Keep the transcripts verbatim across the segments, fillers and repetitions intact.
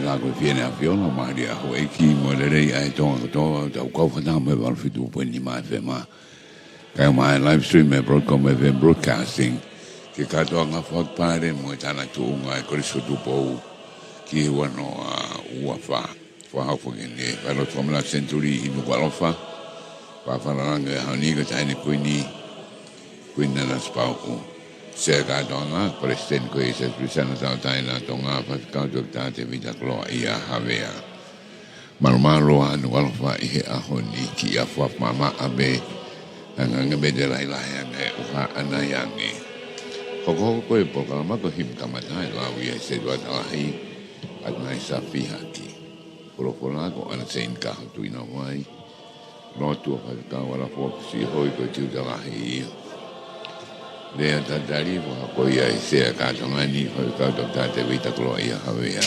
Ko e fiefia ʻa e ʻAfiona, mālie ʻa houʻeiki mo e lelei ʻa e Tonga kotoa, ʻoku tau kau fakataha mo e valu fitu poini nima F M. Kae ʻumaʻā e live stream ʻa e Broadcom F M Broadcasting, ki he kātoanga fakapale mo e tana tuʻunga ʻa e Kolisi ko Tupou ki he ua noa ua fā. Fakahoko ʻe he Falelotu Fakamanatu Senituli ʻi Nukuʻalofa. Fakafalala ange he ʻaho ni ko e Taʻahine Kuini, Kuini Nanasipauʻu. Sea kātoanga, Palesiteni ko ia ʻa e Siasi Uēsiliana Tauʻatāina ʻo Tonga, Faifekau Toketā Tēvita Koloaʻia Havea. Malumalu ʻa Nukuʻalofa ʻi he ʻaho ni, kiʻi ʻafu ʻafu maʻamaʻa pē, hangē pē ʻoku lahilahi ange ʻa e ʻuha ʻanai ange. Hokohoko ko e polokalama ko e himi kamata ʻa e lau ia ʻe he Setuata Lahi, ʻAtunaisa Fihaki. Folofola ko ʻAna Seini Kaho Tuʻinavai. Lotu ʻa Faifekau Alafua Siʻi Hoi, ko e tiuta lahi ia. Lea talitali, fakahoko ia ʻe he sea kātoanga ni, Faifekau Toketā Tēvita Koloaʻia Havea.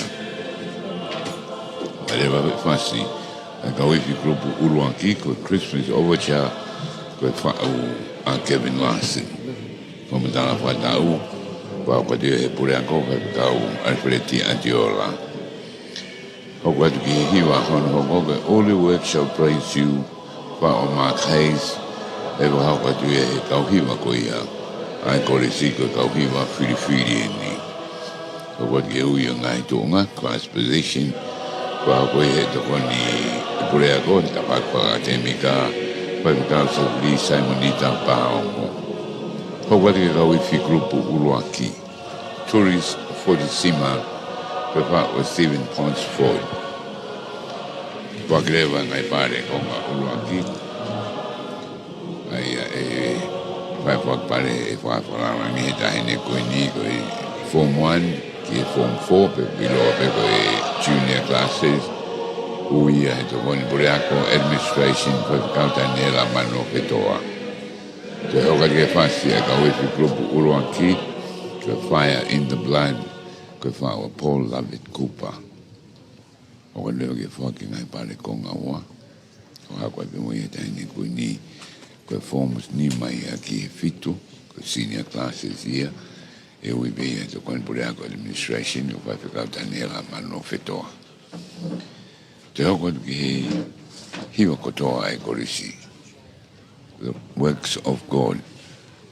Pea leva ʻe fasi ʻa e kau ifi kulupu ʻuluaki, ko e Christmas Overture, ko e faʻu ʻa Kevin Larson. Fakamatala fakataʻu, fakahoko atu ia ʻe he puleako, Faifekau ʻAlifeleti ʻAtiola. Hoko atu ki he hiva hono hoko, ko e All the Work Shall Praise You, faʻu ʻa Mark Hayes, ʻe fakahoko atu ia ʻe he kau hiva ko ia ʻa e kolisi, ko e kau hiva filifili eni. Hoko atu ki he ui ʻo e ngaahi tuʻunga, class position, fakahoko ia ʻe he tokoni ʻa e puleako, he tafaʻaki fakaʻakademika, Faifekau Sefili Saimonita Paongo. Hoko atu ki he kau ifi kulupu ʻuluaki. Tourist Fortissima, ko e faʻu ʻa Stephen Ponsford. Foaki leva e ngaahi pale konga ʻuluaki. ʻA ia ʻe fai fakapale ʻe fakafalala ange ʻe he Taʻahine Kuini ko e Form One ki he Form Four, pea ʻiloa pē ko e junior classes. Ui ia ʻe he tokoni puleako, administration, Faifekau Taniela Manuofetoa. Toe hoko atu ki he fasi ʻa e kau ifi kulupu ʻuluaki, ko e Fire in the Blood, ko e faʻu ʻa Paul Lovett Cooper. Hoko atu leva ki he foaki e ngaahi pale konga ua. Ko e hoko atu pē mo ia ʻe he Taʻahine Kuini, ko e Forms Nima ia ki he Fitu, ko e senior classes ia, ʻe ui pē ia ʻe he tokoni puleako, administration, ko Faifekau Taniela Manuofetoa. Toe hoko atu ki he hiva kotoa ʻa e kolisi. The Works of God,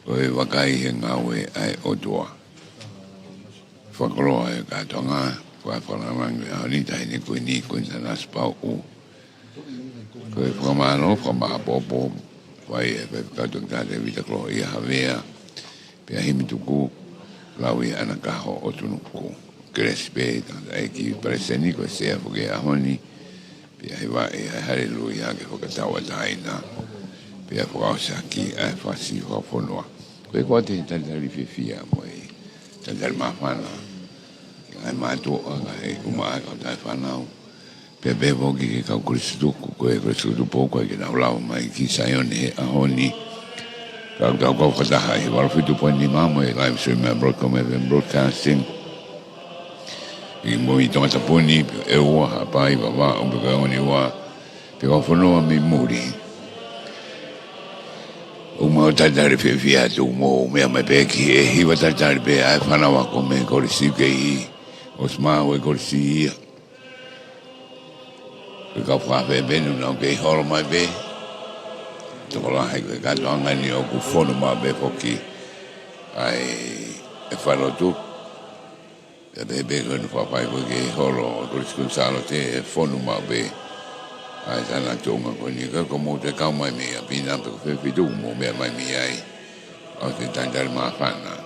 ko e vakai he ngāue ʻa e ʻOtua. Fakakoloa e kātoanga, fakafalala ange he ʻaho ni ʻa e Taʻahine Kuini, Kuini Nanasipauʻu. Ko e fakamālō fakamāʻopoʻopo, fai ʻe he Faifekau Toketā Tēvita Koloaʻia Havea, pea himi tuku, lau ia ʻa ʻAna Kaho ʻOtunuku. Kelesi pē, tangataʻeiki palesiteni, ko e sea foki he ʻaho ni, pea hivaʻi ʻa e Haleluia ki he fakatauʻatāina, pea fakaʻosi ʻaki ʻa e fasi fakafonua. Ko e kau ʻi he talitali fiefia mo e talitali māfana, ki he ngaahi mātuʻa, kae ʻumaʻā e kau tauhi fānau, pea pehē foki ki he kau kolisi tuku, ko e Kolisi ko Tupou, ko e ke nau lava mai ki Saione he ʻaho ni. Ka ʻoku tau kau fakataha ʻi he valu fitu poini nima mo e live stream ʻa e Broadcom F M Broadcasting. ʻI mo i Tongatapu ni, ʻEua, Haʻapai, Vavaʻu, pea ko e Niua, pea kau fonua mei muli. ʻOku mau talitali fiefia atu mo meʻa mai pē ki he hiva talitali pē ʻa e fānau ako mei he kolisi, kei ʻosi maʻu e kolisi ia. Ko e kau fakafepenu naʻa nau kei holo mai pē. Tokolahi ko e kātoanga ni ʻoku fonu maʻu pē foki ʻa e falelotu. Pea pehē pē ko hono faʻa fai ko ē ke holo ʻa e Kolisi Kuini Sālote, ʻe fonu maʻu pē ʻa e tana tuʻunga ko eni. Ka ko mou toe kau mai mei ʻapi na pe ko fē feituʻu ʻoku mou meʻa mai mei ai, ʻoku ou talitali māfana.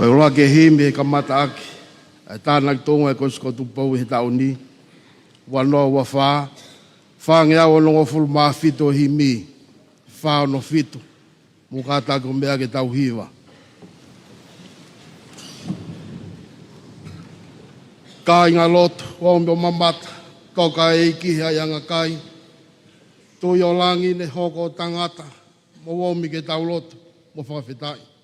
ʻOlua ke himi he kamataʻaki ʻa e tānaki tuʻunga ʻa e Kosikotu Pou he taʻu ni, ua noa ua fā, fāngeau onongofulu mā fitu ʻo e himi, fā ono fitu, mo kātaki ʻo meʻa ke tau hiva. Kāinga lotu, ʻomi ʻo mamata, toka ʻEiki he ʻaiʻanga kai, Tuʻi ʻo langi ne hoko ʻo tangata, mou ʻomi ke tau lotu, mo fakafetaʻi.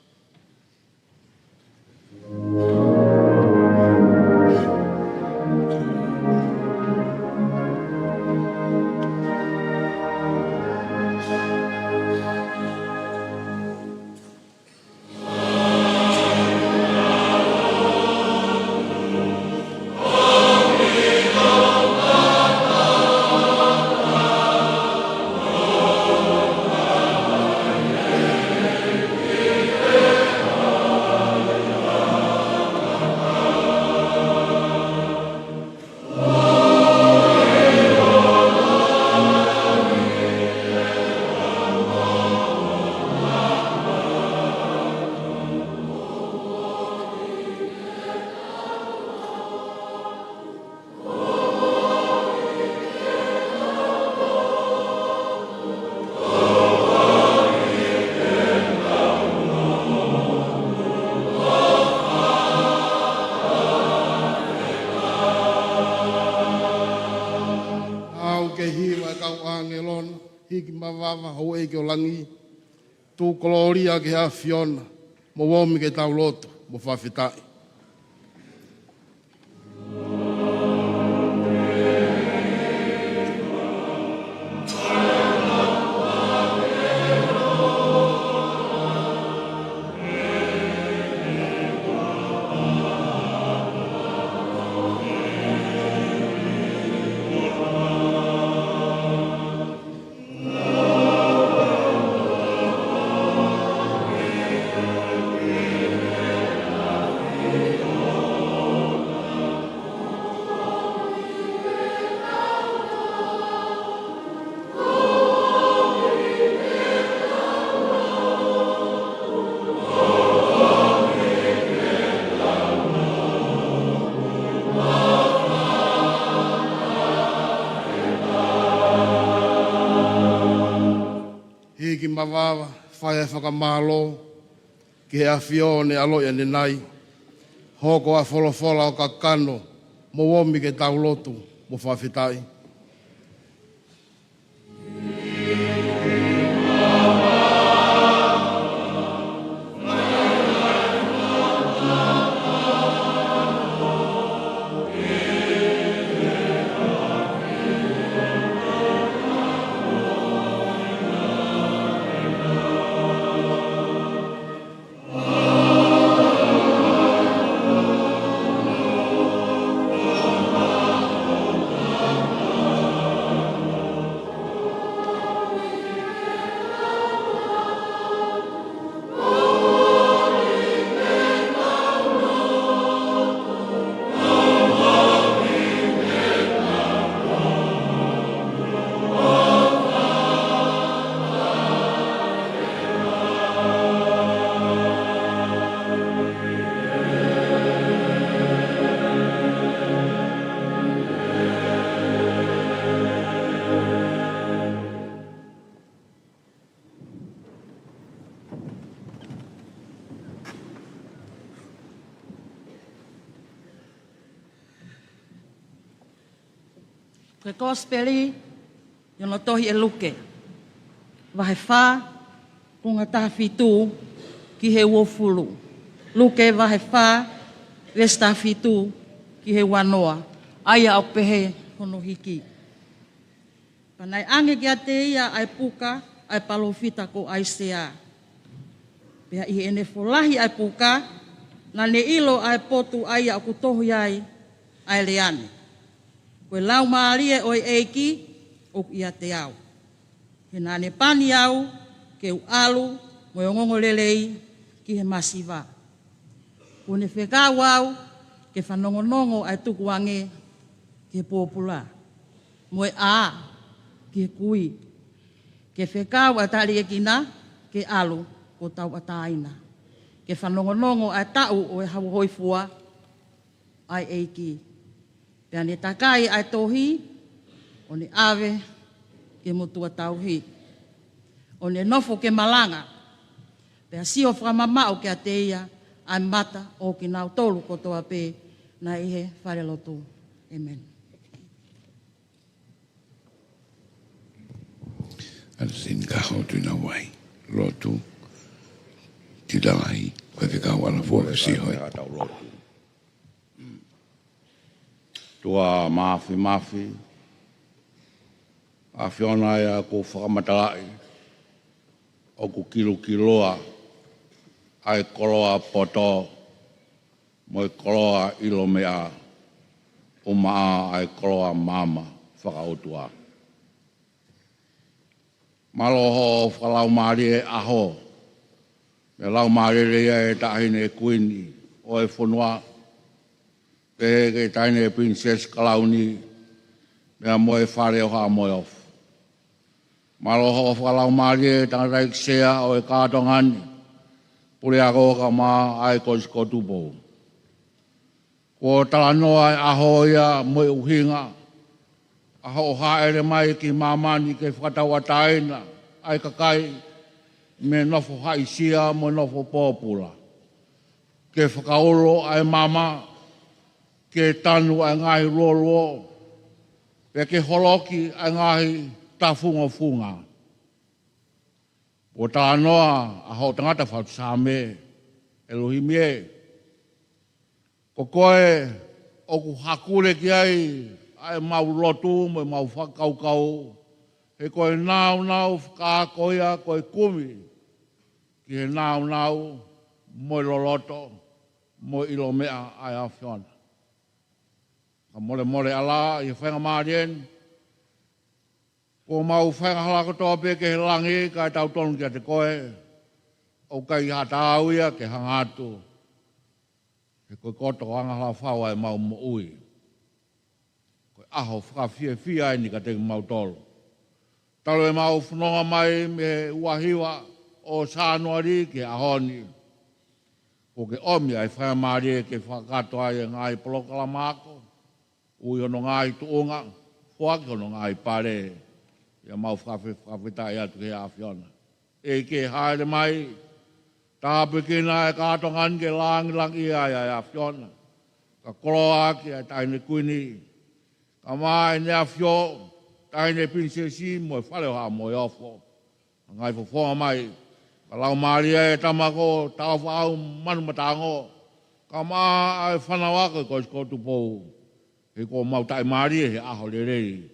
Haʻu ke hiva ʻa e kau ʻāngelo na, hiki mavava houʻeiki ʻo langi, tuku kolōlia ki he ʻAfiona, mou ʻomi ke tau lotu, mo fakafetaʻi. Hiki mavava, fai ʻa e fakamālō ki he ʻAfio ʻo ne ʻaloʻi ʻanenai, hoko ʻa e folofola ʻo kakano, mou ʻomi ke tau lotu, mo fakafetaʻi. Ko e Kosipeli ʻi hono tohi ʻe Luke, vahe fā, konga taha fitu ki he uofulu. Luke vahe fā, veesi taha fitu ki he ua noa. ʻA ia ʻoku pehē hono hiki. Pea naʻe ʻange kiate ia ʻa e puka ʻa e palōfita ko ʻAisea. Pea ʻi heʻene folahi ʻa e puka, naʻa ne ʻilo ʻa e potu ʻa ia ʻoku tohi ai ʻa e lea ni: Ko e Laumālie ʻo e ʻEiki ʻoku ʻiate au, he naʻa ne pani au ke u ʻalu mo e ongoongolelei ki he masiva. Kuo ne fekau au ke fanongonongo ʻa e tukuange ki he pōpula, mo e ʻā ki he kui, ke fekau ʻa e taliʻiekina ke ʻalu kuo tauʻatāina, ke fanongonongo ʻa e taʻu ʻo e hau hoifua ʻa e ʻEiki. Pea ne takai ʻa e tohi, ʻo ne ʻave ki he motuʻa tauhi. ʻO ne nofo ke malanga, pea sio fakamamaʻu kiate ia ʻa e mata ʻo kinautolu kotoa pē naʻe ʻi he falelotu. ʻĒmeni. Ana sini ka hotu ina wai. Lotu. Tita lahi. Faifekau Alafua Fisihoe. ʻOtua Māfimafi, ʻAfiona ia ʻoku fakamatalaʻi ʻoku kilukiloa ʻa e koloa poto mo e koloa ʻilomeʻa, ʻumaʻā ʻa e koloa maama fakaʻotua. Mālō hoʻo fakalaumālie ʻaho, mo e laumālie ia ʻa e Taʻahine Kuini ʻo e fonua, pehē ki he Taʻahine Pilinisesi Kalauni, pea mo e Fale ʻo Haʻa Moheofo. Mālō hoʻo fakalaumālie Tangataʻeiki Sea ʻo e kātoanga ni, Puleako kae ʻumaʻā ʻa e Kolisi ko Tupou. Kuo talanoa e ʻaho ia mo e ʻuhinga ʻa hoʻo hāʻele mai ki māmani ke fakatauʻatāina ʻa e kakai mei he nofo haʻisia mo e nofo pōpula. Ke fakaulo ʻa e maama, ke tanu ʻa e ngaahi luoluo, pea ke holoki ʻa e ngaahi tafungofunga. Kuo talanoa ʻa hoʻo tangata fatu Saame, ʻElohimi ē, ko koe ʻoku hakule ki ai ʻa ʻemau lotu mo ʻemau fakakaukau, he ko e nāunau fakaako ia ko e kumi ki he nāunau mo e loloto mo e ʻilomeʻa ʻa e ʻAfiona. Ka molemole ʻalā ʻi he faingamālie ni, kuo mau faingahala kotoa pē ki he langi kae tautonu kiate koe, ʻoku ʻikai ha taau ia ke hanga atu, he ko e koto angahala fau ʻa ʻemau moʻui. Ko e ʻaho fakafiefia eni kiate kimautolu. Talu ʻemau fononga mai mei he ua hiva ʻo Sānuali ki he ʻaho ni, kuo ke ʻomi ʻa e faingamālie ke fakakakato ai e ngaahi polokalama ako, ui hono ngaahi tuʻunga, foaki hono ngaahi pale, ʻi heʻemau fakafe-, fakafetaʻi atu ki he ʻAfiona. ʻEiki, hāʻele mai, tāpuekina e kātoanga ni ke langilangiʻia ai ʻa e ʻAfiona. Kae koloa ʻaki ʻa e Taʻahine Kuini, kae ʻumaʻā ʻEne ʻAfio, Taʻahine Pilinisesi mo e Fale ʻo Haʻa Moheofo. Ngaahi fofonga mai, ka laumālie e tama ko Tāufaʻāhau Manumatango, kae ʻumaʻā ʻa e fānau ako ʻi he Kolisi ko Tupou. He kuo mau taʻimālie he ʻaho lelei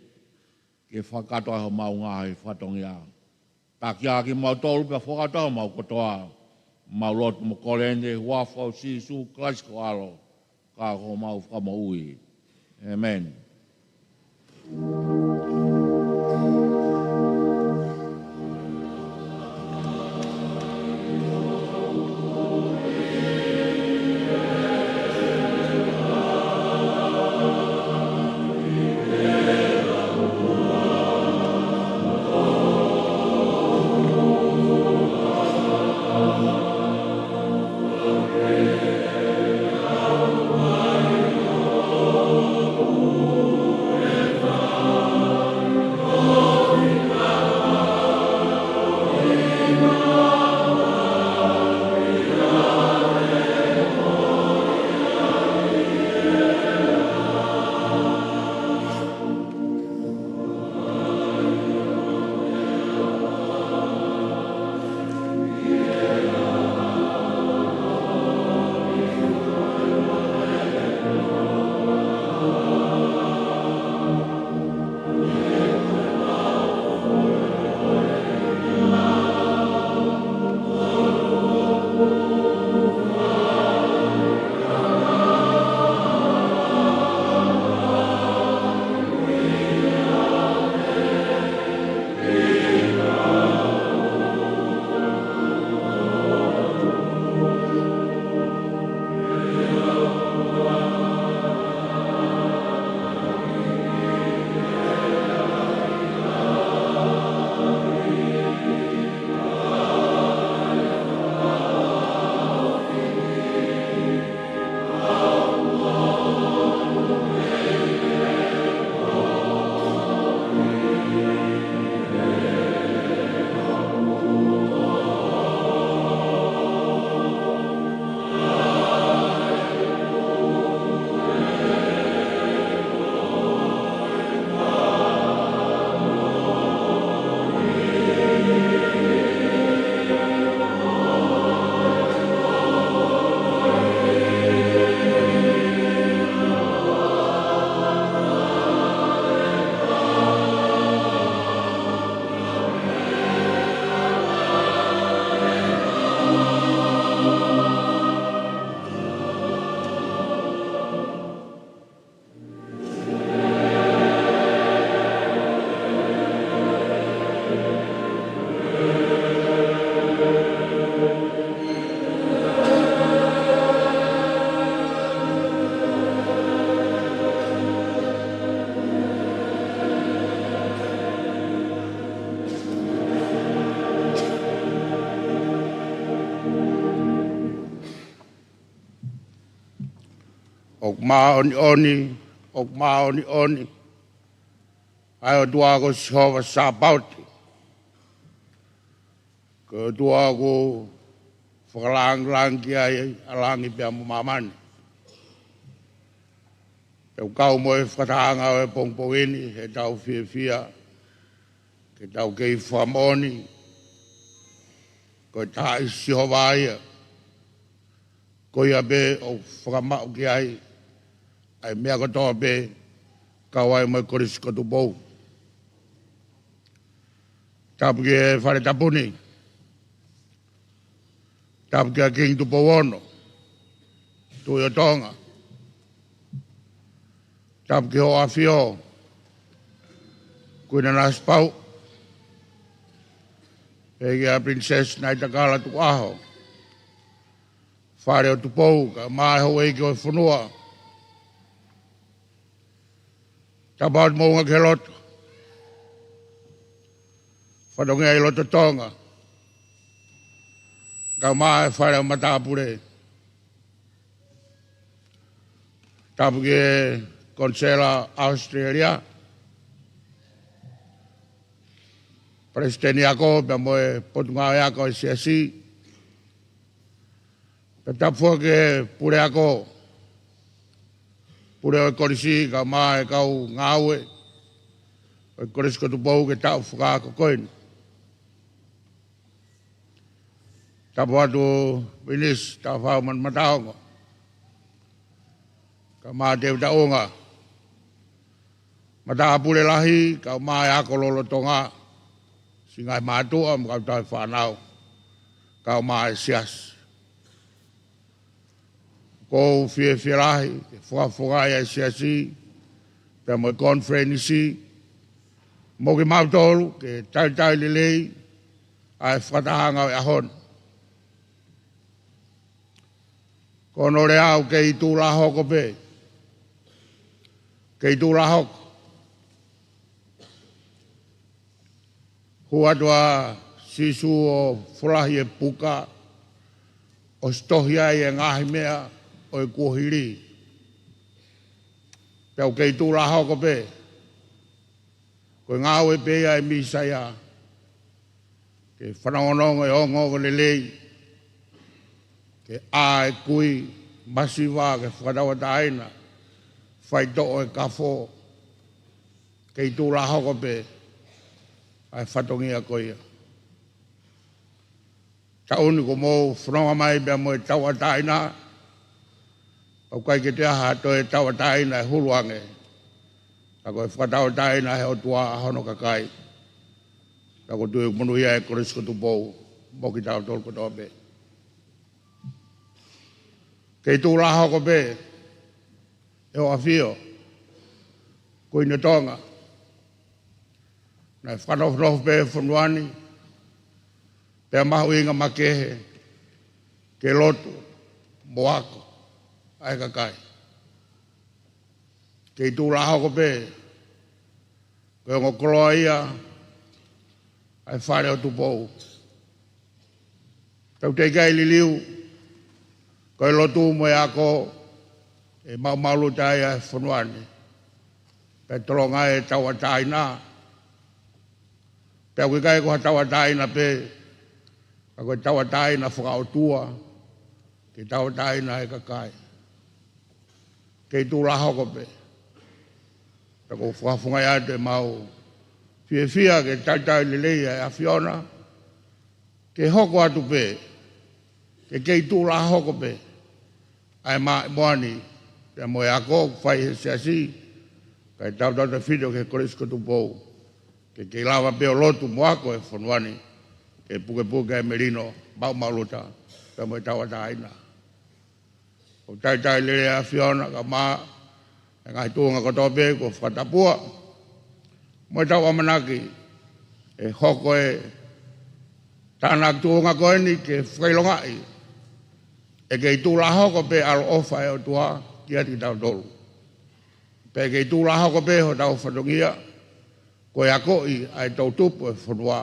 ke fakakakato ai homau ngaahi fatongia. Taki ʻaki kimautolu pea fakakakato homau kotoa. Mau lotu mo kole eni he huafa ʻo Sīsū Kalaisi ko ho ʻAlo, ka ko homau Fakamoʻui. ʻĒmeni. ʻOku māʻoniʻoni, ʻoku māʻoniʻoni ʻa e ʻOtua ko Sihova Sāpaoti. Ko e ʻOtua ʻoku fakalāngilangi ai ʻa langi pea mo māmani. ʻOku kau mo e fakatahaʻanga ʻo e pongipongi ni heʻetau fiefia ke tau kei fakamoʻoni ko e Taaʻi Sihova ia. Ko ia pē ʻoku fakamaʻu ki ai ʻa e meʻa kotoa pē, kau ai mo e Kolisi ko Tupou. Tapu ki he Fale Tapu ni. Tapu kia Kingi Tupou Ono, Tuʻi ʻo Tonga. Tapu ki Hoʻo ʻAfio, Kuini Nanasipauʻu. Pehē kia Princess Naitakala Tukuʻaho, Fale ʻo Tupou, kae ʻumaʻā e houʻeiki ʻo e fonua. Tapu atu moʻunga ki he lotu, fatongia ʻi loto Tonga, kae ʻumaʻā e Fale ʻo Matāpule. Tapu ki he Konisela ʻAositelēlia, Palesiteni Ako pea mo e Potungāue Ako ʻo e Siasi. Pea tapu foki ki he Puleako, Pule ʻo e Kolisi, kae ʻumaʻā e kau ngāue ʻo e Kolisi ko Tupou ki he taʻu fakaako ko eni. Tapu atu Minisi Tāfau Manumataongo, kae ʻumaʻā Teuta ʻUnga, Matāpule Lahi, kae ʻumaʻā e ako lolotonga, siʻi ngaahi mātuʻa mo e kau tauhi fānau, kae ʻumaʻā e Siasi. ʻOku ou fiefia lahi ke fakafofongaʻi ʻa e Siasi pea mo e konifelenisi, mo kimautolu ke talitali lelei ʻa e fakatahaʻanga ʻo e ʻaho ni. Ko hono lea au, kei tuʻulahoko pē. Kei tuʻulahoko. Hū atu ʻa Sīsū ʻo folahi e puka, ʻosi tohi ai e ngaahi meʻa ʻo e kuohili. Pea ʻoku kei tuʻulahoko pē. Ko e ngāue pē ia ʻa e Mīsaia, ke fanongonongo e ongoongolelei, ke ʻā e kui masiva, ke fakatauʻatāina e faitoʻo ʻo e kafo. Kei tuʻulahoko pē ʻa e fatongia ko ia. Taʻu ni kuo mou fononga mai pea mo e tauʻatāina, ʻoku ʻikai ke toe ʻi ai ha toe tauʻatāina ʻe hulu ange, ka ko e fakatauʻatāina ʻa e ʻOtua ʻa hono kakai. Pea ʻoku ou tui ʻoku monūʻia e Kolisi ko Tupou mo kitautolu kotoa pē. Kei tuʻulahoko pē ʻe Hoʻo ʻAfio, Kuini ʻo Tonga. Naʻe fakanofonofo pē fonua ni, pea mahuʻinga makehe ke lotu mo ako ʻa e kakai. Kei tuʻulahoko pē, ko e ongo koloa ia ʻa e Fale ʻo Tupou. Tau teʻeki ai liliu, ko e lotu mo e ako ʻe maʻumaʻuluta ai ʻa e fonua ni. Pea tolonga e tauʻatāina. Pea ʻoku ʻikai ko ha tauʻatāina pē, ka ko e tauʻatāina fakaʻotua, ke tauʻatāina e kakai. Kei tuʻulahoko pē. Pea ʻoku ou fakafofongaʻi atu ʻemau fiefia ke talitali lelei ʻa e ʻAfiona, ke hoko atu pē, ke kei tuʻulahoko pē ʻa e maʻimoa ni, pea mo e ako ʻoku fai he Siasi, kae tautautefito ki he Kolisi ko Tupou, ke kei lava pē ʻo lotu mo ako e fonua ni, ke pukepuke e melino maʻumaʻuluta pea mo e tauʻatāina. ʻOku talitali lelei ʻa e ʻAfiona kae ʻumaʻā e ngaahi tuʻunga kotoa pē kuo fakatapua, mo ʻetau ʻamanaki ʻe hoko e tānaki tuʻunga ko eni ke fakaʻilongaʻi ʻe kei tuʻulahoko pē ʻaloʻofa ʻa e ʻOtua kiate kitautolu. Pea kei tuʻulahoko pē hotau fatongia, ko e akoʻi ʻa e toʻutupu ʻo e fonua,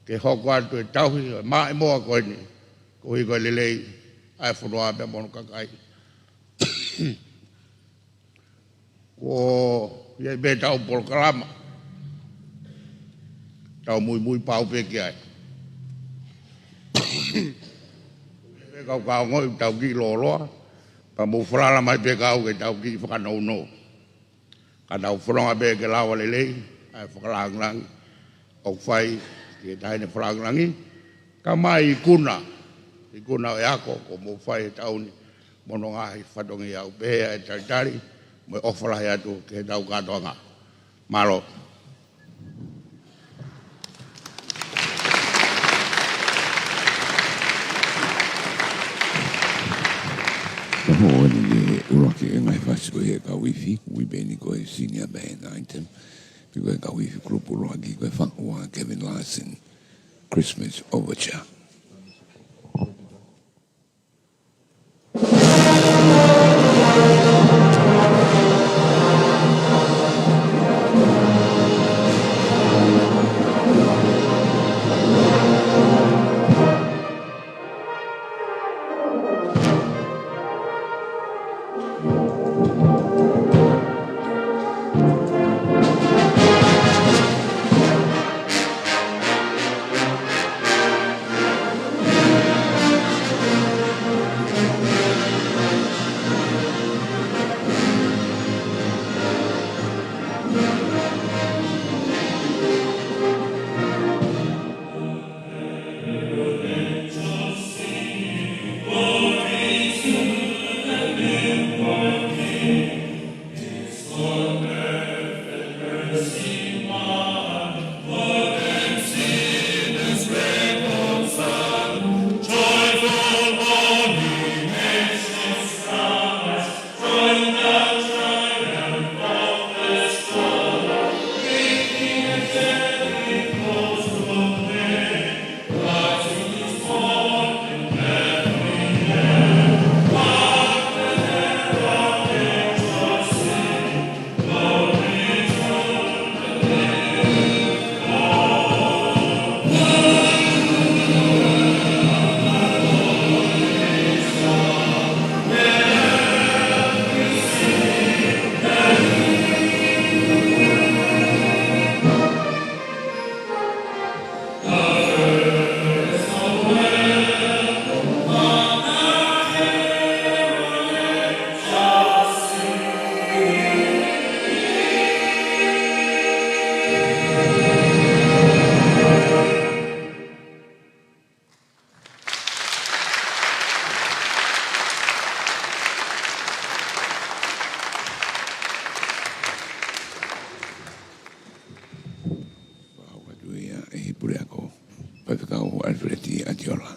ke hoko atu e tauhi ʻo e maʻimoa ko eni, koeʻuhi ko e lelei ʻa e fonua pea mo hono kakai. ʻOku ʻi ai pē ʻetau polokalama. Tau muimui pau pē ki ai. Pē kau kaungā ʻoku tau kiʻi lōloa, pea mou falala mai pē kau ke tau kiʻi fakanounou. Ka tau fononga pē ke lava lelei ʻa e fakalāngilangi ʻoku fai ki he Taʻahine Fakalāngilangi, kae ʻumaʻā e ikuna, ikuna ʻo e ako kuo mou fai he taʻu ni, mo hono ngaahi fatongia. ʻOku pehē ʻa e talitali mo e ʻofa lahi atu ki heʻetau kātoanga. Mālō. Ka hoko eni ki he ʻuluaki e ngaahi fasi ko ia ʻa e kau ifi, ui pē eni ko e senior band item, pea ko e kau ifi kulupu ʻuluaki ko e Faʻu ʻa Kevin Larson, Christmas Overture. Fakahoko atu ia ʻe he puleako, Faifekau Alfred ʻAtiola.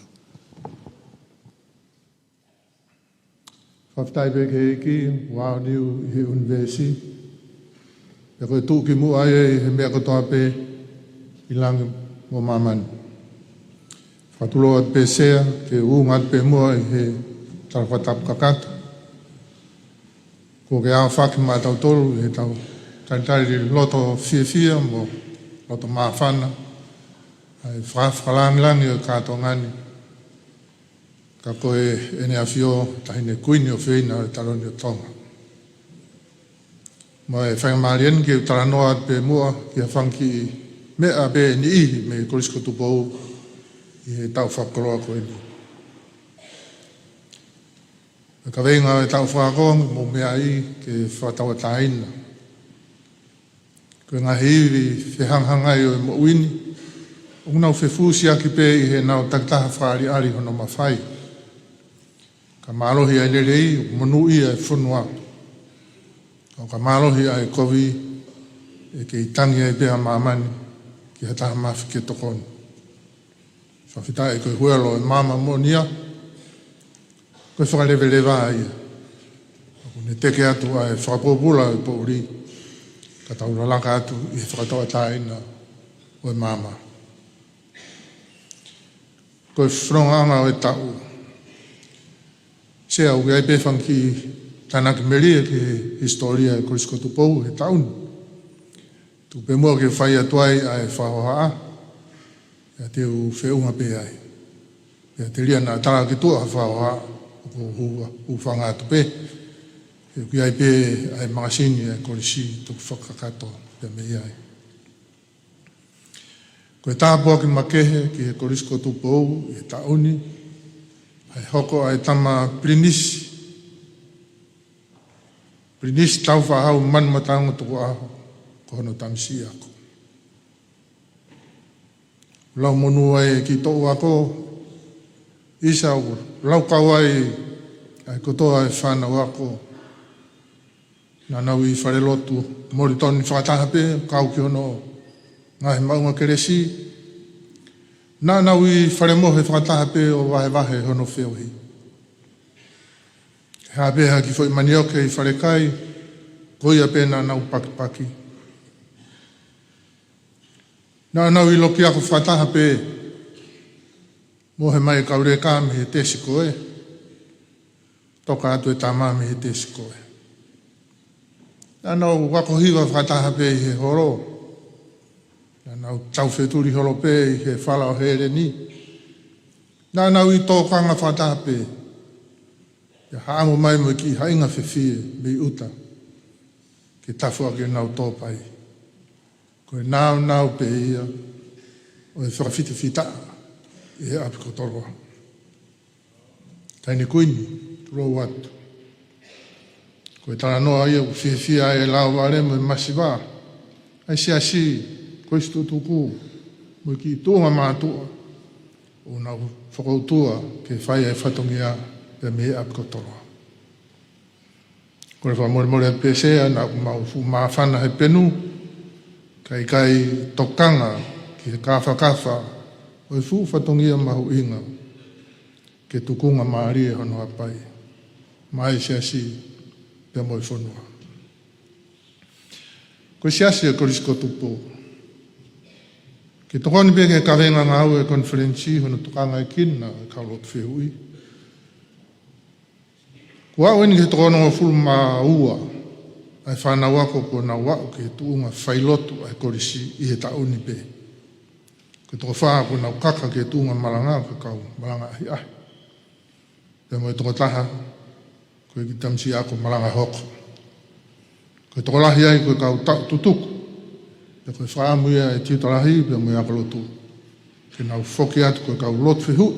Fakafetaʻi pē ki he ʻEiki, ʻoku aoniu ʻi he ʻunivēsi, pea ko e tuʻukimuʻa ia ʻi he meʻa kotoa pē ʻi langi mo māmani. Fakatulou atu pē Sea, ke u ʻunga atu pē muʻa ʻi he tala fakatapu kakato. Kuo ke aofaki maʻatautolu ʻi heʻetau talitali loto fiefia mo loto māfana ʻa e faka-, fakalāngilangi ʻo e kātoanga ni. Ka ko e ʻEne ʻAfio, Taʻahine Kuini ʻOfeina ʻo e Taloni ʻo Tonga. Mo e faingamālie ni ke u talanoa atu pē muʻa ki ha fanga kiʻi meʻa pē ʻe niʻihi mei he Kolisi ko Tupou ʻi he taʻu fakakoloa ko eni. Ko e kaveinga ʻo e taʻu fakaako, mou meaʻi ke fakatauʻatāina. Ko e ngaahi ivi fehangahangai ʻo e moʻui ni, ʻoku nau fefusiaki pē ʻi heʻenau takitaha fakaʻaliʻali hono mafai. Ka mālohi ʻa e lelei, ʻoku monūʻia e fonua. ʻO ka mālohi ʻa e kovi, ʻe kei tangi ai pē ʻa māmani ki ha taha mafi ke tokoni. Fakafetaʻi ko e huelo ʻo e maama moʻoni ia, ko e fakaleveleva ia. ʻOku ne teke atu ʻa e fakapōpula ʻo e poʻuli, ka tau lalaka atu ʻi he fakatauʻatāina ʻo e maama. Ko e fonongaʻanga ʻo e taʻu. Sea, ʻoku ʻi ai pē fanga kiʻi tānaki melie ki he hisitōlia ʻo e Kolisi ko Tupou he taʻu ni. Tuku pē muʻa ke fai atu ai ʻa e fakahohaʻa, pea te u feʻunga pē ai. Pea telia naʻa tala ki tuʻa ha fakahohaʻa, ʻoku ou hū-, hūfanga atu pē. He ʻoku ʻi ai pē ʻa e makasini ʻa e Kolisi ʻoku fakakakato pē mei ai. Ko e tāpuaki makehe ki he Kolisi ko Tupou ʻi he taʻu ni, ʻa e hoko ʻa e tama Pilinisi, Pilinisi Tāufaʻāhau Manumataongo Tukuʻaho, ko hono tamasiʻi ako. Lau monū ai ki he toʻu ako, ʻisa ʻoku lau kau ai ʻa e kotoa e fānau ako. Naʻa nau ʻi falelotu Moulitoni fakataha pē, kau ki hono ngaahi maʻunga kelesi. Naʻa nau ʻi falemohe fakataha pē ʻo vahevahe hono feohi. Ke hā pē ha kiʻi foʻi manioke ʻi falekai, ko ia pē naʻa nau pakipaki. Naʻa nau ʻi loki ako fakataha pē, mohe mai e kau leka mei he tesi ko ē, toka atu e tama mei he tesi ko ē. Naʻa nau ako hiva fakataha pē ʻi he holo. Naʻa nau taufetuli holo pē ʻi he fala ʻo Hēleni. Naʻa nau ʻi tōkanga fakataha pē, pea haʻamo mai mo e kiʻi haʻinga fefie mei ʻuta ke tafoʻaki ʻenau tōpai. Ko e nāunau pē ia ʻo e fakafitafitaʻa ʻi he ʻapi ko Toloa. Taʻahine Kuini, tulou atu. Ko e talanoa ia ʻoku fiefia ai e lauvale mo e masiva ʻa e siasi, ko e situtuku mo e kiʻi tuʻunga mātuʻa ʻoku nau fokoutua ke fai ʻa e fatongia pē mei he ʻapi ko Toloa. Kole fakamolemole atu pē Sea, naʻa ku mau fuʻu māfana he penu, ka ʻikai tokanga ki he kāfakafa ʻo e fuʻu fatongia mahuʻinga ke tukunga mālie hono hapai maʻa e siasi pea mo e fonua. Ko e siasi ʻa e Kolisi ko Tupou, ke tokoni pē ki he kavenga ngāue ʻa e konifelenisi, hono tokangaekina ʻa e kau lotu fehuʻi. Kuo aʻu eni ki he toko onongofulu mā ua ʻa e fānau ako kuo nau aʻu ki he tuʻunga failotu ʻa e Kolisi ʻi he taʻu ni pē. Ko e toko fā kuo nau kaka ki he tuʻunga malanga, ko e kau malanga ʻahiʻahi, pea mo e toko taha ko e kiʻi tamasiʻi ako malanga hoko. Ko e tokolahi ai ko e kau taʻu tutuku, pea ko e fakaʻamu ia ʻa e tiuta lahi pea mo e ako lotu ke nau foki atu ko e kau lotu fehuʻi,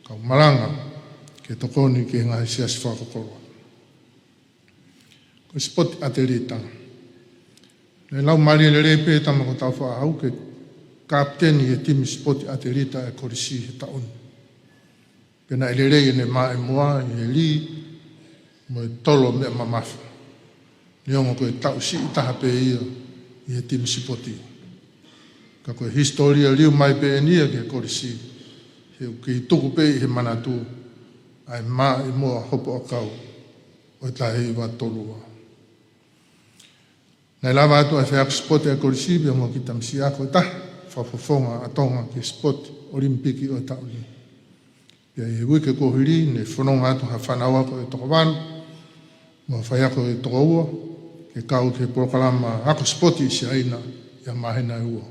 kau malanga, ke tokoni ki he ngaahi siasi fakakoloa. Ko e sipoti ʻatelita. Naʻe lau mālie lelei pē tama ko Tāufaʻāhau ke kapiteni he timi sipoti ʻatelita ʻa e Kolisi he taʻu ni. Pea naʻe lelei ʻene maʻimoa ʻi he lī mo e tolo meʻa mamafa. Neongo ko e taʻu siʻi taha pē ia ʻi he timi sipoti, ka ko e hisitōlia liu mai pē eni ia ki he Kolisi, he ʻoku kei tuku pē ʻi he manatu ʻa e maʻimoa hopoʻakau ʻo e taha hiva tolu ua. Naʻe lava atu ʻa e faiako sipoti ʻa e Kolisi pea mo e kiʻi tamasiʻi ako ʻe taha fakafofonga ʻa Tonga ki he sipoti ʻOlimipiki ʻo e taʻu ni. Pea ʻi he uike kuo hili, ne fononga atu ha fānau ako ʻe toko valu mo ha faiako ʻe toko ua ke kau ki he polokalama ako sipoti ʻi Siaina ʻi ha māhina ʻe ua.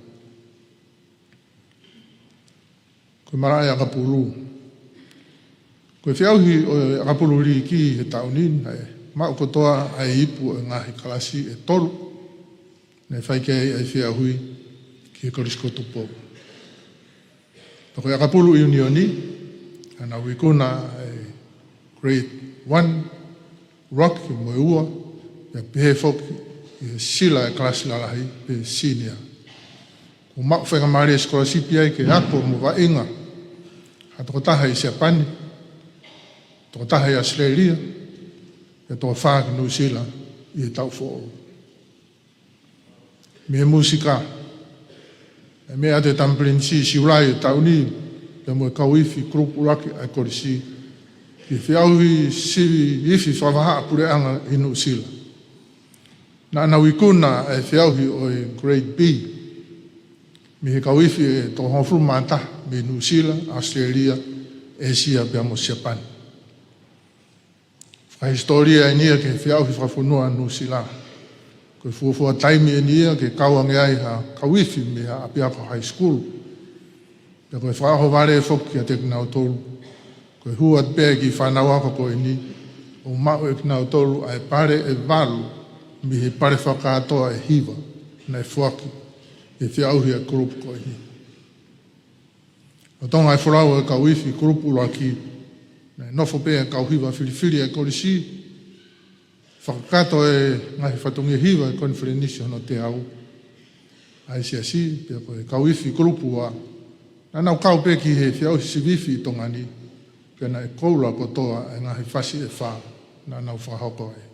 Ko e malaʻe ʻakapulu. Ko e feʻauhi ʻo e ʻakapulu liiki he taʻu ni, naʻe maʻu kotoa ʻa e ipu ʻo e ngaahi kalasi ʻe tolu naʻe fai ki ai ʻa e feʻauhi ki he Kolisi ko Tupou. Pea ko e ʻakapulu ʻiunioni, naʻa nau ikuna ʻa e grade one, ʻUluaki mo e Ua, pea pehē foki ʻi he sila ʻa e kalasi lalahi pe senior. Kuo maʻu faingamālie sikolasipi ai ke ako mo vaʻinga ha toko taha ʻi Siapani, toko taha ʻi ʻAositelēlia, pea toko fā ki Nuʻusila ʻi he taʻu foʻou. Mei he mūsika, naʻe meʻa atu e tama Pilinisi ʻi Siulai ʻo e taʻu ni pea mo e kau ifi kulupu ʻuluaki ʻa e Kolisi ki he feʻauhi sivi ifi fakavahaʻa puleʻanga ʻi Nuʻusila. Naʻa nau ikuna ʻa e feʻauhi ʻo e grade B mei he kau ifi ʻe toko hongofulu mā taha mei Nuʻusila, ʻAositelēlia, ʻĒsia pea mo Siapani. Fakahisitōlia eni ia ki he feʻauhi fakafonua Nuʻusila. Ko e fuofua taimi eni ia ke kau ange ai ha kau ifi mei ha ʻapiako high school. Pea ko e fakaʻohovale foki kiate kinautolu. Ko e hū atu pē ʻa e kiʻi fānau ako ko eni ʻo maʻu ʻe kinautolu ʻa e pale ʻe valu mei he pale fakakātoa ʻe hiva naʻe foaki ʻi he feʻauhi ʻa e kulupu ko eni. Lolotonga e folau ʻa e kau ifi kulupu ʻuluaki, naʻe nofo pē ʻa e kau hiva filifili ʻa e kolisi, fakakakato e ngaahi fatongia hiva ʻo e konifelenisi hono teau ʻa e siasi, pea ko e kau ifi kulupu ua, naʻa nau kau pē ki he feʻauhi sivifi ʻi Tonga ni, pea naʻe koula kotoa e ngaahi fasi ʻe fā naʻa nau fakahoko ai.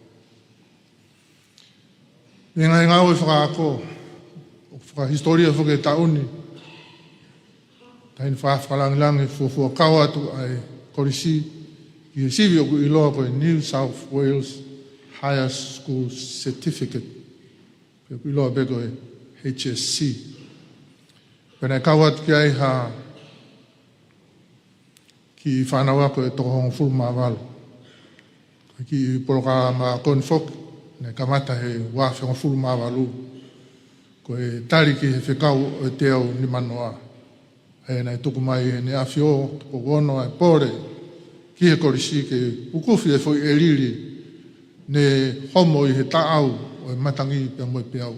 Mei he ngaahi ngāue fakaako, ʻoku fakahisitōlia foki he taʻu ni, taimi naʻe fakalāngilangi fuofua kau atu ʻa e kolisi ki he sivi ʻoku ʻiloa ko e New South Wales Higher School Certificate, pe ʻoku ʻiloa pē ko e H S C. Pea naʻe kau atu ki ai ha kiʻi fānau ako ʻe toko hongofulu mā valu. Ko e kiʻi polokalama ako ni foki, naʻe kamata he ua afe hongofulu mā valu, ko e tali ki he fekau ʻo e teau nimanoa. ʻA ia naʻe tuku mai ʻe Heʻene ʻAfio Tupou Ono ʻa e pole ki he kolisi ke ukufi e foʻi ʻelili ne homo ʻi he taʻau ʻo e matangi pea mo e peau.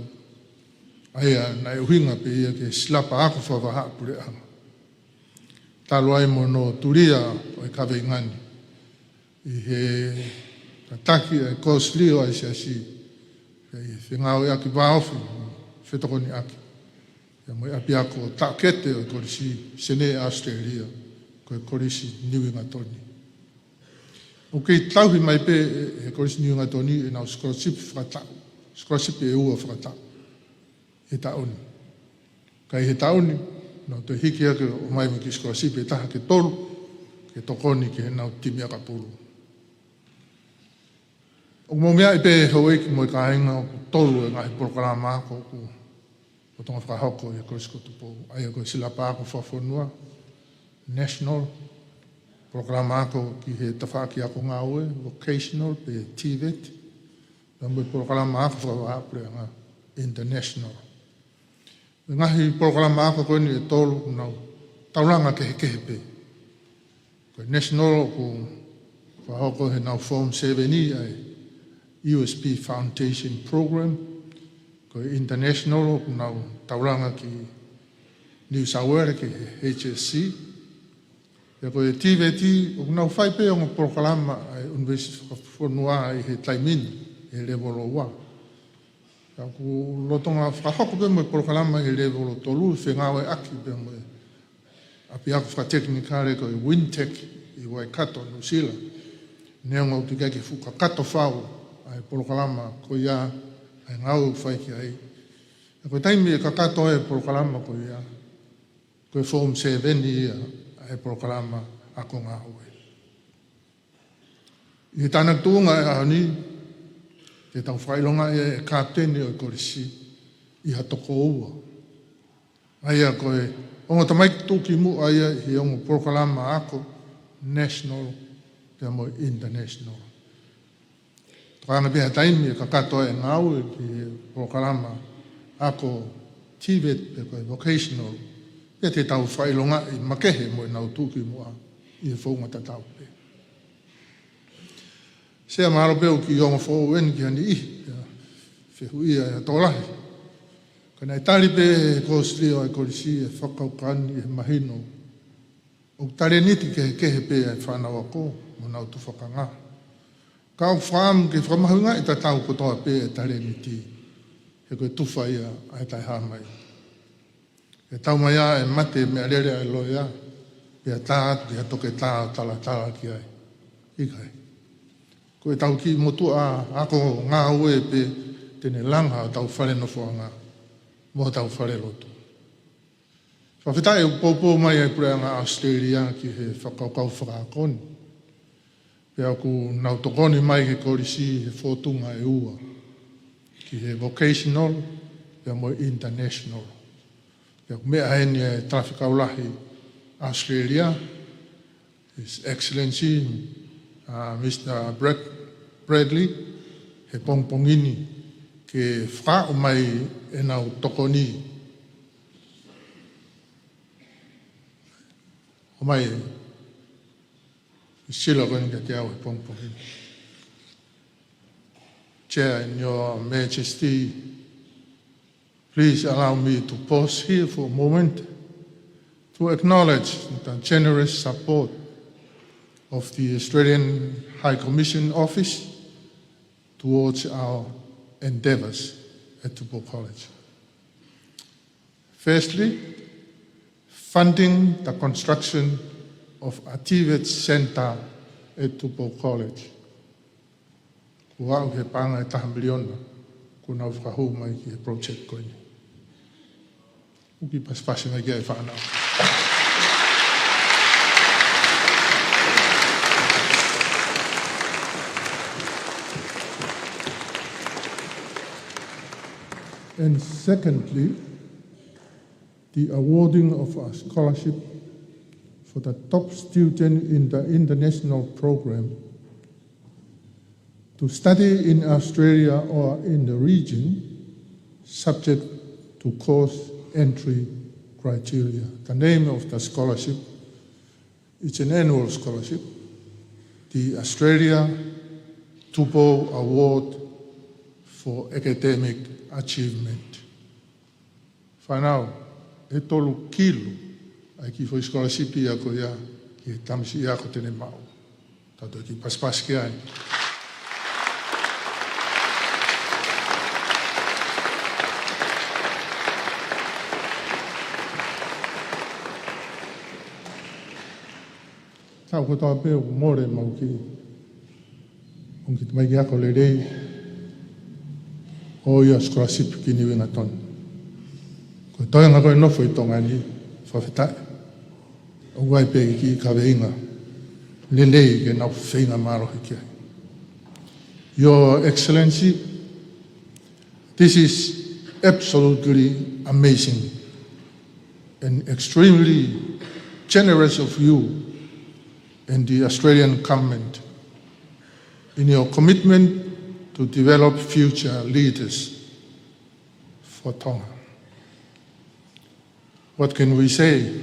ʻA ia naʻe ʻuhinga pē ia ki he silapa ako fakavahaʻapuleʻanga. Talu ai mo hono tulia ʻo e kaveinga ni ʻi he tataki ʻa e kosilio ʻa e siasi, pea ʻi he fengāueʻaki vāofi, fetokoniʻaki ia mo e ʻapiako taʻokete ʻo e Kolisi Senē ʻAositelēlia, ko e Kolisi Niuingatoni. ʻOku kei tauhi mai pē ʻe he Kolisi Niuingatoni ʻenau sikolasipi fakataʻu, sikolasipi ʻe ua fakataʻu he taʻu ni. Ka ʻi he taʻu ni, nau toe hiki hake ʻo ʻomai mo e kiʻi sikolasipi ʻe taha ke tolu, ke tokoni ki heʻenau timi ʻakapulu. ʻOku mou meaʻi pē houʻeiki mo e kāinga ʻoku tolu e ngaahi polokalama ako ʻoku lolotonga fakahoko ʻi he Kolisi ko Tupou. ʻA ia ko e silapa ako fakafonua, national, polokalama ako ki he tafaʻaki ako ngāue, vocational, pe TVET, pea mo e polokalama ako fakavahaʻapuleʻanga, international. Ko e ngaahi polokalama ako ko eni ʻe tolu ʻoku nau taulanga kehekehe pē. Ko e national ʻoku fakahoko heʻenau form seven ʻi he USP Foundation Program. Ko e international ʻoku nau taulanga ki New South Wales ki he HSC. Pea ko e TVET ʻoku nau fai pē ongo polokalama ʻa e ʻUnivēsiti Fakafonua ʻi he taimi ni, he level ua. Ka ʻoku lolotonga fakahoko pē mo e polokalama he level tolu, fengāueʻaki pē mo e ʻapiako fakatekinikale ko e Wintec ʻi Waikato, Nuʻusila. Neongo ʻoku teʻeki ai ke fuʻu kakato fau ʻa e polokalama ko ia, ʻa e ngāue ʻoku fai ki ai. Ka ko e taimi ʻe kakato ai e polokalama ko ia, ko e form seven ia ʻa e polokalama ako ngāue. ʻI he tānaki tuʻunga ʻo e ʻaho ni, te tau fakaʻilongaʻi ʻa e kapiteni ʻo e kolisi ʻi ha toko ua. ʻA ia ko e ongo tamaiki tuʻukimuʻa ia ʻi he ongo polokalama ako national pea mo e international. Tokanga pē ha taimi ʻe kakato ai e ngāue ki he polokalama ako TVET pe ko e vocational, pea te tau fakaʻilongaʻi makehe mo ʻenau tuʻukimuʻa ʻi he founga tatau pē. Sea, mahalo pē ʻoku kiʻi ongo foʻou eni ki ha niʻihi, pea fehuʻia ʻe ha tokolahi. Ka naʻe tali pē ʻe he kosilio ʻa e kolisi e fakakaukau ni ʻi he mahino ʻoku talēniti kehekehe pē ʻa e fānau ako mo ʻenau tufakanga. Ka ʻoku fakaʻamu ke fakamahuʻingaʻi tatau kotoa pē e talēniti, he ko e tufa ia ʻa e taʻehāmai. ʻE taumaiā e mate meʻalele ʻa e loea, pea tā atu ki ha toketā ʻo talatala ki ai. ʻIkai. Ko ʻetau kiʻi motuʻa ako ngāue pē te ne langa hotau fale nofoʻanga mo hotau fale lotu. Fakafetaʻi ʻoku poupou mai ʻa e Puleʻanga ʻAositelēlia ki he fakakaukau fakaako ni. Pea ʻoku nau tokoni mai ki he kolisi he fōtunga ʻe ua, ki he vocational pea mo e international. Pea ʻoku meʻa heni e Talafekau Lahi ʻAositelēlia, His Excellency, uh, Mister Brad-, Bradley, he pongipongi ni ke fakaaʻu mai ʻenau tokoni. ʻOmai e sila ko eni kiate au he pongipongi ni. Chair, and Your Majesty, please allow me to pause here for a moment to acknowledge the generous support of the Australian High Commission Office towards our endeavours at Tupou College. Firstly, funding the construction of a TVET Centre at Tupou College. Kuo aʻu ki he paʻanga ʻe taha miliona kuo nau fakahū mai ki he project ko eni. ʻOku kiʻi pasipasi mai ki ai e fānau. And secondly, the awarding of a scholarship for the top student in the international program to study in Australia or in the region, subject to course entry criteria. The name of the scholarship, it's an annual scholarship, the Australia Tupou Award for Academic Achievement. Fānau, ʻe tolu kilu ʻa e kiʻi foʻi scholarship ia ko ia ki he tamasiʻi ako te ne maʻu. Tau toe kiʻi pasipasi ki ai. Tau kotoa pē ʻoku mole mau ki ʻoku kiʻi tamaiki ako lelei ʻo ʻi ai e scholarship ki Niuinga Tonu. Ko e toenga ko e nofo ʻi Tonga ni, fakafetaʻi. ʻOku ʻi ai pē kiʻi kaveinga lelei ke nau feinga mālohi ki ai. Your Excellency, this is absolutely amazing and extremely generous of you and the Australian government in your commitment to develop future leaders for Tonga. What can we say?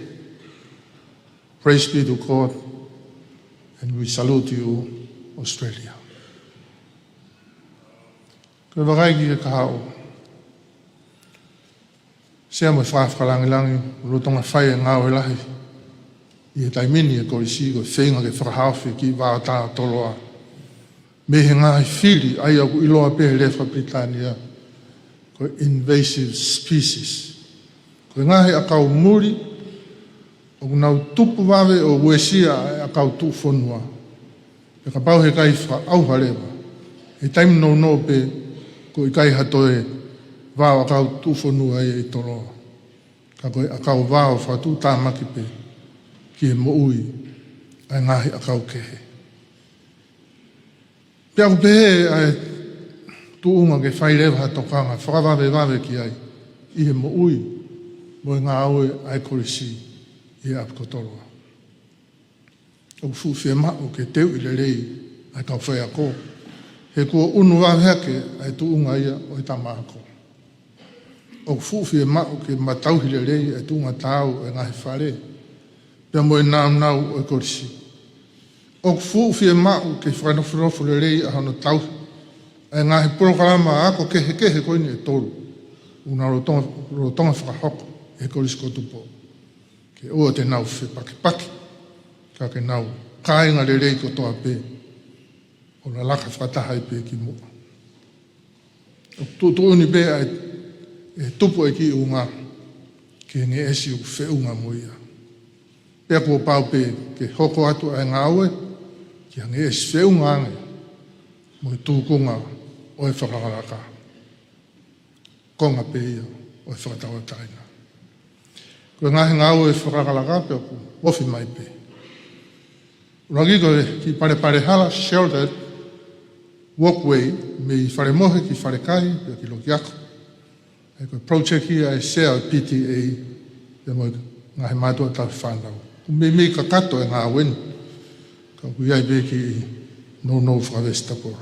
Praise be to God, and we salute you, Australia. Ko e vakai ki he kahaʻu. Sea mo e fakafakalāngilangi, ʻoku lolotonga fai e ngāue lahi ʻi he taimi ni ʻe he kolisi, ko e feinga ke fakahaofi e kiʻi vao tā ʻo Toloa mei he ngaahi fili ʻa ia ʻoku ʻiloa pē he lea faka-Pilitānia ko e invasive species. Ko e ngaahi ʻakau muli ʻoku nau tupu vave ʻo uesia ʻa e ʻakau tuʻufonua. Pea kapau he ʻikai fakaʻauha leva, he taimi nounou pē ʻoku ʻikai ha toe vao ʻakau tuʻufonua ia ʻi Toloa. Ka ko e ʻakau vao fakatuʻutāmaki pē ki he moʻui ʻa e ngaahi ʻakau kehe. Pea ʻoku pehē ʻa e tuʻunga ke fai leva ha tokanga fakavavevave ki ai ʻi he moʻui mo e ngāue ʻa e kolisi ʻi he ʻapi ko Toloa. ʻOku fuʻu fiemaʻu ke teuʻi lelei ʻa e kau faiako, he kuo ʻunu vave hake ʻa e tuʻunga ia ʻo e tama ako. ʻOku fuʻu fiemaʻu ke matauhi lelei ʻa e tuʻunga taau ʻo e ngaahi fale, pea mo e nāunau ʻo e kolisi. ʻOku fuʻu fiemaʻu ke fakanofonofo lelei ʻa hono tauhi ʻa e ngaahi polokalama ako kehekehe ko eni ʻe tolu ʻoku nau lolotonga, lolotonga fakahoko ʻe he Kolisi ko Tupou. Ke ʻoua te nau fepakipaki, ka ke nau kāinga lelei kotoa pē ʻo lalaka fakataha ai pē ki muʻa. ʻOku tuʻutuʻuni pē ʻa e, ʻe tupu ʻa e kiʻi ʻunga ki he ngeʻesi ʻoku feʻunga mo ia. Pea kuo pau pē ke hoko atu ʻa e ngāue ki ha ngeʻesi feʻunga ange mo e tūkunga ʻo e fakalakalaka. Konga pē ia ʻo e fakatauʻatāina. Ko e ngaahi ngāue fakalakalaka pea ʻoku ofi mai pē. ʻUluaki ko e kiʻi palepale hala, sheltered walkway, mei Falemohe ki Falekai, pea ki Lokiako. ʻA ia ko e project ia ʻa e sea ʻo e P T A, pea mo e ngaahi mātuʻa tauhi fānau. ʻOku meimei kakato e ngāue ni. Ka ʻoku ʻi ai pē kiʻi nounou fakavesitapolo.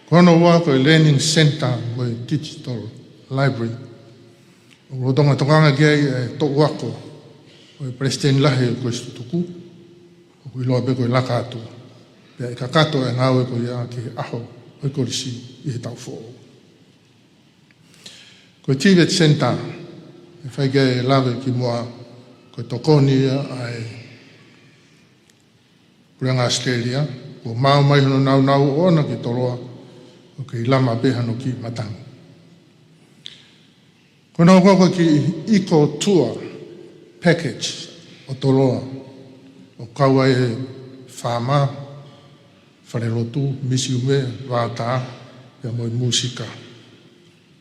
Ko hono ua ko e Learning Centre mo e Digital Library. ʻOku lolotonga tokanga ki ai e toʻu ako ʻo e Palesiteni Lahi ʻo e Kolisi Tutuku, ʻoku ʻiloa pē ko e Lakaatu. Pea ʻe kakato e ngāue ko ia ki he ʻaho ʻo e kolisi ʻi he taʻu foʻou. Ko e TVET Centre, ʻe fai ki ai e lave kimuʻa, ko e tokoni ia ʻa e Puleʻanga ʻAositelēlia, kuo maau mai hono naunau ʻoʻona ki Toloa, ʻoku kei lama pē hano kiʻi matangi. Ko hono hoko ko e kiʻi eco tour package ʻo Toloa, ʻoku kau ai e faama, falelotu, misiume, vaotā, pea mo e mūsika.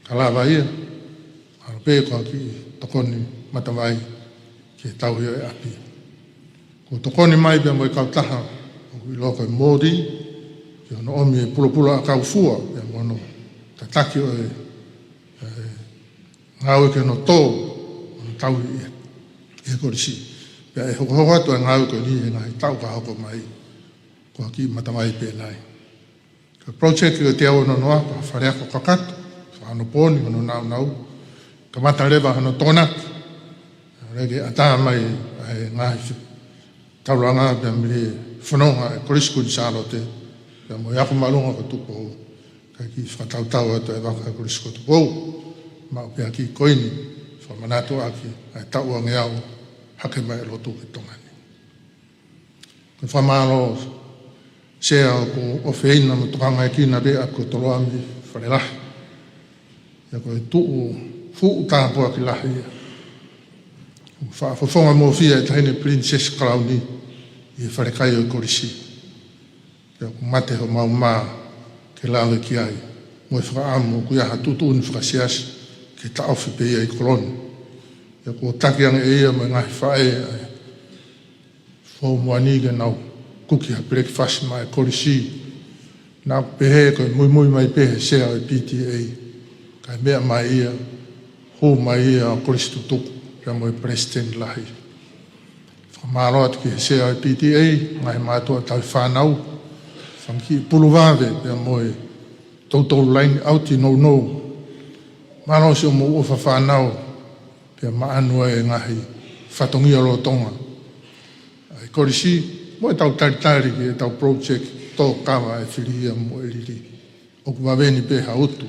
Ka lava ia, ʻalu pē ko e kiʻi tokoni matavai ki he tauhi ʻo e ʻapi. Kuo tokoni mai pea mo e kautaha ʻoku ʻiloa ko e MODI, ki hono ʻomi e pulopula ʻakau fua, pea mo hono tataki ʻo e, e ngāue ki hono tō, hono tauhi ʻi he, ʻi he kolisi. Pea ʻe hokohoko atu e ngāue ko eni he ngaahi taʻu ka hoko mai, ko e kiʻi matavai pē nai. Ko e project ko e teau ono noa, ko e faleako kakato, fakaʻonapooni hono naunau, kamata leva hono tokonaki. Lele ʻatā mai ʻa e ngaahi taulanga pea mei he fononga ʻa e Kolisi Kuini Sālote, pea mo e ako māʻolunga ko Tupou, kae kiʻi fakatautau atu e vaka ʻa e Kolisi ko Tupou, maʻu pē ʻa e kiʻi koini, fakamanatu ʻaki ʻa e taʻu ange au, hake mai e lotu ki Tonga ni. Ko e fakamālō Sea ʻoku ʻofeina mo tokangaʻekina pē ʻa e ako Toloa mei Falelahi. ʻIo ko e tuʻu fuʻu tāpuaki lahi ia. Fakafofonga mo fia e taʻahine Pilinisesi Kalauni ʻi he falekai ʻo e kolisi. ʻIo ʻoku mate homau mā ke lave ki ai. Mo e fakaʻamu ʻoku ʻi ai ha tuʻutuʻuni fakasiasi ke taʻofi pē ia ʻi Koloni. ʻIo ʻoku taki ange ʻe ia mo e ngaahi faʻē ʻa e Fō Moani ke nau kuki ha pelekifasi maʻa e kolisi. Naʻa ku pehē ko e muimui mai pē he Sea ʻo e PTA. Kae meʻa mai ia, hū mai ia ʻo kolisi tutuku, pea mo e Palesiteni Lahi. Fakamālō atu ki he Sea ʻo e PTA, ngaahi mātuʻa tauhi fānau, fanga kiʻi pulu vave, pea mo e toutou laine ʻauti nounou. Mālō siʻomou ʻofa fānau, pea maʻanu ai e ngaahi fatongia lolotonga ʻa e kolisi, mo ʻetau talitali ki heʻetau project tō kava e fili ia mo e lili. ʻOku vave ni pē ha utu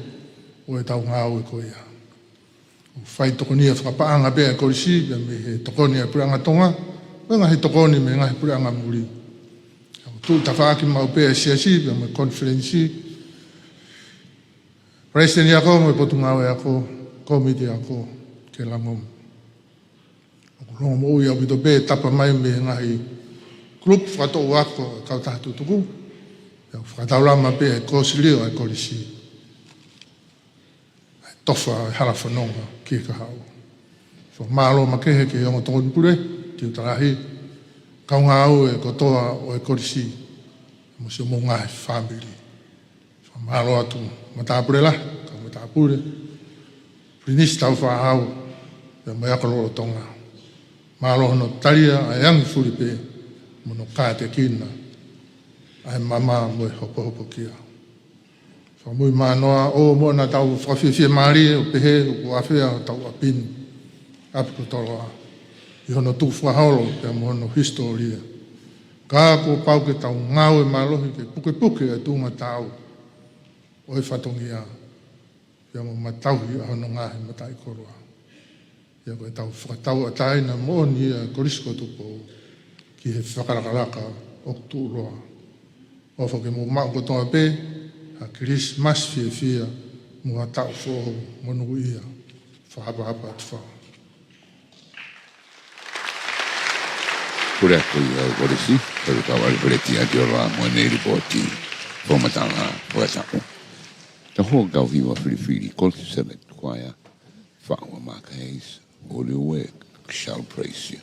ʻo ʻetau ngāue ko ia. ʻOku fai tokonia fakapaʻanga pē ʻa e kolisi, pea mei he tokoni ʻa e Puleʻanga Tonga, mo e ngaahi tokoni mei he ngaahi puleʻanga muli. ʻOku tuʻu tafaʻaki maʻu pē ʻa e siasi, pea mo e konifelenisi, Palesiteni Ako mo e Potungāue Ako, Kōmiti Ako, ke langomu. ʻOku longomoʻui ʻaupito pē tapa mai mei he ngaahi kulupu fakatoʻu ako ʻa e kautaha tutuku, ʻa e fakataulama pē ʻa e kōsilio ʻa e kolisi. ʻA e tofa ʻa e hala fononga ki he kahaʻu. Fakamālō makehe ki he ongo tokoni pule, Tiuta Lahi, kau ngāue kotoa ʻo e kolisi, mo siʻomou ngaahi fāmili. Fakamālō atu matāpule lahi, kau matāpule, Pilinisi Tāufaʻāhau, pea mo e ako lolotonga. Mālō hono talia ʻa e angi fuli pē, mo hono kātekina ʻa e mama mo e hopohopokia. Fakamui mānoa ʻo mo na tau fakafiefia mālie ʻo pehē ʻoku ʻafea hotau ʻapi ni, ʻapi ko Toloa, ʻi hono tukufakaholo pea mo hono hisitōlia. Ka kuo pau ke tau ngāue mālohi ke pukepuke ʻa e tuʻunga taau ʻo e fatongia, pea mo matauhi ʻa hono ngaahi mataʻikoloa. ʻIo ko ʻetau fakatauʻatāina moʻoni ʻa e Kolisi ko Tupou ki he fakalakalaka ʻoku tuʻuloa. ʻOfa ke mou maʻu kotoa pē ha Kilisimasi fiefia mo ha taʻu foʻou monūʻia. Fakaʻapaʻapa atu fau. Pule Ako ia ʻo e Kolisi, Tolu Kau Alifeleti ʻAtiola mo ʻene lipooti fakamatala fakataʻu. Tau hoko ki he kau hiva filifili, Colts Seventh Choir, Faʻu ʻa Mark Hayes, All Your Work Shall Praise You.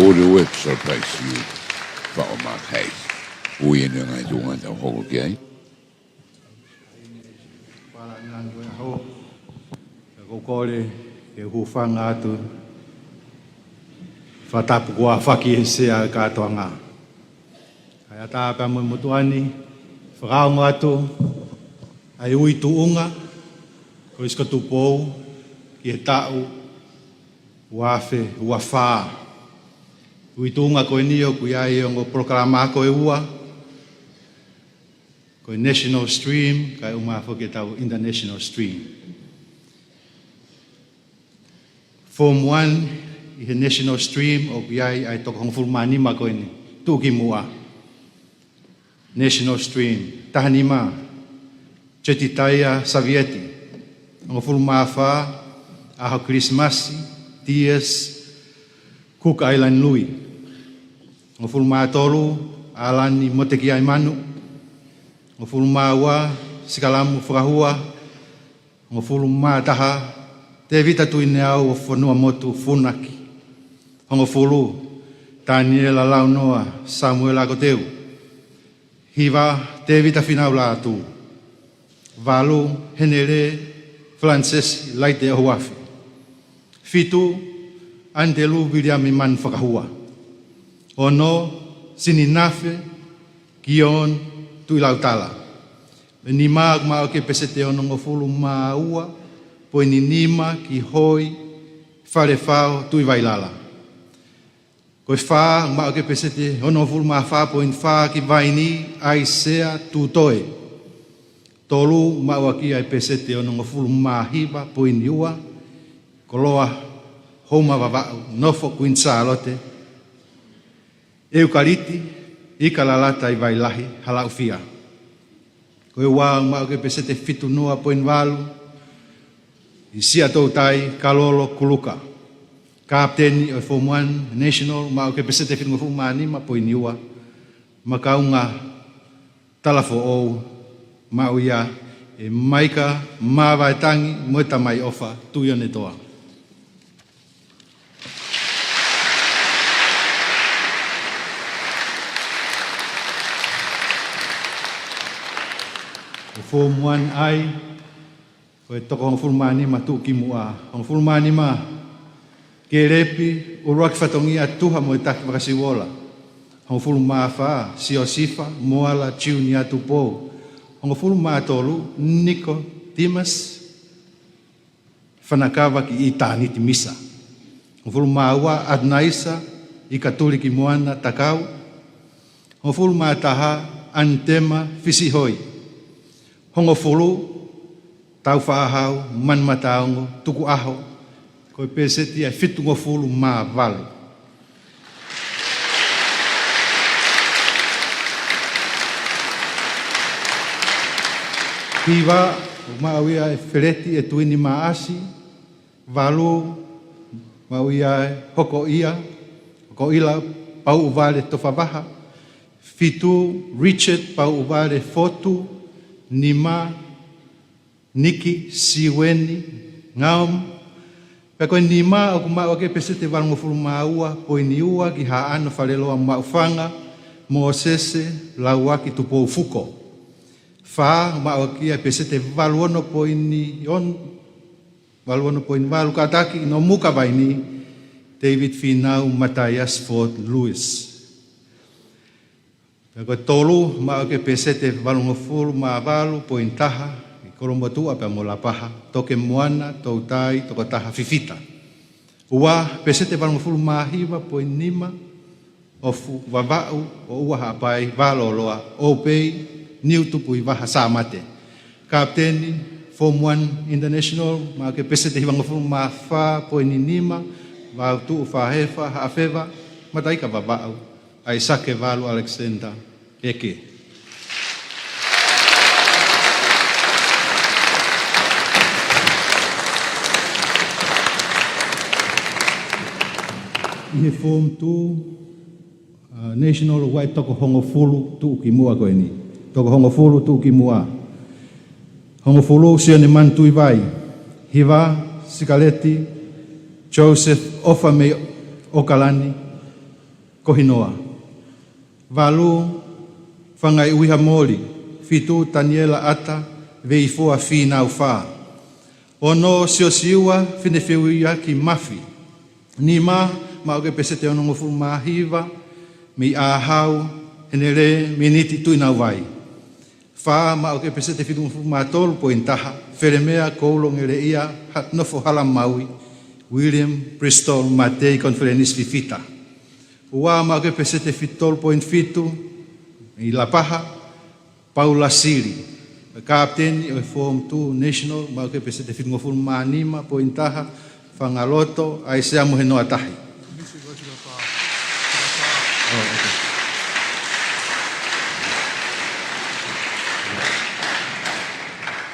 All the works of Christ you. Faʻo Mark Hayes. Ui eni ngaahi tuʻunga tau hoko ki ai. Pala ngan ko e aho. Ko e kole ke u hūfanga atu. Fakatapu ko e fakaʻeseʻesa e kātoanga. ʻA ia ʻatā pē mo e motuʻa ni, fakaongo atu ʻa e ui tuʻunga, ko e Episikopo Tupou, ki he taʻu ua afe ua fā. Ui tuʻunga ko eni ʻoku ʻi ai e ongo polokalama ako ʻe ua, ko e National Stream, kae ʻumaʻā foki ʻetau International Stream. Form one ʻi he National Stream ʻoku ʻi ai ʻa e toko hongofulu mā nima ko eni, tuʻukimuʻa. National Stream. Taha nima, Jetitaia Savieti. Hongofulu mā fā, ʻAho Kilisimasi, T S, Cook Island Lui. Hongofulu mā tolu, ʻAlani Motekiaimanu. Hongofulu mā ua, Sikalamu Fakahua. Hongofulu mā taha, Tēvita Tuineau ʻo Fonuamotu Funaki. Hongofulu, Taniela Launoa Samuela Akoteu. Hiva, Tēvita Finau Lātū. Valu, Henele Falanisesi Laite ʻOhuafi. Fitu, ʻAnitelū Viliami Manu Fakahua. Ono, Sininafe Kion Tuʻilautala. Nima, ʻoku maʻu ʻaki e peseti ʻe onongofulu mā ua poini nima ki Hoi Falefao Tuʻivailala. Ko e fā, ʻoku maʻu ʻaki e peseti ʻe onongofulu mā fā poini fā ki Vaini ʻAisea Tutoe. Tolu, ʻoku maʻu ʻaki ʻa e peseti ʻe onongofulu mā hiva poini ua, Koloa Houma Vavaʻu, nofo Kuini Sālote. ʻEukaliti Ika Lalata ʻi Vailahi, Halaʻufia. Ko e ua, ʻoku maʻu ʻaki e peseti ʻe fitu noa poini valu, ʻIsia Toutai Kalolo Kuluka. Kapiteni ʻo e Form one National, ʻoku maʻu ʻaki e peseti ʻe fitungofulu mā nima poini ua, Makaunga Talafoʻou, maʻu ia ʻe Maika Mavaetangi mo e Tamai ʻOfa Tuʻionetoa. Ko e Form one I, ko e toko hongofulu mā nima tuʻukimuʻa. Hongofulu mā nima, Kelepi ʻUluaki Fatongia Tuha mo e Taki Vakasiuola. Hongofulu mā fā, Siosifa Moala Junior Tupou. Hongofulu mā tolu, Nikotimas Fanakava ki ʻItāniti Misa. Hongofulu mā ua, ʻAtunaisa Ikatuliki Moana Takau. Hongofulu mā taha, ʻAnitema Fisihoi. Hongofulu, Taufaʻahau Manu Mataongo Tukuʻaho. Ko e peseti ʻe fitungofulu mā valu. Hiva, ʻoku maʻu ia ʻe Feleti ʻEtuini Maʻasi. Valu, maʻu ia ʻe Hokoʻia, Hokoʻila Pauʻuvale Tofavaha. Fitu, Richard Pauʻuvale Fotu. Nima, Niki Siueni Ngaum. Pea ko e nima, ʻoku maʻu ʻaki e peseti ʻe valungofulu mā ua poini ua ki Haʻano Faleloa Maʻufanga, Mōsese Lauaki Tupou Fuko. Fā, ʻoku maʻu ʻaki ʻa e peseti ʻe valu ono poini on-, valu ono poini valu, Kātaki Nomuka Vaini, David Finau Mataiasi Ford Lewis. Pea ko e tolu, maʻu ʻaki e peseti ʻe valungofulu mā valu poini taha, ʻi Kolomotuʻa pea mo Lapaha, Toke Moana Toutai Tokotaha Fifita. Ua, peseti ʻe valungofulu mā hiva poini nima, ʻOfu Vavaʻu ʻo ʻUa Haʻapai Valoloa, ʻOupei Niutupuivaha Sāmate. Kapiteni, Form one International, maʻu ʻaki e peseti ʻe hivangofulu mā fā poini nima, Vautuʻu Fahefa Haʻafeva, Mataika Vavaʻu, ʻAisake Valu Alexander Eke. ʻI he Form two, uh, National, ʻoku ʻi ai e toko hongofulu tuʻukimuʻa ko eni. Toko hongofulu tuʻukimuʻa. Hongofulu, Sione Manu Tuivai. Hiva, Sikaleti Joseph ʻOfa mei ʻOkalani. Kohinoa. Valu, Fangaiʻuiha Moli. Fitu, Taniela ʻAta Veifua Fīnaufā. Ono, Siosiua Finefeuiaki Mafi. Nima, maʻu ʻaki e peseti ʻe onongofulu mā hiva, mei ʻĀhau Henele Miniti Tuʻinauvai. Fā, maʻu ʻaki e peseti ʻe fitungofulu mā tolu poini taha, Felemea Koulongeleʻia Ha-, Nofo Halamaui, William Bristol Matei Konifelenisi Fifita. Ua, maʻu ʻaki e peseti ʻe fitungofulu poini fitu, mei Lapaha, Paula Sili. Kapiteni ʻo e Form Two National, maʻu ʻaki e peseti ʻe fitungofulu mā nima poini taha, Fangaloto ʻAisea Mohenoa Tahi. Oh, okay.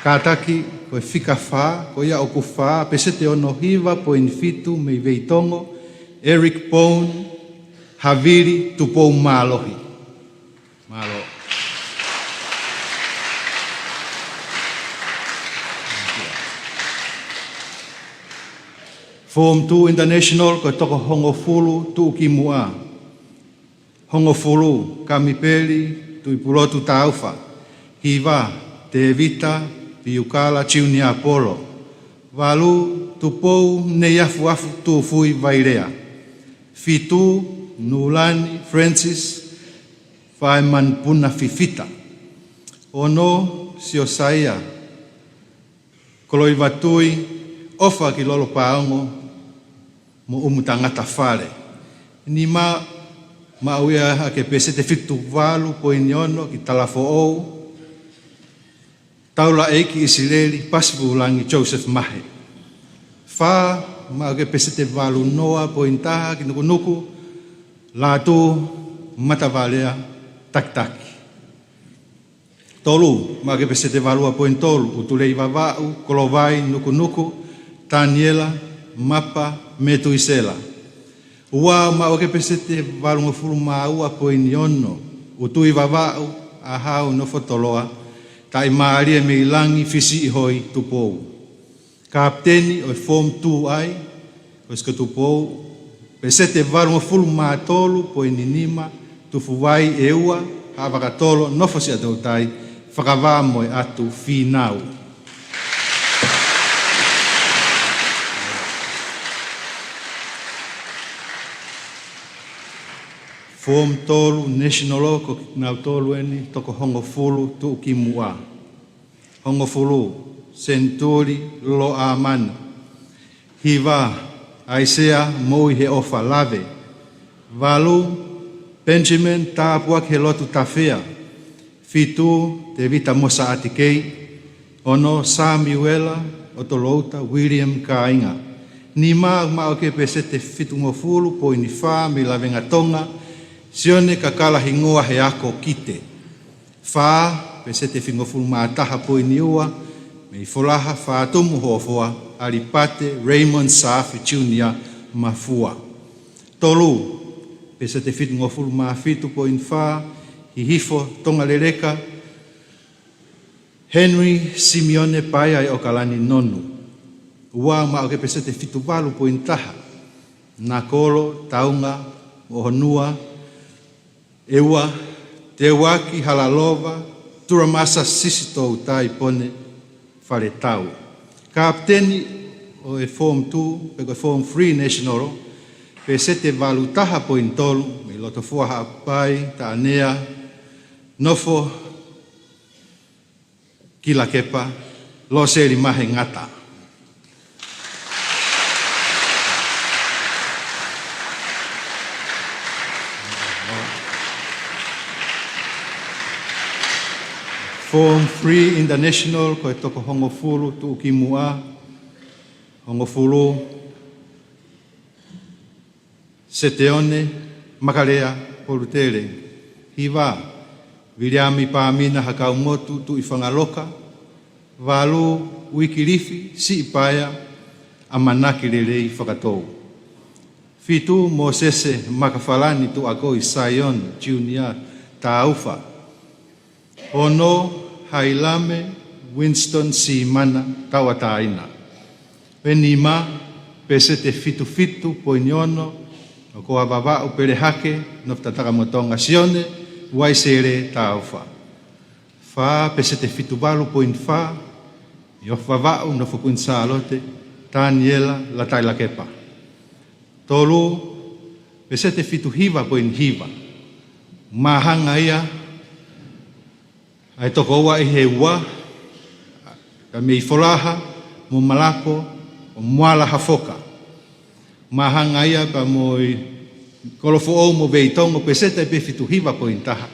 Kātaki, ko e fika fā, ko ia ʻoku fā, peseti ʻe ono hiva poini fitu mei Veitongo, Eric Bone Havili Tupou Mālohi. Mālō. Form Two International, ko e toko hongofulu tuʻukimuʻa. Hongofulu, Kamipeli Tuʻipulotu Taufa. Hiva, Tēvita Piukala Junior Polo. Valu, Tupou Neiafuafu Tufui Vailea. Fitu, Nulani Francis Faemanpuna Fifita. Ono, Siosaia Koloivatui ʻOfa ki Lolopaongo mo ʻUmutangata Fale. Nima, maʻu ia ʻaki e peseti ʻe fitungofulu valu poini ono ki Talafoʻou, Taulaʻeiki ʻIsileli Pasivulangi Joseph Mahe. Fā, maʻu ʻaki e peseti ʻe valu noa poini taha ki Nukunuku, Lātū Matavalea Takitaki. Tolu, maʻu ʻaki e peseti ʻe valu ua poini tolu, ʻUtulei Vavaʻu, Kolovai, Nukunuku, Taniela Mapa Metuisela. Ua, maʻu ʻaki e peseti ʻe valungofulu mā ua poini ono, ʻUtui Vavaʻu, ʻĀhau, Nofo Toloa, Taʻimālie mei Langi Fisiʻihoi Tupou. Kapiteni ʻo e Form Two ai, ko Sika Tupou, peseti ʻe valungofulu mā tolu poini nima, Tufuvai ʻEua, Haʻavakatolo, Nofo Siaʻatoutai, Fakavā mo e ʻAtu Fīnau. Form Tolu National, ko kinautolu eni toko hongofulu tuʻukimuʻa. Hongofulu, Senituli Loloʻamanu. Hiva, ʻAisea Moʻuiheʻofa Lave. Valu, Benjamin Tāpuakihelotu Tafea. Fitu, Tēvita Mosaʻati Kei. Ono, Samiuela ʻOtolouta William Kāinga. Nima, maʻu ʻaki e peseti ʻe fitungofulu poini fā mei Lavengatonga, Sione Kakala Hingoa Heako Kite. Fā, peseti ʻe fitungofulu mā taha poini ua, mei Folaha Fatumu Hofoa, ʻAlipate Raymond Saafi Junior Mafua. Tolu, peseti ʻe fitungofulu mā fitu poini fā, Hihifo Tongaleleka, Henry Simione Paea ʻi ʻOkalani Nonu. Ua, maʻu ʻaki e peseti ʻe fitungofulu valu poini taha, Nakolo Taunga Moʻohonua, ʻEua, Teuaki Halalova Turamasa Sisitoutai Pone Faletau. Kapiteni ʻo e Form Two, pe ko e Form Three National, peseti ʻe valu taha poini tolu, mei Lotofua Haʻapai, Taʻanea, Nofo Kilakepa, Loseli Mahe Ngata. Form Three International, ko e toko hongofulu tuʻukimuʻa, hongofulu, Seteone Makalea Polutele. Hiva, Viliami Pāmina Hakaumotu Tuʻifangaloka. Valu, Uikilifi Siʻipaea ʻAmanaki Lelei Fakatou. Fitu, Mōsese Makafalani Tuʻakoi Saione Junior Taufa. Ono, Hailame Winston Simana Tauʻatāina. Pea nima, peseti ʻe fitu fitu poini ono, ʻOkoa Vavaʻu Pelehake, nofo Tatakamotonga, Sione Uaisele Taufa. Fā, peseti fitu valu poini fā, Miofu Vavaʻu, nofo Kuini Sālote, Taniela Latailakepa. Tolu, peseti fitu hiva poini hiva, māhanga ia ʻa e toko ua ʻi he ua, ka mei Folaha mo Malako ʻo Moala Hafoka. Māhanga ia pea mo Kolofoʻou mo Veitongo, peseti pē fitu hiva poini taha,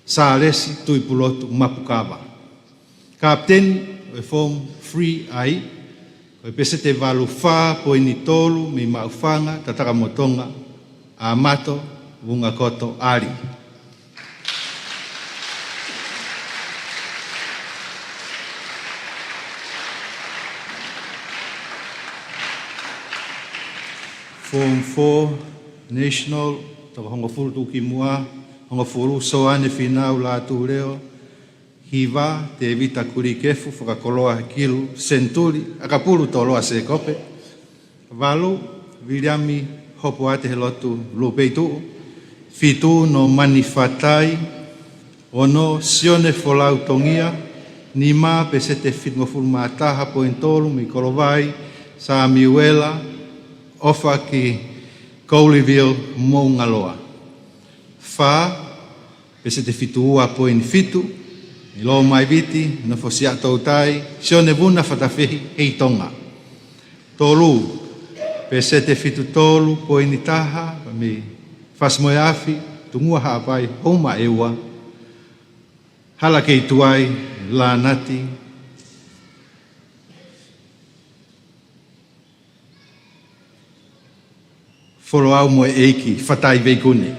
Sālesi Tuʻipulotu Mapukava. Kapiteni ʻo e Form three ai, ko e peseti valu fā poini tolu mei Maʻufanga, Tatakamotonga, ʻAmato Vungakoto ʻAli. Form four National, toko hongofulu tuʻukimuʻa, hongofulu Soane Finau Lātūleo, hiva Tēvita Kulikefu Fakakoloa Kilu Senituli ʻAkapulu Toloa Sēkope, valu Viliami Hopoate Helotu Lupeituʻu, fitu Nōmani Fatai, ono Sione Folau Tongia, nima peseti fitungofulu mā taha poini tolu mei Kolovai, Samiuela ʻOfaki Koulivil Moungaloa. Fā, peseti fitu ua poini fitu, mei Lomaiviti, nofo Siaʻatoutai, Sione Vuna Fatafehi Heitonga. Tolu, peseti fitu tolu poini taha, mei Fasi-moe-Afi, Tungua Haʻapai, Houma ʻEua, Halakeituai Lanati Foloau mo e ʻEiki Fatai Veikune.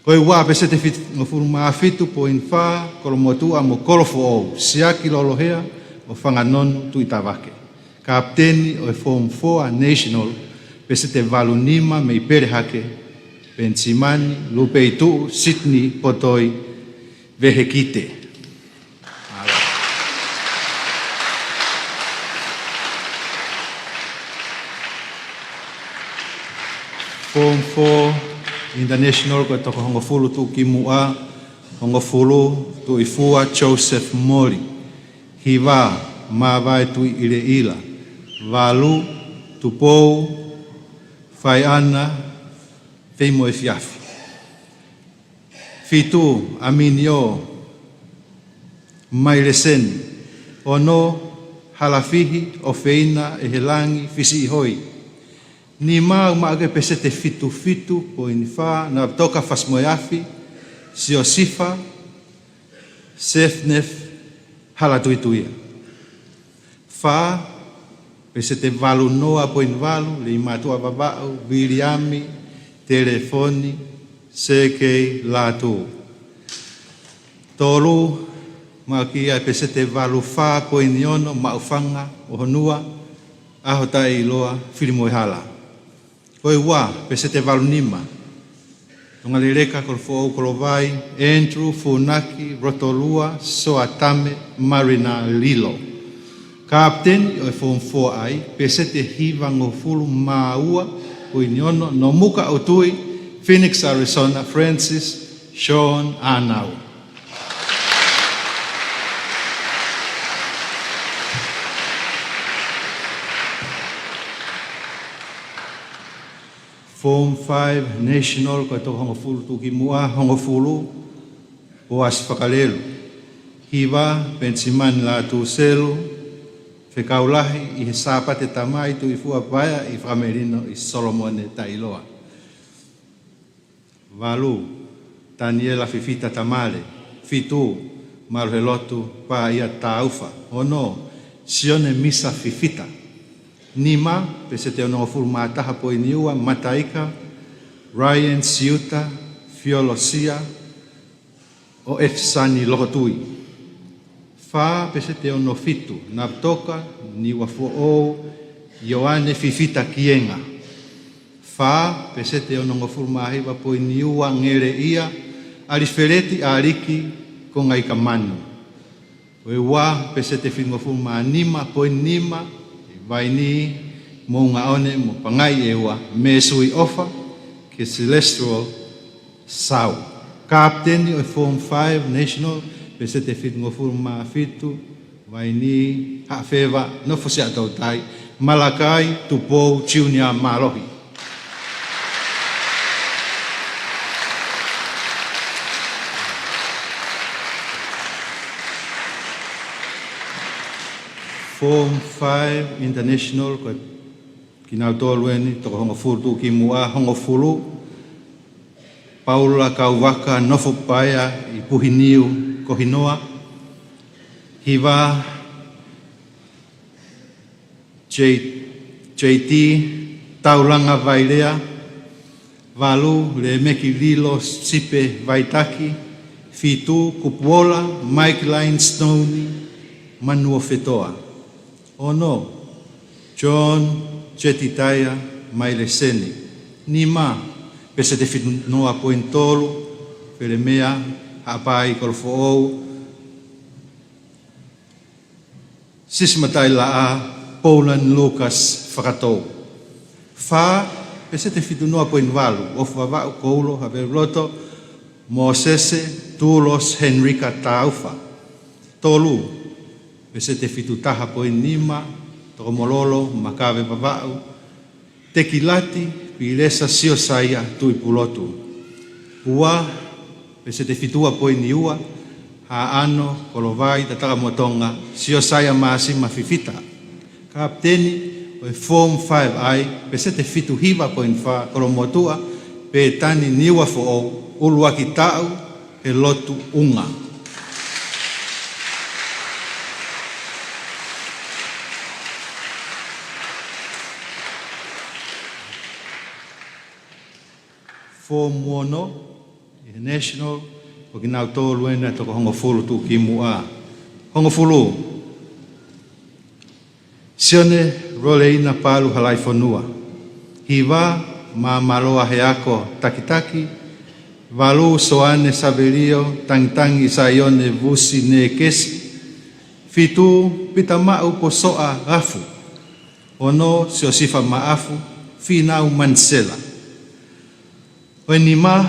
Ko e ua, peseti fitungofulu mā fitu poini fā, Kolomotuʻa mo Kolofoʻou, Siaki Lolohea mo Fanganonu Tuʻitavake. Kapiteni ʻo e Form four National, peseti valu nima mei Pelehake, Penisimani Lupeituʻu Sitini Potoi Vehekite. Form four International, ko e toko hongofulu tuʻukimuʻa, hongofulu Tuʻifua Joseph Moli, hiva Māvae Tuʻiʻileʻila, valu Tupou Faiʻana Feimoefiafi, fitu ʻAminio Maileseni, ono Halafihi ʻOfeina ʻEhelangi Fisiʻihoi, nima ʻoku maʻu ki ai e peseti fitu fitu poini fā, Navatoka Fasi-moe-Afi Siosifa Sefnef Halatuituia. Fā, peseti valu noa poini valu, Leimātuʻa Vavaʻu Viliami Telefoni Sekei Lātū. Tolu, maʻu ki ai e peseti valu fā poini ono, Maʻufanga ʻOhonua ʻAhotaʻeiloa Filimoehala. Ko e ua, peseti valu nima, Tongaleleka Kolofoʻou Kolovai, Andrew Funaki Rotolua Soatame Marina Lilo. Kapiteni ʻo e Form four ai, peseti hivangofulu mā ua poini ono, Nomuka ʻUtui, Phoenix, Arizona, Francis Sean Anau. Form five National, ko e toko hongofulu tuʻukimuʻa, hongofulu Poasi Fakalelu, hiva Penisimani Lātūselu, fekau lahi ʻi he Sāpate Tamai Tuʻifua Paea ʻi Fakamelino ʻi Solomone Taʻiloa. Valu, Taniela Fifita Tamale. Fitu, Maluhelotu Paia Taufa. Ono, Sione Misa Fifita. Nima, peseti onongofulu mā taha poini ua, Mataika Ryan Siuta Fiolosia ʻo Efisani Lokotui. Fā, peseti ono fitu, Navatoka Niuafoʻou Ioane Fifita Kienga. Fā, peseti onongofulu mā hiva poini ua, Ngeleʻia ʻAlifeleti ʻAliki Kongaikamanu. Ko e ua, peseti fitungofulu mā nima poini nima, Vaini Moungaʻone mo Pangai ʻEua Mēsui ʻOfa Ke Celestial Sau. Kapiteni ʻo e Form five National, peseti ʻe fitungofulu mā fitu, Vaini Haʻafeva, nofo Siaʻatoutai, Malakai Tupou Junior mālohi. Form five International, ko kinautolu eni, toko hongofulu tuʻukimuʻa, hongofulu, Paula Kauvaka, nofo Paea ʻi Puhiniu ko Hinoa, hiva, J-, J T Taulanga Vailea, valu, Lemeki Lilo Sipe Vaitaki, fitu, Kupuola Mike Line Stone Manuofetoa. Ono, John Jetitaia Maileseni. Nima, peseti ʻe fitu noa poini tolu, Felemea Haʻapai Kolofoʻou, Sisimatai Laʻā, Poland Lucas Fakatou. Fā, peseti ʻe fitu noa poini valu, ʻOfa Vavaʻu Koulo Haveluloto, Mosese Tulos Henrika Taufa. Tolu, peseti ʻe fitu taha poini nima, Tokomololo Makave Vavaʻu, Tekilati Pilesa Siosaia Tuʻipulotu. Ua, peseti ʻe fitu ua poini ua, Haʻano Kolovai Tatakamotonga, Siosaia Māsima Fifita. Kapiteni ʻo e Form five I, peseti ʻe fitu hiva poini fā, Kolomotuʻa Petani Niuafoʻou, ʻUluaki Taʻu, he lotu ʻunga. Form ono, ʻi he National, ko kinautolu eni ʻa e toko hongofulu tuʻukimuʻa. Hongofulu. Sione Roleina Palu Halaifonua. Hiva, Māmaloa Heako Takitaki. Valu, Soane Savelio Tangitangi Saione Vusi Nekesi. Fitu, Pita Maʻu Posoʻa Gafu. Ono, Siosifa Maʻafu Finau Manisela. ʻO e nima,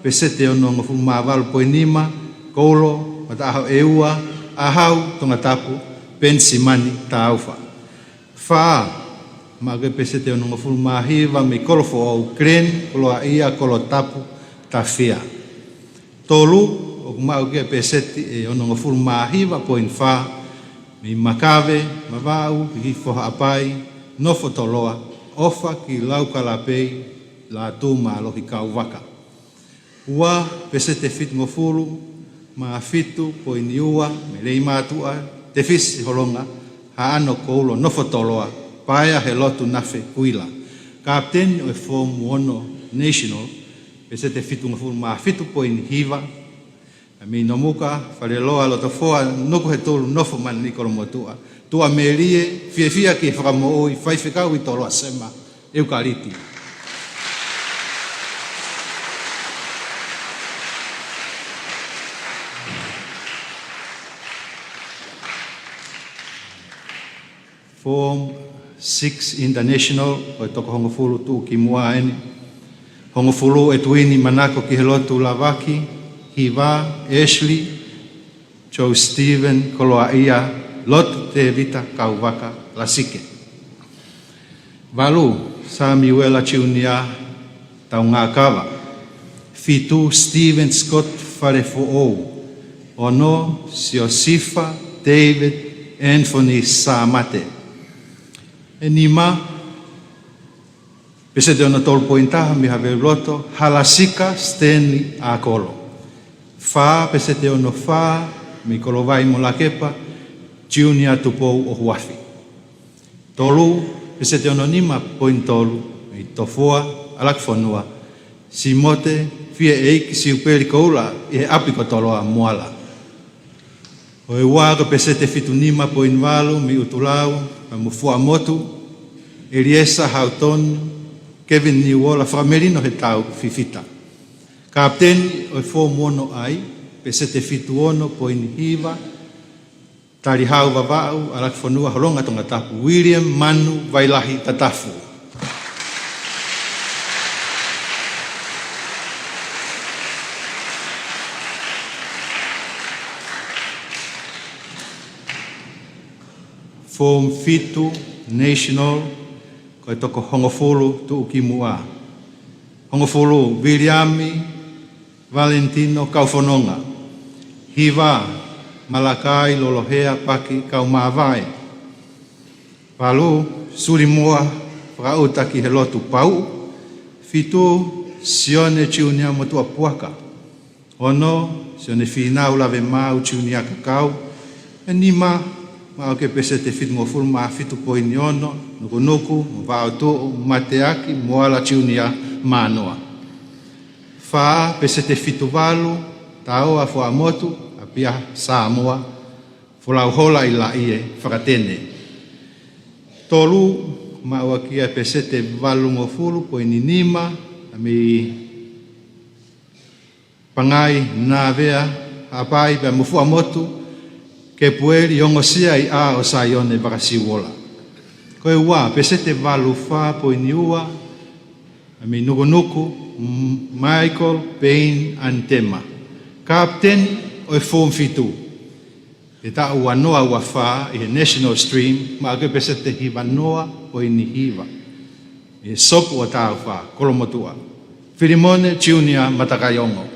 peseti ʻe onongofulu mā valu poini nima, Koulo Mataʻaho ʻEua ʻAhau Tongatapu Penisimani Taufa. Fā, maʻu ʻe he peseti ʻe onongofulu mā hiva mei Kolofoʻou, Glenn Koloaʻia Kolotapu Tafea. Tolu, ʻoku maʻu ʻe he peseti ʻe onongofulu mā hiva poini fā, mei Makave Vavaʻu, Hihifo Haʻapai, nofo Toloa, ʻOfa ki Laukalapei, Lātū Mālohi Kauvaka. Ua, peseti ʻe fitungofulu mā fitu poini ua, mei Leimātuʻa Tefisi Holonga Haʻano Koulo, nofo Toloa, Paea he lotu Nafe Kuila. Kapiteni ʻo e Form ono National, peseti ʻe fitungofulu mā fitu poini hiva, mei Nomuka, Faleloa, Lotofoa, Nukuhetulu, nofo Manini Kolomotuʻa, Tuʻamelie, fiefia ki he Fakamoʻui, faifekau ʻi Toloa Sema ʻEukaliti. Form six International, ʻo e toko hongofulu tuʻukimuʻa eni. Hongofulu, ʻEtuini Manako ki he lotu Lavaki. Hiva, Ashley Joe Stephen Koloaʻia, Lotu Tevita Kauvaka Lasike. Valu, Samiuela Junior Taungakava. Fitu, Stephen Scott Falefoʻou. Ono, Siosifa David Anthony Sāmate. ʻE nima, peseti ʻe ono tolu poini taha mei Haveluloto, Halasika Stanley ʻAkolo. Fā, peseti ʻe ono fā mei Kolovai mo Lakepa, Junior Tupou ʻOhuafi. Tolu, peseti ʻe ono nima poini tolu mei Tofoa, ʻAlakifonua, Simote Fieʻeiki Siupeli Koula ʻi he ʻapi ko Toloa, Moala. ʻO e ua, ko e peseti ʻe fitu nima poini valu mei ʻUtulau mo Fuaʻamotu, ʻEliesa Hautoni, Kevin Niuola, Fakamelino Hetau Fifita. Kapiteni ʻo e Form ono I, peseti ʻe fitu ono poini hiva, Talihau Vavaʻu, ʻAlakifonua, Holonga Tongatapu, William Manu Vailahi Tatafu. Form fitu National, ko e toko hongofulu tuʻukimuʻa. Hongofulu, Viliami Valentino Kaufononga. Hiva, Malakai Lolohea Paki Kaumavae. Valu, Sulimuʻa Fakaʻuta ki he Lotu Pau. Fitu, Sione Junior Motuʻa Puaka. Ono, Sione Fīnau Lavemaau Junior Kakau. Pea nima, maʻu ʻaki e peseti fitungofulu mā fitu poini ono, Nukunuku mo Vaotuʻu Mateaki Moala Junior Mānoa. Fā, peseti fitu valu, Taoa Fuaʻamotu, ʻApiaha Samoa, Folau Hola ʻi Laʻie Fakatene. Tolu, maʻu ʻaki e peseti valungofulu poini nima, ʻa mei Pangai Navea Haʻapai pea mo Fuaʻamotu, Kepueli Ongosia ʻi ʻAo Saione Vakasiuola. Ko e ua, peseti valu fā poini ua, ʻa mei Nukunuku, M-, Michael Payne Antema. Kapiteni ʻo e Form fitu he taʻu ua noa ua fā ʻi he National Stream, maʻu ʻaki e peseti hiva noa poini hiva. ʻI he Sopu ʻo Tāufa, Kolomotuʻa, Filimone Junior Matakaiongo.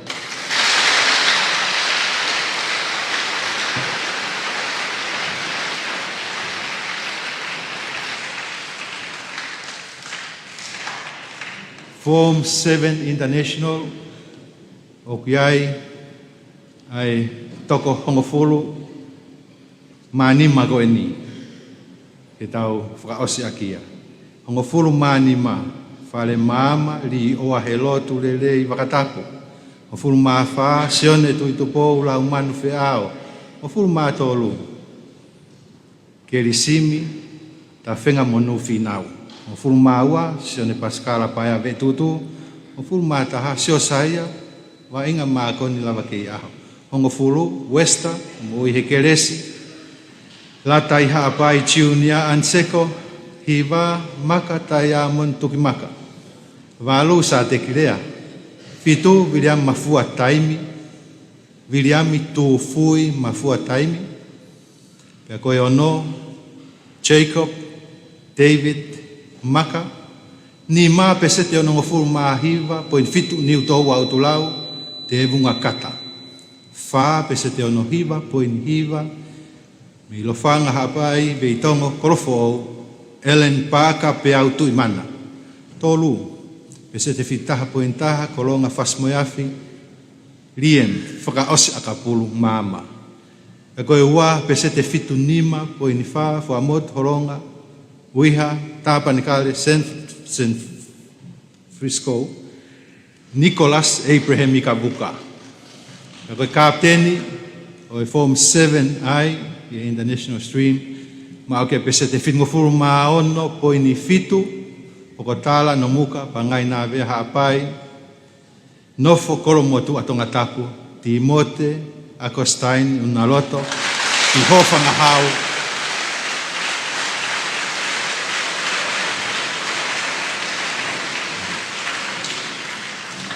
Form seven International, ʻoku ʻi ai ʻa e toko hongofulu mā nima ko eni ke tau fakaʻosi ʻaki ia. Hongofulu mā nima, Fale Maama Liʻoa Helotu Lelei Vakatapu. Hongofulu mā fā, Sione Tuʻitupou Laumanu Feʻao. Hongofulu mā tolu, Kelisimi Tafenga Monū Fīnau. Hongofulu mā ua, Sione Pasikala Paea Veʻetutu. Hongofulu mā taha, Siosaia Vaʻinga Mākoni Lavakeiʻaho. Hongofulu, Westa Moʻuihekelesi Latai Haʻapai Junior Anseko. Hiva, Maka Taiamoni Tukimaka. Valu, Sāteki Lea. Fitu, Viliami Mafua Taimi, Viliami Tūfui Mafua Taimi. Pea ko e ono, Jacob David Maka. Nima, peseti onongofulu mā hiva poini fitu, Niutōua ʻUtulau Tevunga Kata. Fā, peseti ono hiva poini hiva, mei Lofanga Haʻapai, Veitongo Kolofoʻou, Ellen Parker Peau Tuʻimana. Tolu, peseti fitu taha poini taha, Kolonga Fasi-mo-e-Afi Liam Fakaʻosi ʻAkapulu Maama. Pea ko e ua, peseti fitu nima poini fā, Fuaʻamotu Holonga Uiha Tāpanekale San, San Francisco, Nicholas Abraham Ikavuka. Pea ko e kapiteni ʻo e Form seven I ʻi he International Stream, maʻu ʻaki e peseti fitungofulu mā ono poini fitu, Pokotala Nomuka Pangai Navea Haʻapai, Nofo Kolomotuʻa Tongatapu, Timote ʻAkositaini Unaloto Kihofangahau.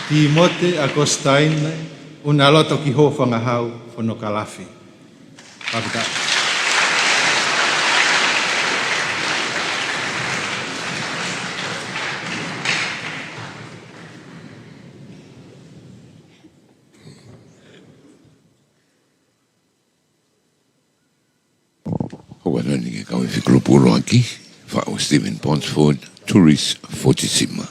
Timote ʻAkositaini Unaloto Kihofangahau Fonokalafi. Fakafetaʻi. ʻOku ʻalu eni ke kau e fekulupu ʻuluaki, Faʻu Stephen Ponsford, Turis Fotisima.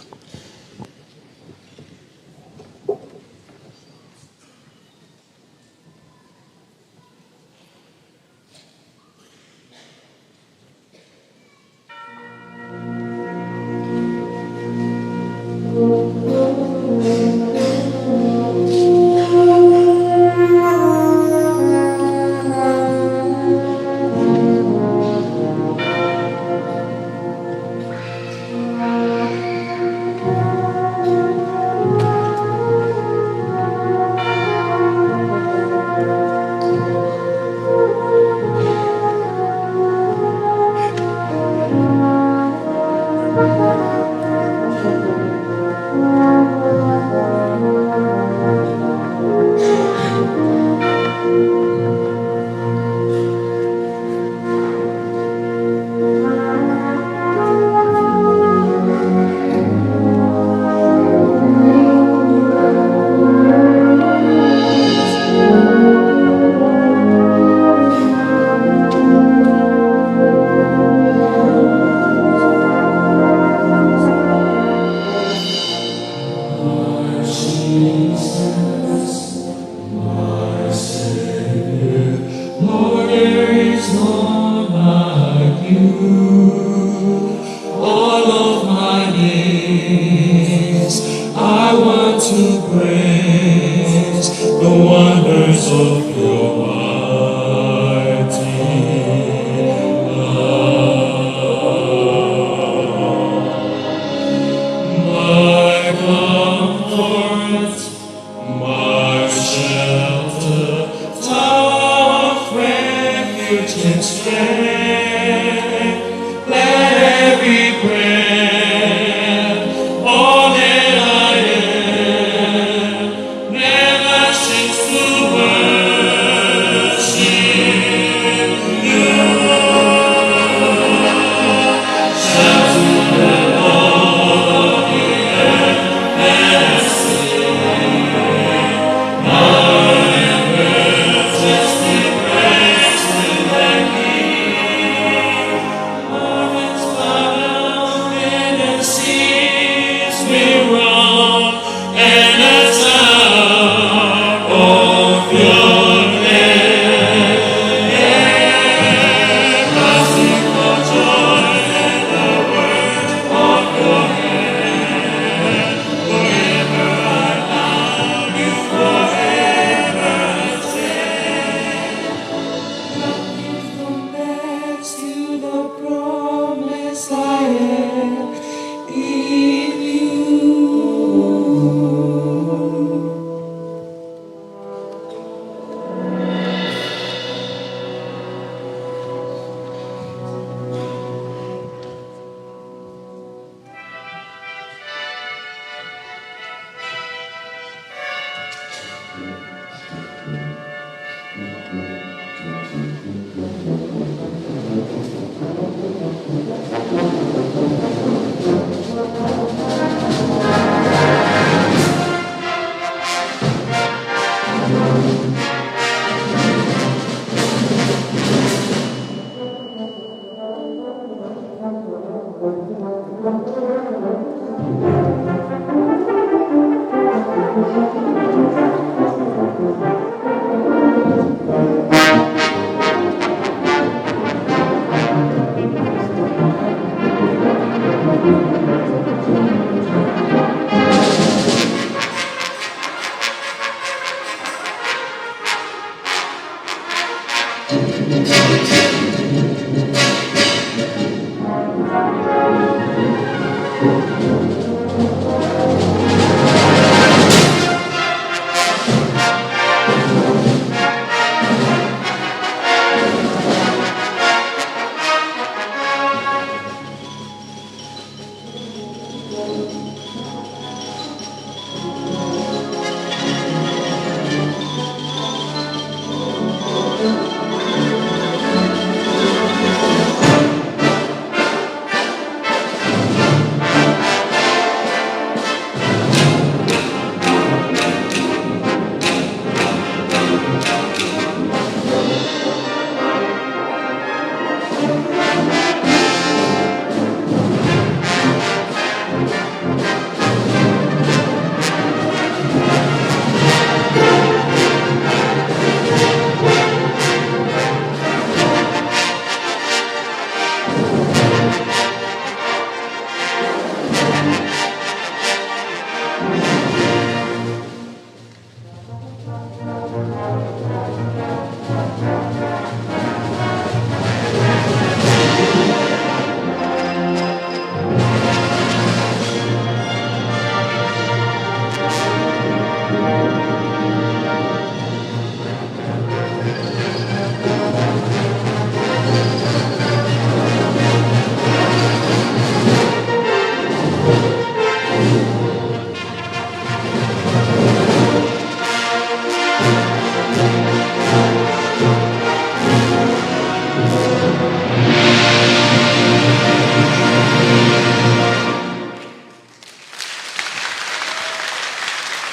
For there is none like you. All of my days, I want to praise the wonders of your mighty love. My comfort, my shelter, tower of refuge and strength, let every breath, all that I am, never cease to worship you. Shout to the Lord, all the earth, let us sing. Nothing compares to the promise I have in you.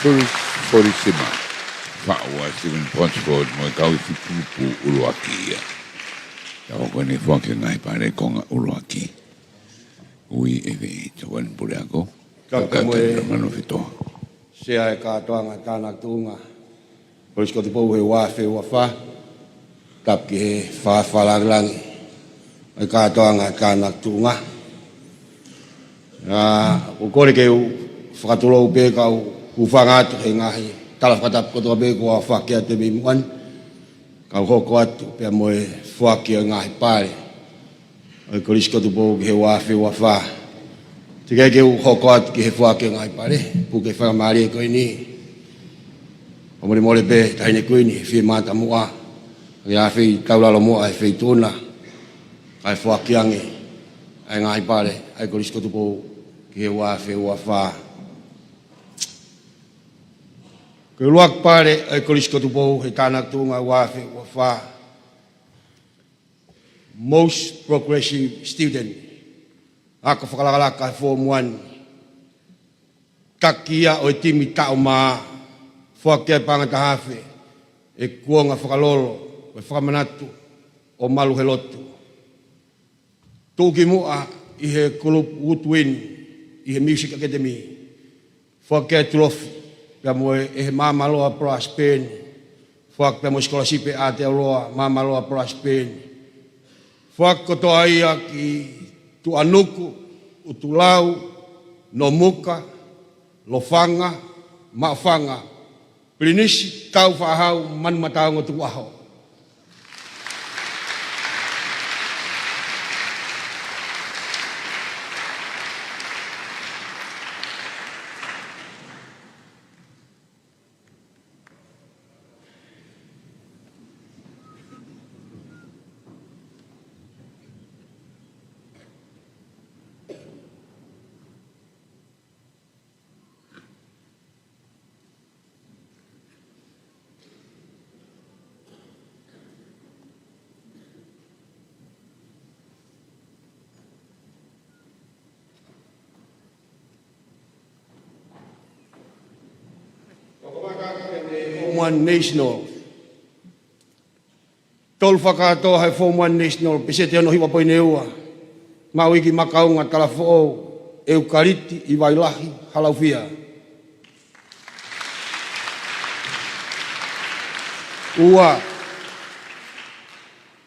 Fō-, Fōlisima, faʻu ʻa Stephen Ponsford mo e kau ifi pupu ʻuluaki ia. Tau ko eni foki ngaahi pale konga ʻuluaki. Ui e ve, tau ko eni puleako. Kaka mo e Kaka Mano Fitoa. Sea e kātoanga tānaki tuʻunga. Kolisi Kotipou he ua afe ua fā. Tapu ki he fakalāngilangi ʻo e kātoanga ʻa e kānaka tuʻunga. ʻA, ʻoku ou kole ke u fakatulou pē kau hūfanga atu he ngaahi tala fakatapu kotoa pē kuo fakahoko atu mei muʻa ni. Kau hoko atu pea mo e foaki ʻo e ngaahi pale ʻo e Kolisi ko Tupou ki he ua afe ua fā. Teʻeki ke u hoko atu ki he foaki ʻo e ngaahi pale, puke fakamālie ko eni. Fakamolemole pē, Taʻahine Kuini, he fiemātamuʻa, ke ʻafeʻi taulalo muʻa ʻa e Feituʻuna, kae foaki ange ʻa e ngaahi pale ʻa e Kolisi ko Tupou ki he ua afe ua fā. Ko e ʻuluaki pale ʻa e Kolisi ko Tupou he kānaka tuʻunga ua afe ua fā. Most Progressive Student. Ako fakalakalaka he Form One. Taki ia ʻo e timi taʻo mā, foaki ʻa e paʻanga taha afe ʻe kuonga fakalolo, ʻo e fakamanatu ʻo malu he lotu. Tuʻukimuʻa ʻi he kulupu Woodwind ʻi he Music Academy. Foaki ʻa e tulofi, pea mo e, ʻe he Māmāloa Brass Band. Foaki pea mo e sikolasipi ʻa e ʻAotearoa, Māmāloa Brass Band. Foaki kotoa ia ki Tuʻanuku, ʻUtulau, Nomuka, Lofanga, Maʻufanga, Pilinisi, Taufaʻāhau, Manumataongo, Tukuʻaho. Form One National. Tolu fakakātoa ʻa e Form One National, peseti ono hiva poini ua. Maʻu ʻi Makaunga Talafoʻou, ʻEukaliti ʻi Vailahi, Halaufia. Ua,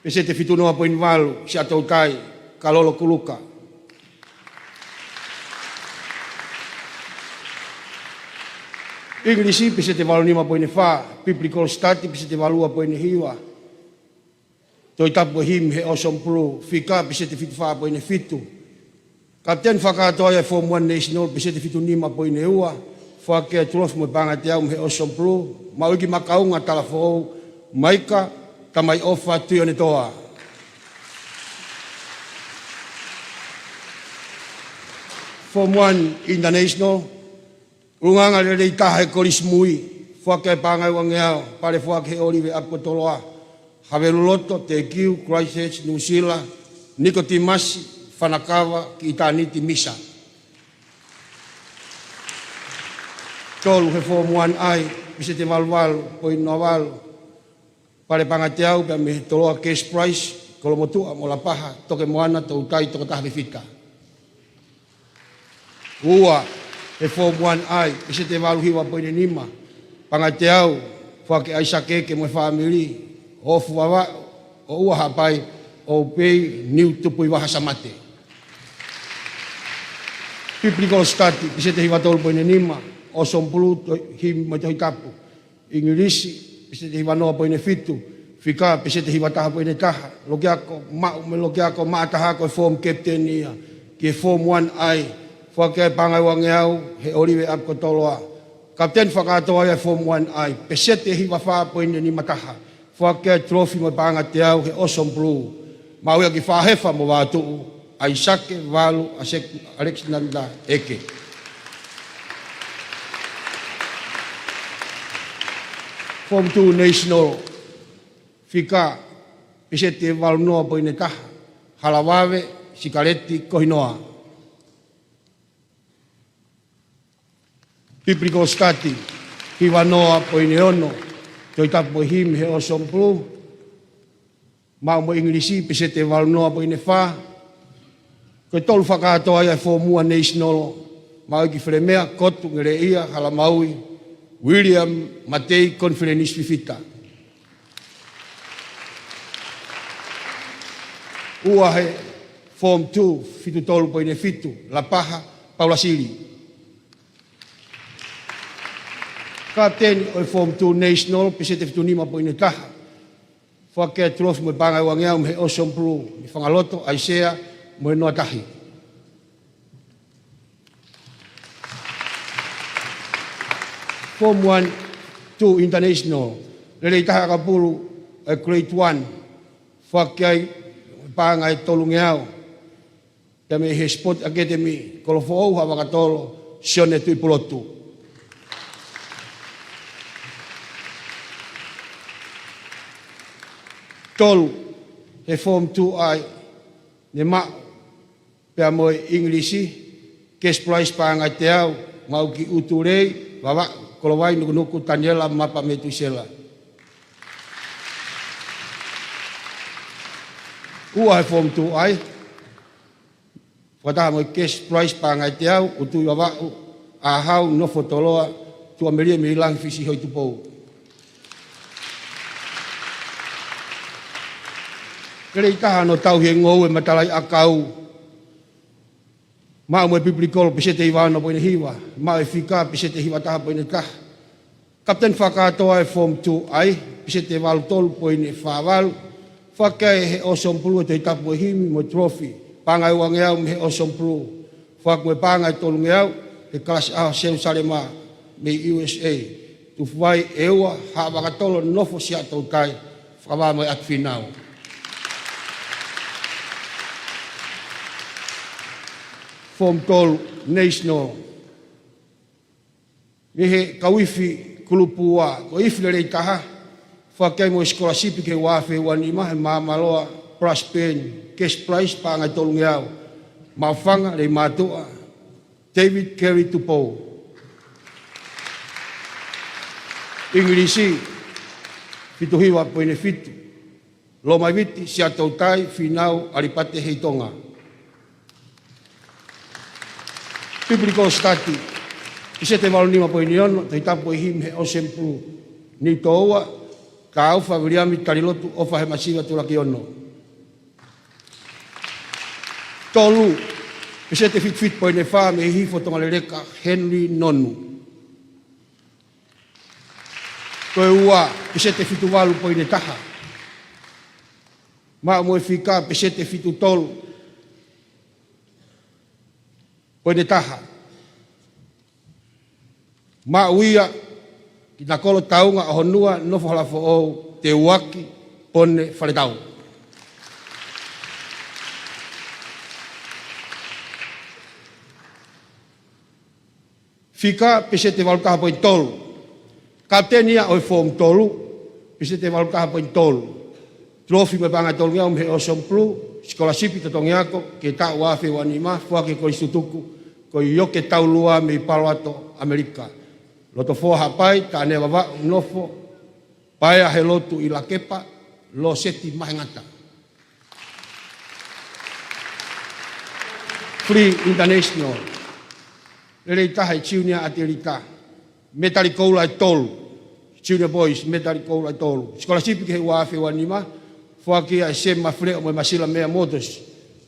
peseti fitu noa poini valu, Siaʻatoutai, Kalolo Kuluka. ʻIngilisi, peseti valu nima poini fā, Biblical Study, peseti valu ua poini hiva. Tohi Tapu ʻo e Himi he Awesome Blue, fika, peseti fitu fā poini fitu. Kapiteni fakakātoa ia ʻa e Form One National, peseti fitu nima poini ua, foaki ʻa e tulofi mo e paʻanga teau mei he Awesome Blue, maʻu ʻi Makaunga Talafoʻou, Maika Tamaiofa Tuʻionetoa. Form One International, ʻulungaanga lelei taha he Kolisi Mui, foaki ʻa e paʻanga ʻe uangeau, pale foaki ʻe he ʻŌlive ʻApikotoloa, Haveluloto Tekiu, Christchurch, Nuʻusila, Nikotimasi Fanakava, ki ʻItāniti, Misa. Tolu, he Form One I, peseti valu valu poini noa valu, pale paʻanga teau pea mei he Toloa Cash Prize, Kolomotuʻa mo Lapaha, Tokemoana, Toutai, Tokotaha Fifita. Ua, he Form One I, peseti valu hiva poini nima, paʻanga teau, foaki ʻe ʻAisake Eke mo e fāmili, ʻo Fuava, ʻo ʻUa Haʻapai, ʻo Pei Niu Tupuivaha Samate. Biblical Study, peseti hiva tolu poini nima, Awesome Blue, to-, Himi mo e Tohi Tapu. ʻIngilisi, peseti hiva noa poini fitu, fika, peseti hiva taha poini taha, lokiako maʻu mo e lokiako maʻa taha ko e Form Captain ia, ki he Form One I, foaki ʻa e paʻanga ʻe uangeau, he ʻŌlive ʻApikotoloa. Kapiteni fakakātoa ia ʻa e Form One I, peseti hiva fā poini nima taha, foaki ʻa e tulofi mo e paʻanga teau he Awesome Blue, maʻu ia ki Faʻahefa mo Vatuʻu, ʻAisake Valu ʻAse-, Alexander Eke. Form Two National, fika, peseti valu noa poini taha, Halavave Sikaleti Kohinoa. Biblical Study, hiva noa poini ono, Tohi Tapu mo e Himi he Awesome Blue, maʻu mo e ʻIngilisi, peseti valu noa poini fā. Ko e tolu fakakātoa ia ʻa e Form One National, maʻu ʻi Felemea, Kotu, Ngeleʻia, Halamaui, William Matei, Konifelenisi Fifita. Ua he Form two, fitu tolu poini fitu, Lapaha, Paulasili. Kapiteni ʻo e Form two National, peseti fitu nima poini taha. Foaki e tulofi mo e paʻanga ʻe uangeau mei he Ocean Blue, mei Fangaloto, ʻAisea, mo e Noatahi. Form one, two International. Lelei taha ʻakapulu ʻa e Grade one. Foaki ai paʻanga ʻe tolungeau. Pea mei he Sport Academy, Kolofoʻou, Haʻavakatolo, Sione Tuʻipulotu. Tolu, he Form two I, ne maʻu pea mo e English, cash prize paʻanga ʻe teau, maʻu ki Utulei, Vavaʻu, Kolovai, Nukunuku, Taniela, Mapa, Metusela. Ua he Form two I, fakataha mo e cash prize paʻanga ʻe teau, ʻUtui, Vavaʻu, ʻAhau, Nofo, Toloa, Tuʻamelie, Meilangi, Fisi, Hoi, Tupou. Lelei taha hono tauhi e ngoue matalaʻiʻakau. Maʻu mo e Pipilikolo, peseti hiva ono poini hiva. Maʻu e Fika, peseti hiva taha poini taha. Kapiteni fakakātoa e Form two I, peseti valu tolu poini fā valu. Foaki ai he Ocean Blue ʻa e Tohitapu mo e Himi mo e tulofi. Paʻanga ʻe uangeau mei he Ocean Blue. Foaki mo e paʻanga ʻe tolungeau he kalasi ʻaho Selusalema mei U S A. Tuʻu fai ʻe ua, Haʻavakatolo, Nofo, Siaʻatoutai, Fakavā mo e ʻAtu Fīnau. Form tolu National. Mei he kau ifi kulupu ua, ko e ifi lelei taha, foaki ai mo e sikolasipi ki he ua afe ua nima he Maamaloa Brass Band, cash prize paʻanga ʻe tolungeau, Maʻufanga, Leimātuʻa, David Kerry Tupou. English, fitu hiva poini fitu. Lomaiviti, Siaʻatoutai, Fīnau, ʻAlipate, Heitonga. Biblical Study, peseti valu nima poini ono, Tohitapu mo e Himi he Ocean Blue, Niutōua, Taufa, Viliami, Talilotu, ʻOfa, Hemasiva, Tulakiono. Tolu, peseti fitu fitu poini fā mei he Hihifo Tonga Leleka, Henry Nonu. Ko e ua, peseti fitu valu poini taha. Maʻu mo e Fika, peseti fitu tolu poini taha. Maʻu ia ki Nakolo, Taunga, ʻAhonua, Nofo, Halafoʻou, Teuaki, Pone, Faletau. Fika, peseti valu taha poini tolu. Kapiteni ia ʻo e Form tolu, peseti valu taha poini tolu. Tulofi mo e paʻanga ʻe tolungeau mei he Ocean Blue, sikolasipi totongi ako ki he taʻu ua afe ua nima, foaki ʻe he Kolisi Tutuku ko Ioke Taulua mei Palo Alto, ʻAmelika. Lotofoa Haʻapai, Taʻanea Vavaʻu, Nofo, Paea Helotu ʻi Lakepa, Loseti Mahengata. Three International. Lelei taha e Junior ʻAtelita, metali koula ʻe tolu. Junior Boys, metali koula ʻe tolu. Sikolasipi ki he ua afe ua nima, foaki ʻe Sema Fileʻo mo e Masila Mea Motors.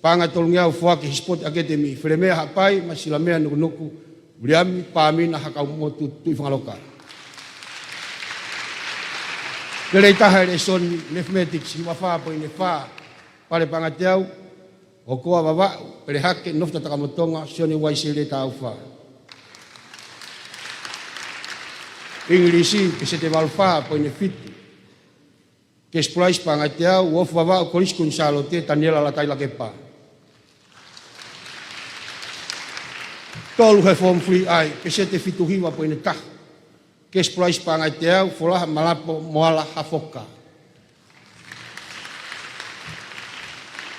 Paʻanga ʻe tolungeau foaki he Sport Academy, Filemea Haʻapai, Masila Mea Nukunuku, Viliami Pāmina Hakaumotu Tuʻifangaloka. Lelei taha e lēsoni Mathematics, hiva fā poini fā, pale paʻanga ʻe teau, ʻOkoa Vavaʻu, Pelehake, Nofo, Tatakamotonga, Sione Uaisele, Taufa. English, peseti valu fā poini fitu. Cash prize paʻanga ʻe teau, Uofu Vavaʻu, Kolisi Kuini Sālote, Taniela Latai Lakepa. Tolu he Form three I, peseti fitu hiva poini taha. Cash prize paʻanga ʻe teau, Folaha Malapo Moala Hafoka.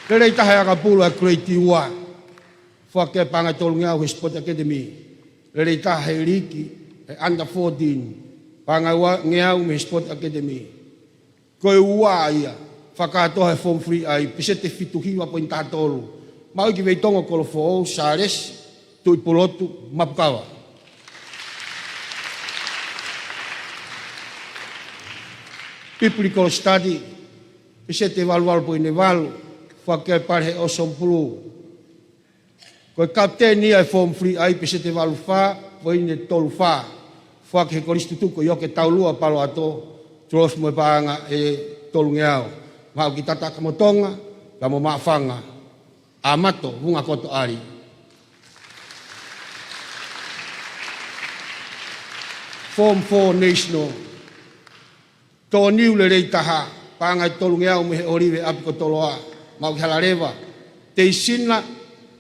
Lelei taha e ʻakapulu ʻa e Grade one. Foaki e paʻanga ʻe tolungeau he Sport Academy. Lelei taha he liiki, he under fourteen. Paʻanga ʻe uangeau mei he Sport Academy. Ko e ua ia, fakakātoa he Form three I, peseti fitu hiva poini taha tolu. Maʻu ia ki Veitongo, Kolofoʻou, Sālesi, Tuʻipulotu, Mapukava. Biblical Study, peseti valu valu poini valu. Foaki ʻe Pale he Awesome Blue. Ko e kapiteni ia ʻa e Form three I, peseti valu fā poini tolu fā. Foaki he Kolisi Tutuku ʻo ʻIoke Taulua Palo Alto, Tulosi mo e paʻanga ʻe tolungeau. Maʻu ki Tatakamotonga, pea mo Maʻufanga, ʻAmato, Vunga Kotoʻali. Form four National. Tōniu Leleitaha, paʻanga ʻe tolungeau mei he ʻOlive ʻApikotoloa, maʻu ki Halaleva, Teisina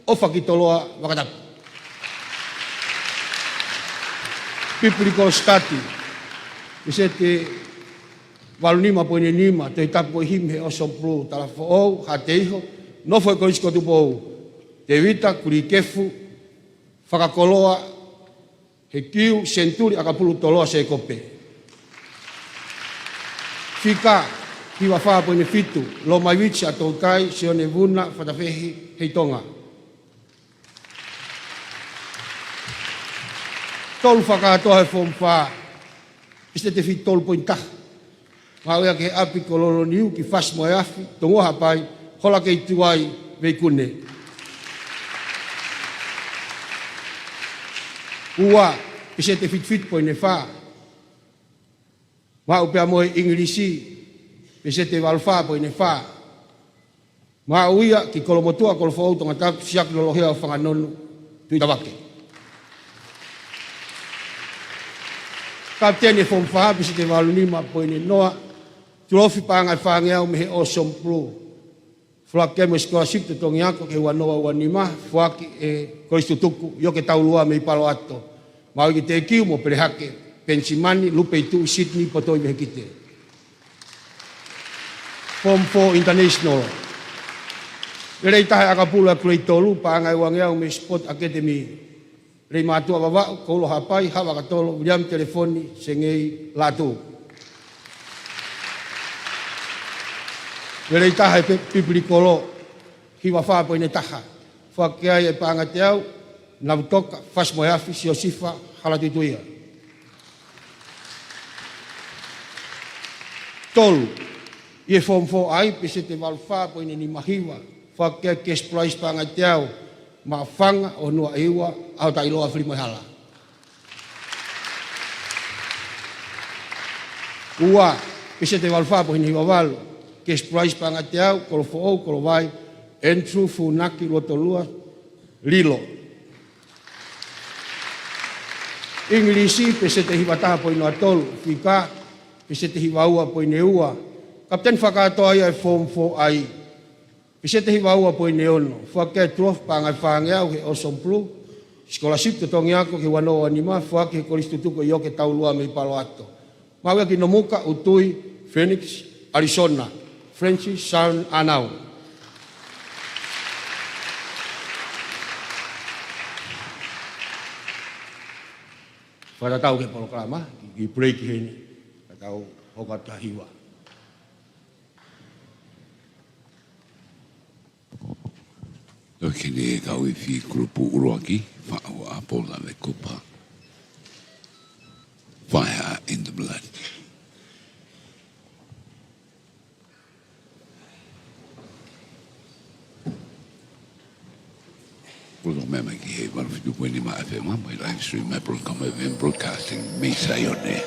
ʻOfakitoloa, Vakatapu. Biblical Study, peseti valu nima poini nima, Tohi Tapu mo e Himi he Awesome Blue, Talafoʻou, Haʻateiho, nofo he Kolisi ko Tupou, Tēvita Kulikefu Fakakoloa, he Kiu Senituli ʻAkapulu Toloa Sēkope. Fika, hiva fā poini fitu, Lomaivici ʻAtoukai, Sione Vuna Fatafehi, Heitonga. Tolu fakakātoa he Form fā, peseti fitu tolu poini taha. Maʻu ia ki he ʻapi ko Loloniu ki Fasi mo e Afi, Tongua Haʻapai, Hola Kei Tuai, Veikune. Ua, peseti fitu fitu poini fā. Maʻu pea mo e ʻIngilisi, peseti valu fā poini fā. Maʻu ia ki Kolomotuʻa, Kolofoʻou, Tongatapu, Siaki Lolohea, Fanganonu, Tuʻitavake. Kapiteni Form fā, peseti valu nima poini noa, Tulosi paʻanga ʻe fāngeau mei he Awesome Blue. Foaki mo e scholarship totongi ako ki he ua noa ua nima, foaki ʻe Kolisi Tutuku ʻIoke Taulua mei Palo Alto. Maʻu ia ki Tēkiu mo Pelehake, Penisimani, Lupe ʻItuʻi, Sydney Potoi Vehikite. Form four International. Leleitaha ʻAkapulu ʻa e Grade tolu, paʻanga ʻe uangeau mei he Sport Academy. Leimātuʻa Vavaʻu, Koulo Haʻapai, Hava Katolo, Viliami Telefoni, Sengei Lātū. Leleitaha ʻa e Pe-, Pipilikolo, hiva fā poini taha. Foaki ai ʻe he paʻanga teau, Navutoka, Fasi mo e Afi, Siosifa Halatuituia. Tolu, ʻi he Form four I, peseti valu fā poini nima hiva, foaki ai cash prize paʻanga teau, Maʻufanga, ʻOhonuaʻi ua, ʻAhotailoa, Filimoehala. Ua, peseti valu fā poini hiva valu, cash prize paʻanga teau, Kolofoʻou, Kolovai, Andrew Funaki Lotolua, Lilo. ʻIngilisi, peseti hiva taha poini noa tolu, fika, peseti hiva ua poini ua. Kapiteni fakakātoa ia ʻa e Form four I, peseti hiva ua poini ono. Foaki ʻa e Tulosi paʻanga ʻe fāngeau he Awesome Blue, scholarship totongi ako ki he ua noa ua nima, foaki he Kolisi Tutuku ʻIoke Taulua mei Palo Alto. Maʻu ia ki Nomuka, ʻUtui, Phoenix, Arizona, Francis Sharon Arnau. Fakatatau ki he polokalama, kiʻi break heni, ka tau hoko atu ki he hiva. Toki ni e kau ifi kulupu ʻuluaki, Faʻu ʻa Paula Vekupa. Fire in the Blood. Kulupu meʻa mai ki he valu fitu poini nima F M, mo e live stream mai polokalama F M Broadcasting mei Saione.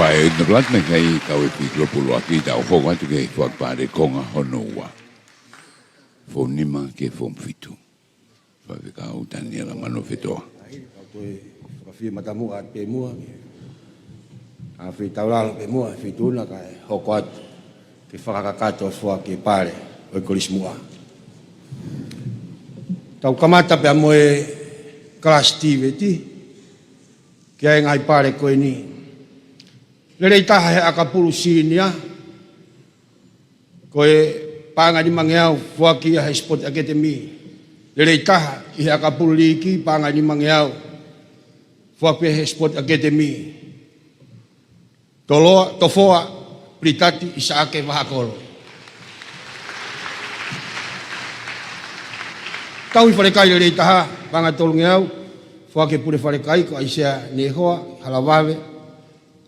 ʻA e Nōpalati, mei he kau e fiki lopu ʻuluaki, tau hoko atu ki he foaki pale konga hono ua. Fōm nima ki he fōm fitu. Faifekau Taniela Manofetoa. ʻA ia, kau toe fakafie matamuʻa atu pē muʻa, ʻa fetaulalo pē muʻa, fetuna kae hoko atu ke fakakakato e foaki pale ʻo e Kolisi Muʻa. Tau kamata pea mo e kalasi tīveti, ki he ngaahi pale ko eni. Lelei taha he ʻakapulu senior, ko e paʻanga ʻe nimangeau, foaki ia he Sport Academy. Lelei taha ʻi he ʻakapulu liiki, paʻanga ʻe nimangeau, foaki he Sport Academy. Toloa, Tofoa Pilitati ʻIsaake Vahakolo. Tauhi falekai lelei taha, paʻanga ʻe tolungeau, foaki he pule falekai ko ʻAisea Nehoa Halavave,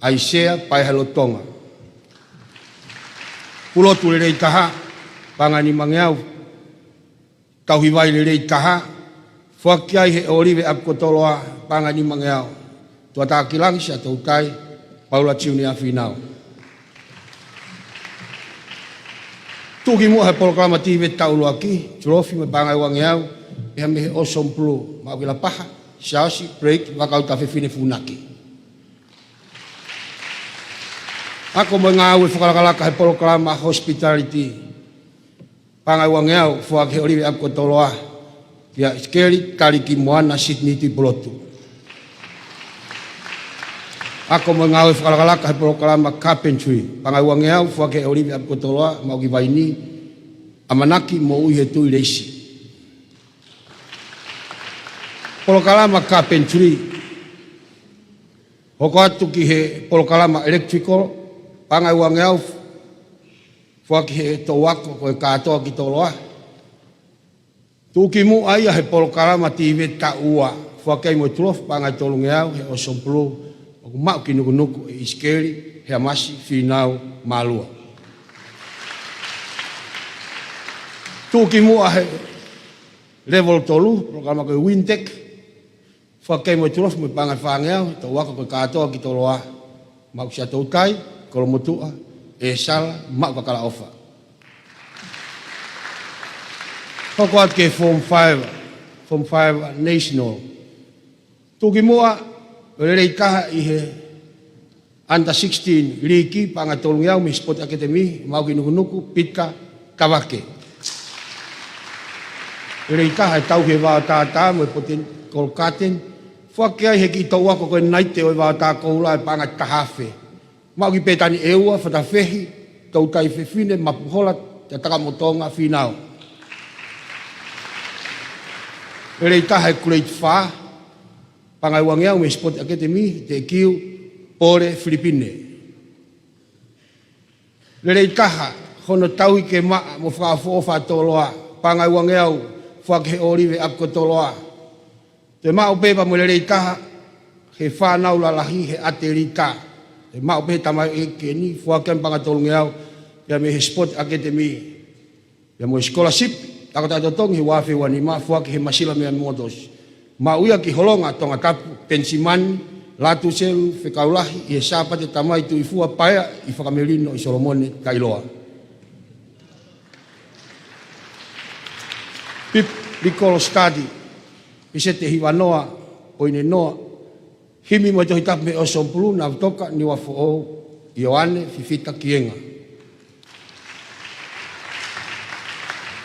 ʻAisea Paehelotonga. Pulotu lelei taha, paʻanga ʻe nimangeau, tauhi vai lelei taha, foaki ai he ʻŌlive ʻApikotoloa, paʻanga ʻe nimangeau, Tuʻatākilangi Siaʻatoutai Paula Junior Fīnau. Tuʻu ki muʻa he polokalama tīveti taʻu ʻuluaki, tulofi mo e paʻanga ʻe uangeau, pea mei he Ocean Blue, maʻu ki Lapaha, Siaosi Blake Vakautafefine Funaki. Ako mo e ngāue fakalakalaka he polokalama Hospitality, paʻanga ʻe uangeau, foaki he ʻŌlive ʻApikotoloa kia ʻIsikeli Taliki-Moana Sydney Tuʻipulotu. Ako mo e ngāue fakalakalaka he polokalama Carpentry, paʻanga ʻe uangeau, foaki he ʻŌlive ʻApikotoloa, maʻu ki Vainī, ʻAmanaki Moʻuihetui Leisi. Polokalama Carpentry, hoko atu ki he polokalama Electrical, paʻanga ʻe uangeau, foaki he toʻu ako ko e Kātoa ki Toloa. Tuʻu ki muʻa ia he polokalama tīveti taʻu ua, foaki ai mo e tulofi, paʻanga ʻe tolungeau, he Ocean Blue, ʻoku maʻu ki Nukunuku ʻe ʻIsikeli Heamasi Fīnau Mālua. Tuʻu ki muʻa he level tolu, polokalama ko e Wintec, foaki ai mo e tulofi mo e paʻanga ʻe fāngeau, toʻu ako ko e Kātoa ki Toloa, maʻu Siaʻatoutai, Kolomotuʻa, ʻEsala, maʻu Kakalaʻofa. Hoko atu ki he Form five, Form five National. Tuʻu ki muʻa, ʻo lelei taha ʻi he Under sixteen, liiki, paʻanga ʻe tolungeau mei he Sport Academy, maʻu ki Nukunuku, Peter Tavake. Lelei taha he tauhi e vao tātā mo e botanical garden, foaki ai he kiʻi toʻu ako ko e Naite ʻo e Vaotā Koula e paʻanga ʻe taha afe. Maʻu ki Pētani ʻEua, Fatafehi, Toutai Fefine, Mapuhola, Takamotonga Fīnau. Lelei taha he grade fā, paʻanga ʻe uangeau mei he Sport Academy, Teʻekiu, Pole, Filipine. Lelei taha hono tauhi ke maʻa mo fakaʻofoʻofa ʻa Toloa, paʻanga ʻe uangeau, foaki he ʻŌlive ʻApikotoloa. Toe maʻu pē pea mo e lelei taha he fānau lalahi he ʻatelita. Toe maʻu pē he tamaioʻeiki eni, foaki ai mo e paʻanga ʻe tolungeau, pea mei he Sport Academy. Pea mo e scholarship, ako taʻetotongi he uaafe uanima, foaki he Masila Miyamoto. Maʻu ia ki Holonga, Tongatapu, Penisimani Lātūselu Fekaulahi, ʻi he Sāpate Tamai Tuʻifua Paea ʻi Fakamelino ʻi Solomone, Tailoa. Biblical Study, peseti ʻe hivanoa poini noa, Himi mo e Tohi Tapu mei he Ocean Blue, Navutoka, Niua Foʻou, ʻIoane Fifita Kienga.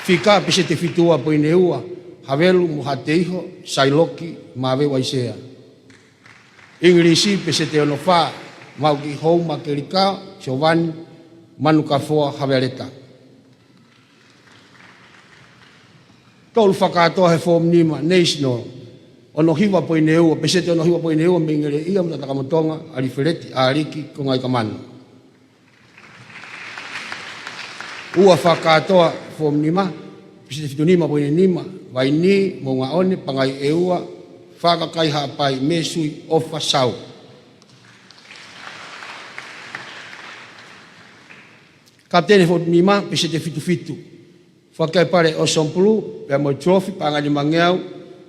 Fika, peseti ʻe fitu ua poini ua, Havelu mo Hateiho, Sailoki, Maveu ʻAisea. ʻIngilisi, peseti ʻe ono fā, maʻu ki Houma Kelikao, Siovani Manukafoa Havealeta. Tolu fakakātoa he Form nima, National, ono hiva poini ua, peseti ono hiva poini ua mei Ngeleʻia mo Takamotonga, ʻAlifeleti ʻAliki Kongaikamanu. Ua fakakātoa Form nima, peseti fitu nima poini nima, Vainī, Moʻungaʻone, Pangai ʻEua, Fakakai Haʻapai, Mesui ʻOfa Sau. Kapiteni Form nima, peseti ʻe fitu fitu. Foaki ai pale Ocean Blue, pea mo e trophy paʻanga ʻe nimangeau,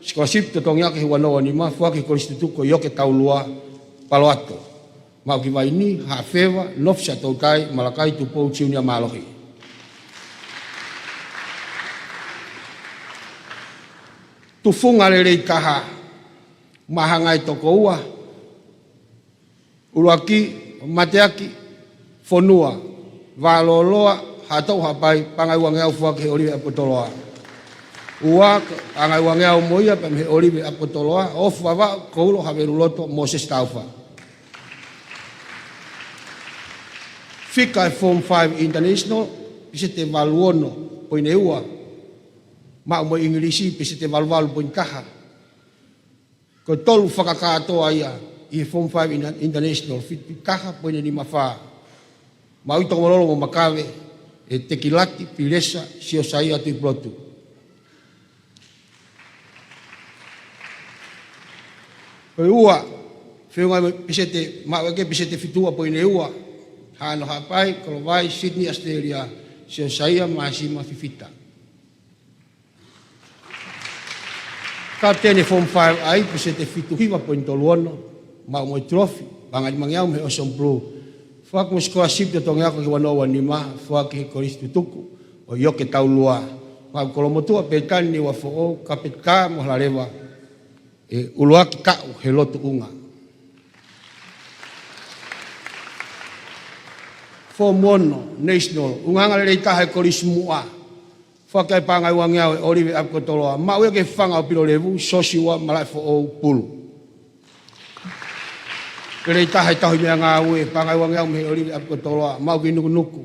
scholarship totongi ako he ua noa ua nima, foaki he Kolisi Tutuku ʻo ʻIoke Taulua, Palo Alto. Maʻukivaini Haʻafeva Nofisa Toutai Malakai Tupou Siunia Mālohi. Tufunga lelei taha, Mahangai Tokoua. ʻUluaki, Mateaki Fonua Vālōloa Haʻatoʻu Haʻapai, paʻanga ʻe uangeau, foaki he ʻOlive ʻApikotoloa. Ua, paʻanga ʻe uangeau mo ia pea mei he ʻOlive ʻApikotoloa, Ofu Vavaʻu Koulo Haveluloto Mōsese Taufa. Fika ʻe Form Five International, peseti valu ono poini ua. Maʻu mo e ʻIngilisi, peseti valu valu poini taha. Ko e tolu fakakātoa ia ʻi he Form Five Inter-, International, fitu taha poini nima fā. Maʻu ʻi Tokomololo mo Makave ʻe Tekilati Pilesa Siosaia Tuʻipulotu. Ko e ua, feʻunga mo e peseti, maʻu ʻaki e peseti fitu ua poini ua, Haʻano Haʻapai, Kolovai, Sydney, Australia, Siosaia Māsima Fifita. Kapiteni Form Five I, peseti fitu hiva poini tolu ono, maʻu mo e tulofi, paʻanga ʻe nimangeau mei he Ocean Blue. Foaki mo e sikolasipi totongi ako ki he ua noa ua nima, foaki he Kolisi Tutuku ʻo ʻIoke Taulua. Maʻu Kolomotuʻa Pētani Niuafoʻou, Kapeti Kā mo Halaleva, ʻe ʻuluaki kaʻu he lotu ʻunga. Form One National, ʻulungaanga lelei taha ʻa e Kolisi Muʻa. Foaki ʻa e paʻanga ʻe uangeau ʻe ʻOlive ʻApikotoloa. Maʻu ia ki he fanga ʻo Pilolevu, Sosiua Malaʻefoʻou Pulu. Lelei taha ʻa e Tauhi Meʻangāue, paʻanga ʻe uangeau mei he ʻOlive ʻApikotoloa. Maʻu ki Nukunuku,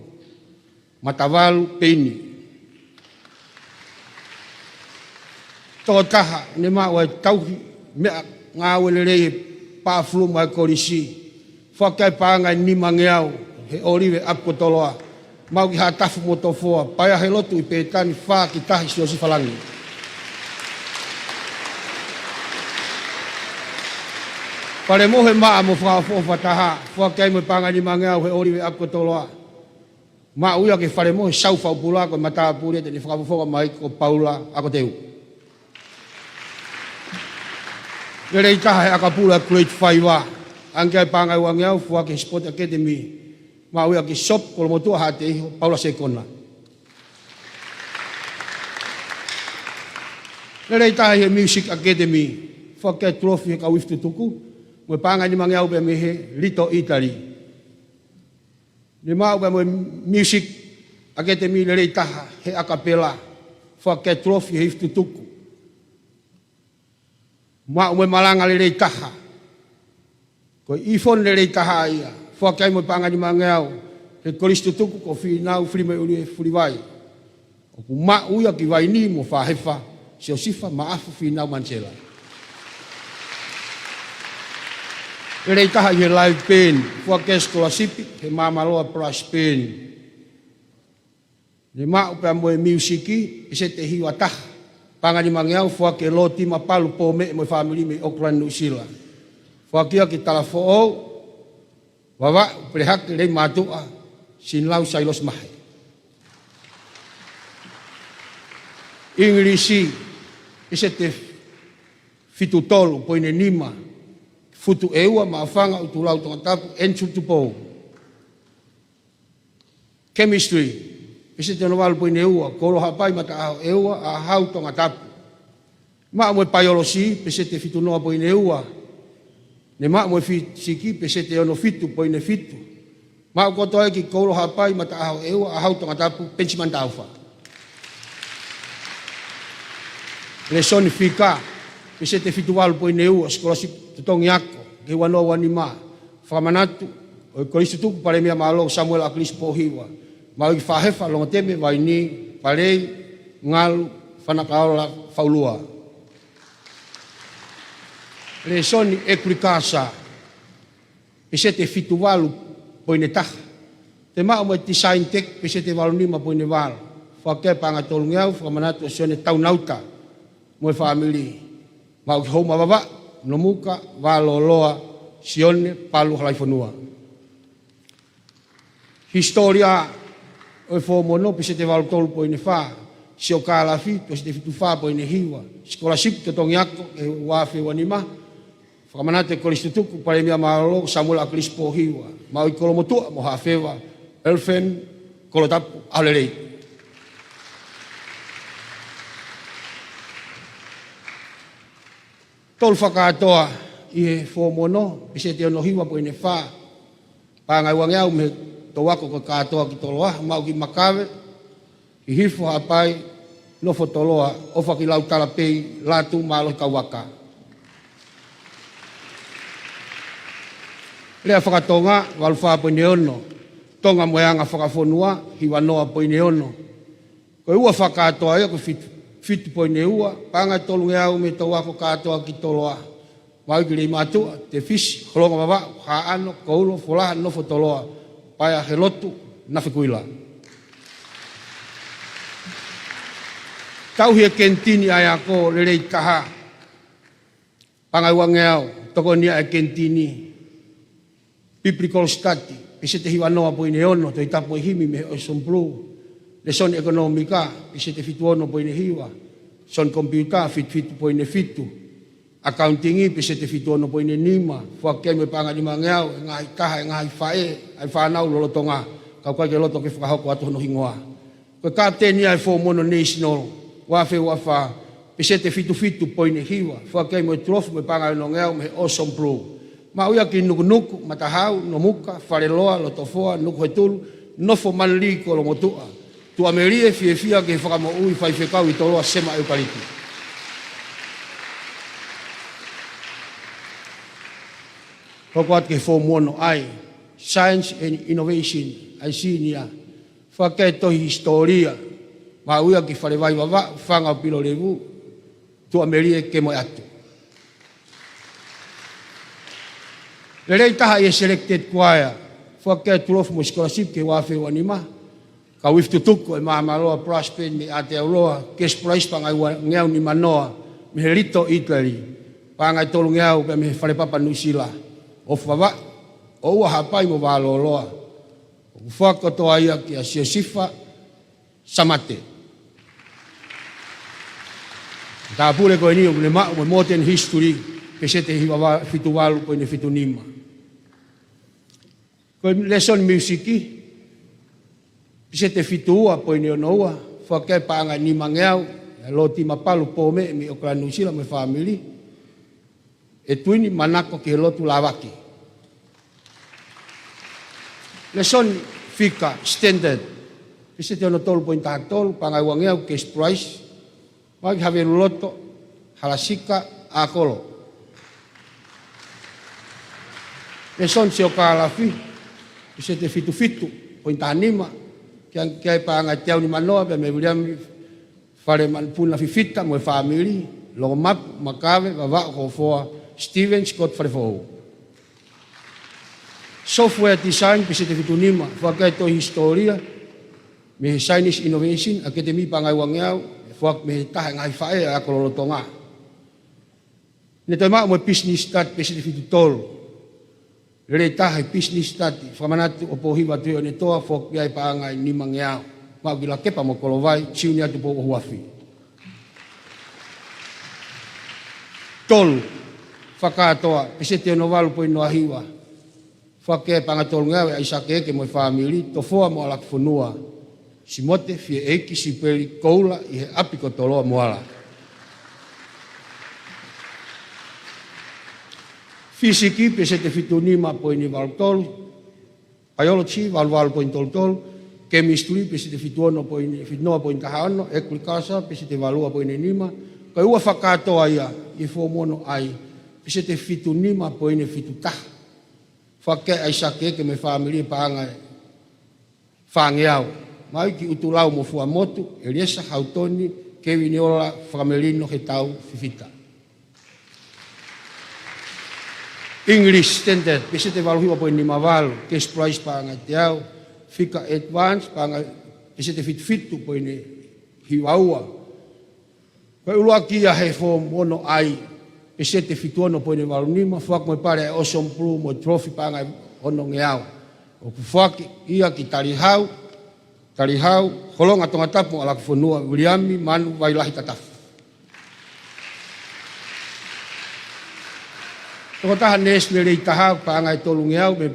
Matavalu Peini. Tokotaha ne maʻu ʻa e Tauhi Meʻangāue Lelei he Paʻa Fulumu ʻa e Kolisi. Foaki ʻa e paʻanga ʻe nimangeau he ʻOlive ʻApikotoloa. Maʻu ki Haʻatafu mo Tofoa, Paea he Lotu ʻi Pētani, fā ki tahi Siosifa Langi. Falemohe Maʻa mo Fakaʻofoʻofa Taha, foaki ai mo e paʻanga ʻe nimangeau he ʻOlive ʻApikotoloa. Maʻu ia ki he Falemohe South Faupula, ko e matāpule te ne fakafofonga mai ko Paula ʻAkoteu. Lelei taha he ʻakapulu ʻa e Grade Five, ʻange ʻa e paʻanga ʻe uangeau, foaki he Sport Academy. Maʻu ia ki Sop Kolomotuʻa Haʻateiho, Paula Sekona. Lelei taha he Music Academy, foaki ʻa e tulofi he kau ifi tutuku, mo e paʻanga ʻe nimangeau pea mei he Little Italy. Ne maʻu pea mo e Music Academy lelei taha he ʻakapela, foaki ʻa e tulofi he ifi tutuku. Maʻu mo e malanga lelei taha, ko e ʻIfoni lelei taha ia, foaki ai mo e paʻanga ʻe nimangeau he Kolisi Tutuku ko Fīnau Filimeʻulie Fulivai. ʻOku maʻu ia ki Vaini mo Fāhefa, Siosifa Maʻafu Fīnau Manisela. Lelei taha ʻi he Live Band, foaki ʻa e sikolasipi he Māmaloa Brass Band. Ne maʻu pea mo e Miusiki, peseti hiva taha, paʻanga ʻe nimangeau, foaki ʻe Lōtima Palu Pōmeʻe mo e fāmili mei Auckland, Nuʻusila. Foaki ia ki Talafoʻou, Vavaʻu, Pelehake, Leimātuʻa, Sinilau Sailosi Mahe. ʻIngilisi, peseti fitu tolu poini nima, Futu ʻEua, Maʻufanga, ʻUtulau, Tongatapu, Andrew Tupou. Chemistry, peseti ono valu poini ua, Koulo Haʻapai, Mataʻaho ʻEua, ʻAhau, Tongatapu. Maʻu mo e Paiolosi, peseti fitu noa poini ua. Ne maʻu mo e Fisiki, peseti ono fitu poini fitu. Maʻu kotoa ia ki Koulo Haʻapai, Mataʻaho ʻEua, ʻAhau, Tongatapu, Penisimani Taufa. Lēsoni Fika, peseti fitu valu poini ua, sikolasipi totongi ako ki he ua noa ua nima. Fakamanatu ʻo e Kolisi Tutuku, Palēmia Mālō Samuela ʻAkilisi Pōhiva. Maʻu ia ki Fāhefa, Longoteme, Vaini, Palei, Ngalu, Fanakaola, Faulua. Lēsoni Agriculture, peseti fitu valu poini taha. Toe maʻu mo e Design Tech, peseti valu nima poini valu. Foaki ʻa e paʻanga ʻe tolungeau, fakamanatu ʻa Sione Taunauta mo e fāmili. Maʻu ki Houma Vavaʻu, Nomuka Vālōloa, Sione Palu Halaifonua. Hisitōlia ʻo e Form Ono, peseti valu tolu poini fā. Siokālafi, peseti fitu fā poini hiva. Sikolasipi totongi ako ki he ua afe ua nima. Fakamanatu e Kolisi Tutuku, Palēmia Mālōlō, Samuela ʻAkilisi Pōhiva, Maui Kolomotuʻa mo Haʻafeva, Elfeni Kolotapu ʻAholelei. Tolu fakakātoa ʻi he fōmu ono, peseti ono hiva poini fā, paʻanga ʻe uangeau mei he touako ko e kātoa ki Toloa, maʻu ki Makave, Hihifo, Haʻapai, Nofotoloa, ʻOfa ki Lautalapei, Latu, Mālohi, Kauaka. Lea faka-Tonga, valu fā poini ono, Tonga mo e anga fakafonua, hiva noa poini ono. Ko e ua fakakātoa ia ko e fitu, fitu poini ua, paʻanga ʻe tolungeau mei he touako kātoa ki Toloa, maʻu ki Leimātuʻa, Tefisi, Holonga Vavaʻu, Haʻano, Koulo, Folaha, Nofotoloa, Paea, Helotu, Nafekuila. Tauhi e kenitini ʻa e ako, lelei taha, paʻanga ʻe uangeau, tokoni ʻa e kenitini, Biblical Study, peseti hiva noa poini ono, Tohi Tapu mo e Himi mei he Ocean Blue. Lēsoni ʻekonōmika, peseti fitu ono poini hiva. Lēsoni komipiuta, fitu fitu poini fitu. Accounting, peseti fitu ono poini nima. Foaki ai mo e paʻanga ʻe nimangeau, e ngaahi taha, e ngaahi faʻē, ʻa e fānau lolotonga, ka ʻoku ʻikai ke loto ke fakahoko atu hono hingoa. Ko e kapiteni ia e fōmu ono National, ua afe ua fā, peseti fitu fitu poini hiva, foaki ai mo e tulofu mo e paʻanga ʻe onongeau mei he Ocean Blue. Maʻu ia ki Nukunuku, Matahau, Nomuka, Faleloa, Lotofoa, Nukuhetulu, Nofo Manulī, Kolomotuʻa. Tuʻamelie, fiefia ki he fakamoʻui faifekau ʻi Toloa, Sema ʻEukaliti. Hoko atu ki he fōmu ono I, Science and Innovation, ʻa e senior, foaki e tohi hisitōlia, maʻu ia ki Falevai Vavaʻu, Fanga ʻo Pilolevu, Tuʻamelie, Kemoeatu. Lelei taha ʻi he selected choir, foaki e tulofu mo e scholarship ki he ua afe ua nima, Kauifi Tutuku, ʻa e Māmāloa Brass Band mei ʻAotearoa, cash prize paʻanga ʻe uangeau nima noa, mei he Little Italy, paʻanga ʻe tolungeau pea mei he Fale Papa Nuʻusila, ʻOfa Vavaʻu, ʻOua, Haʻapai mo Vālōloa. ʻOku foaki kotoa ia kia Siosifa Samate. Tāpule ko eni ʻoku ne maʻu mo e Modern History, peseti hiva va-, fitu valu poini fitu nima. Ko e lēsoni miusiki, peseti fitu ua poini ono ua, foaki e paʻanga ʻe nimangeau, ʻia Loti Mapalu Pome mei ʻAokalani, Nuʻusila mo e fāmili, ʻEtuini Manako ki he Lotu Lāvaki. Lēsoni fika, standard, peseti ono tolu poini taha tolu, paʻanga ʻe uangeau cash prize, maʻu ki Haveluloto, Halasika, ʻAkolo. Lēsoni siokālafi, peseti fitu fitu poini taha nima, ki ai, ki ai paʻanga ʻe teau nima noa pea mei Viliami, Fale Manupuna Fifita mo e fāmili, Longomapu, Makave, Vavaʻu, Hofoa, Steven Scott Falefoʻou. Software design, peseti fitu nima, foaki e tohi hisitōlia mei he Chinese Innovation Academy, paʻanga ʻe uangeau, foaki mei he taha e ngaahi faʻē ʻa e ako lolotonga. Ne toe maʻu mo e business study, peseti fitu tolu. Lelei taha e business study, fakamanatu ʻo Pōhiva Tuʻiʻonetoa, foaki ai paʻanga ʻe nimangeau, maʻu ki Lakepa mo Kolovai, Siunia Tupou ʻOhuafi. Tolu, fakakātoa, peseti ono valu poini noa hiva, foaki e paʻanga ʻe tolungeau ʻe ʻAisake Eke mo e fāmili, Tofoa mo ʻAlakifonua, Simote, Fieʻeiki, Sipeli, Koula, ʻi he ʻapi ko Toloa Moala. Fisiki, peseti fitu nima poini valu tolu, Biology, valu valu poini tolu tolu, Chemistry, peseti fitu ono poini, fitu noa poini taha ono, Agriculture, peseti valu ua poini nima, ko e ua fakakātoa ia ʻi he fōmu ono I, peseti fitu nima poini fitu taha. Foaki ʻe ʻAisake Eke mo e fāmili paʻanga ʻe fāngeau, maʻu ki ʻUtulau mo Fuaʻamotu, ʻEliesa Hautoni, Keviniola Fakamelino Hetau Fifita. English standard, peseti valu hiva poini nima valu, cash prize paʻanga ʻe teau, fika advance, paʻanga peseti fitu fitu poini hiva ua. Ko e ʻuluaki ia he fōmu ono I, peseti fitu ono poini valu nima, foaki mo e pale ʻa e Ocean Blue mo e trophy paʻanga ʻe onongeau. ʻOku foaki ia ki Talihau, Talihau, Holonga Tongatapu mo ʻAlakifonua, Viliami Manu Vailahi Tatafu. Tokotaha neesi lelei taha, paʻanga ʻe tolungeau mei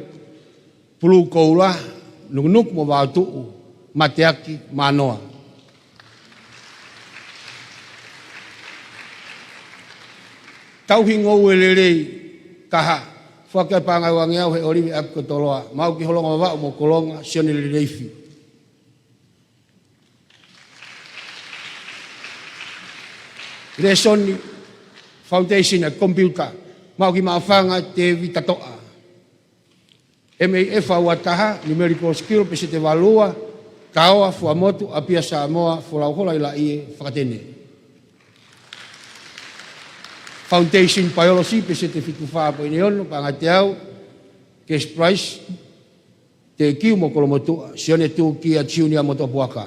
Pulū Koula, Nukunuku mo Vaotuʻu, Mateaki Manoa. Tauhi ngoue lelei taha, foaki ʻa e paʻanga ʻe uangeau, Heʻolive ʻAkikotoloa, maʻu ki Holonga Vavaʻu mo Kolonga, Sione Leleifi. Lēsoni Foundation ʻa e Komipiuta, maʻu ki Maʻufanga, Tēvita Toʻa. M A F ua taha, Numerical Skill, peseti valu ua, Taoa Fuamotu, ʻApia Samoa, Folauhola ʻi Laʻie, Fakatene. Foundation Biology, peseti fitu fā poini ono, paʻanga ʻe teau, cash prize, Tekiu mo Kolomotuʻa, Sione Tukia Junior mo Topuaka.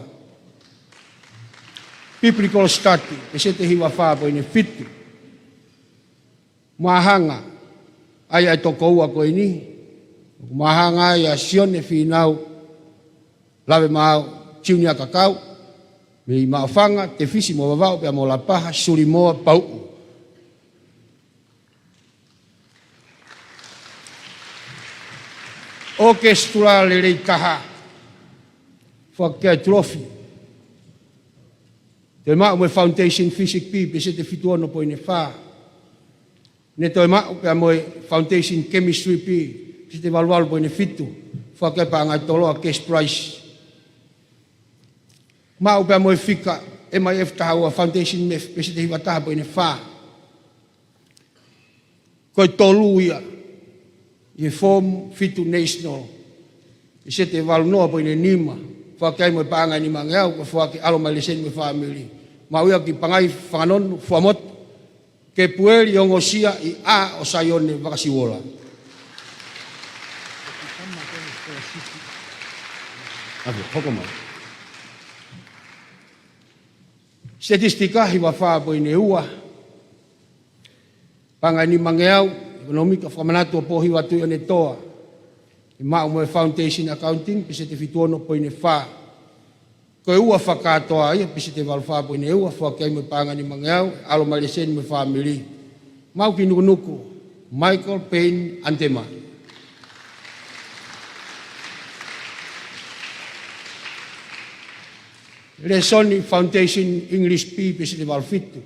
Biblical Study, peseti hiva fā poini fitu. Māhanga, ʻa ia ʻe toko ua ko eni, māhanga ʻa Sione Fīnau Lavemaau Junior Kakau, mei Maʻufanga, Tefisi mo Vavaʻu pea mo Lapaha, Sulimoa Pauʻu. ʻOkesitula lelei taha, foaki ʻa e tulofi. Toe maʻu mo e Foundation Physics B, peseti fitu ono poini fā. Ne toe maʻu pea mo e Foundation Chemistry B, peseti valu valu poini fitu. Foaki ʻa e paʻanga ʻe tolu ua, cash prize. Maʻu pea mo e fika M I F taha ua, Foundation Math, peseti hiva taha poini fā. Ko e tolu ia ʻi he Form fitu National, peseti valu noa poini nima, foaki ai mo e paʻanga ʻe nimangeau, ko e foaki ʻa e ʻAlo Mai Lēseni mo e Fāmili. Maʻu ia ki Pangai Fanganonu, Fuamotu, Kepueli Ongosia ʻi ʻĀ ʻo Saione Vakasiuola. Ave, hoko mai. Statistika hiva fā poini ua. Paʻanga ʻe nimangeau, ʻekonōmika fakamanatu ʻo Pōhiva Tuʻiʻonetoa. Ne maʻu mo e Foundation Accounting, peseti fitu ono poini fā. Ko e ua fakakātoa ia, peseti valu fā poini ua, foaki ai mo e paʻanga ʻe nimangeau, ʻAlo Mai Lēseni mo e Fāmili. Maʻu ki Nukunuku, Michael Payne Antema. Lēsoni Foundation English B, peseti valu fitu.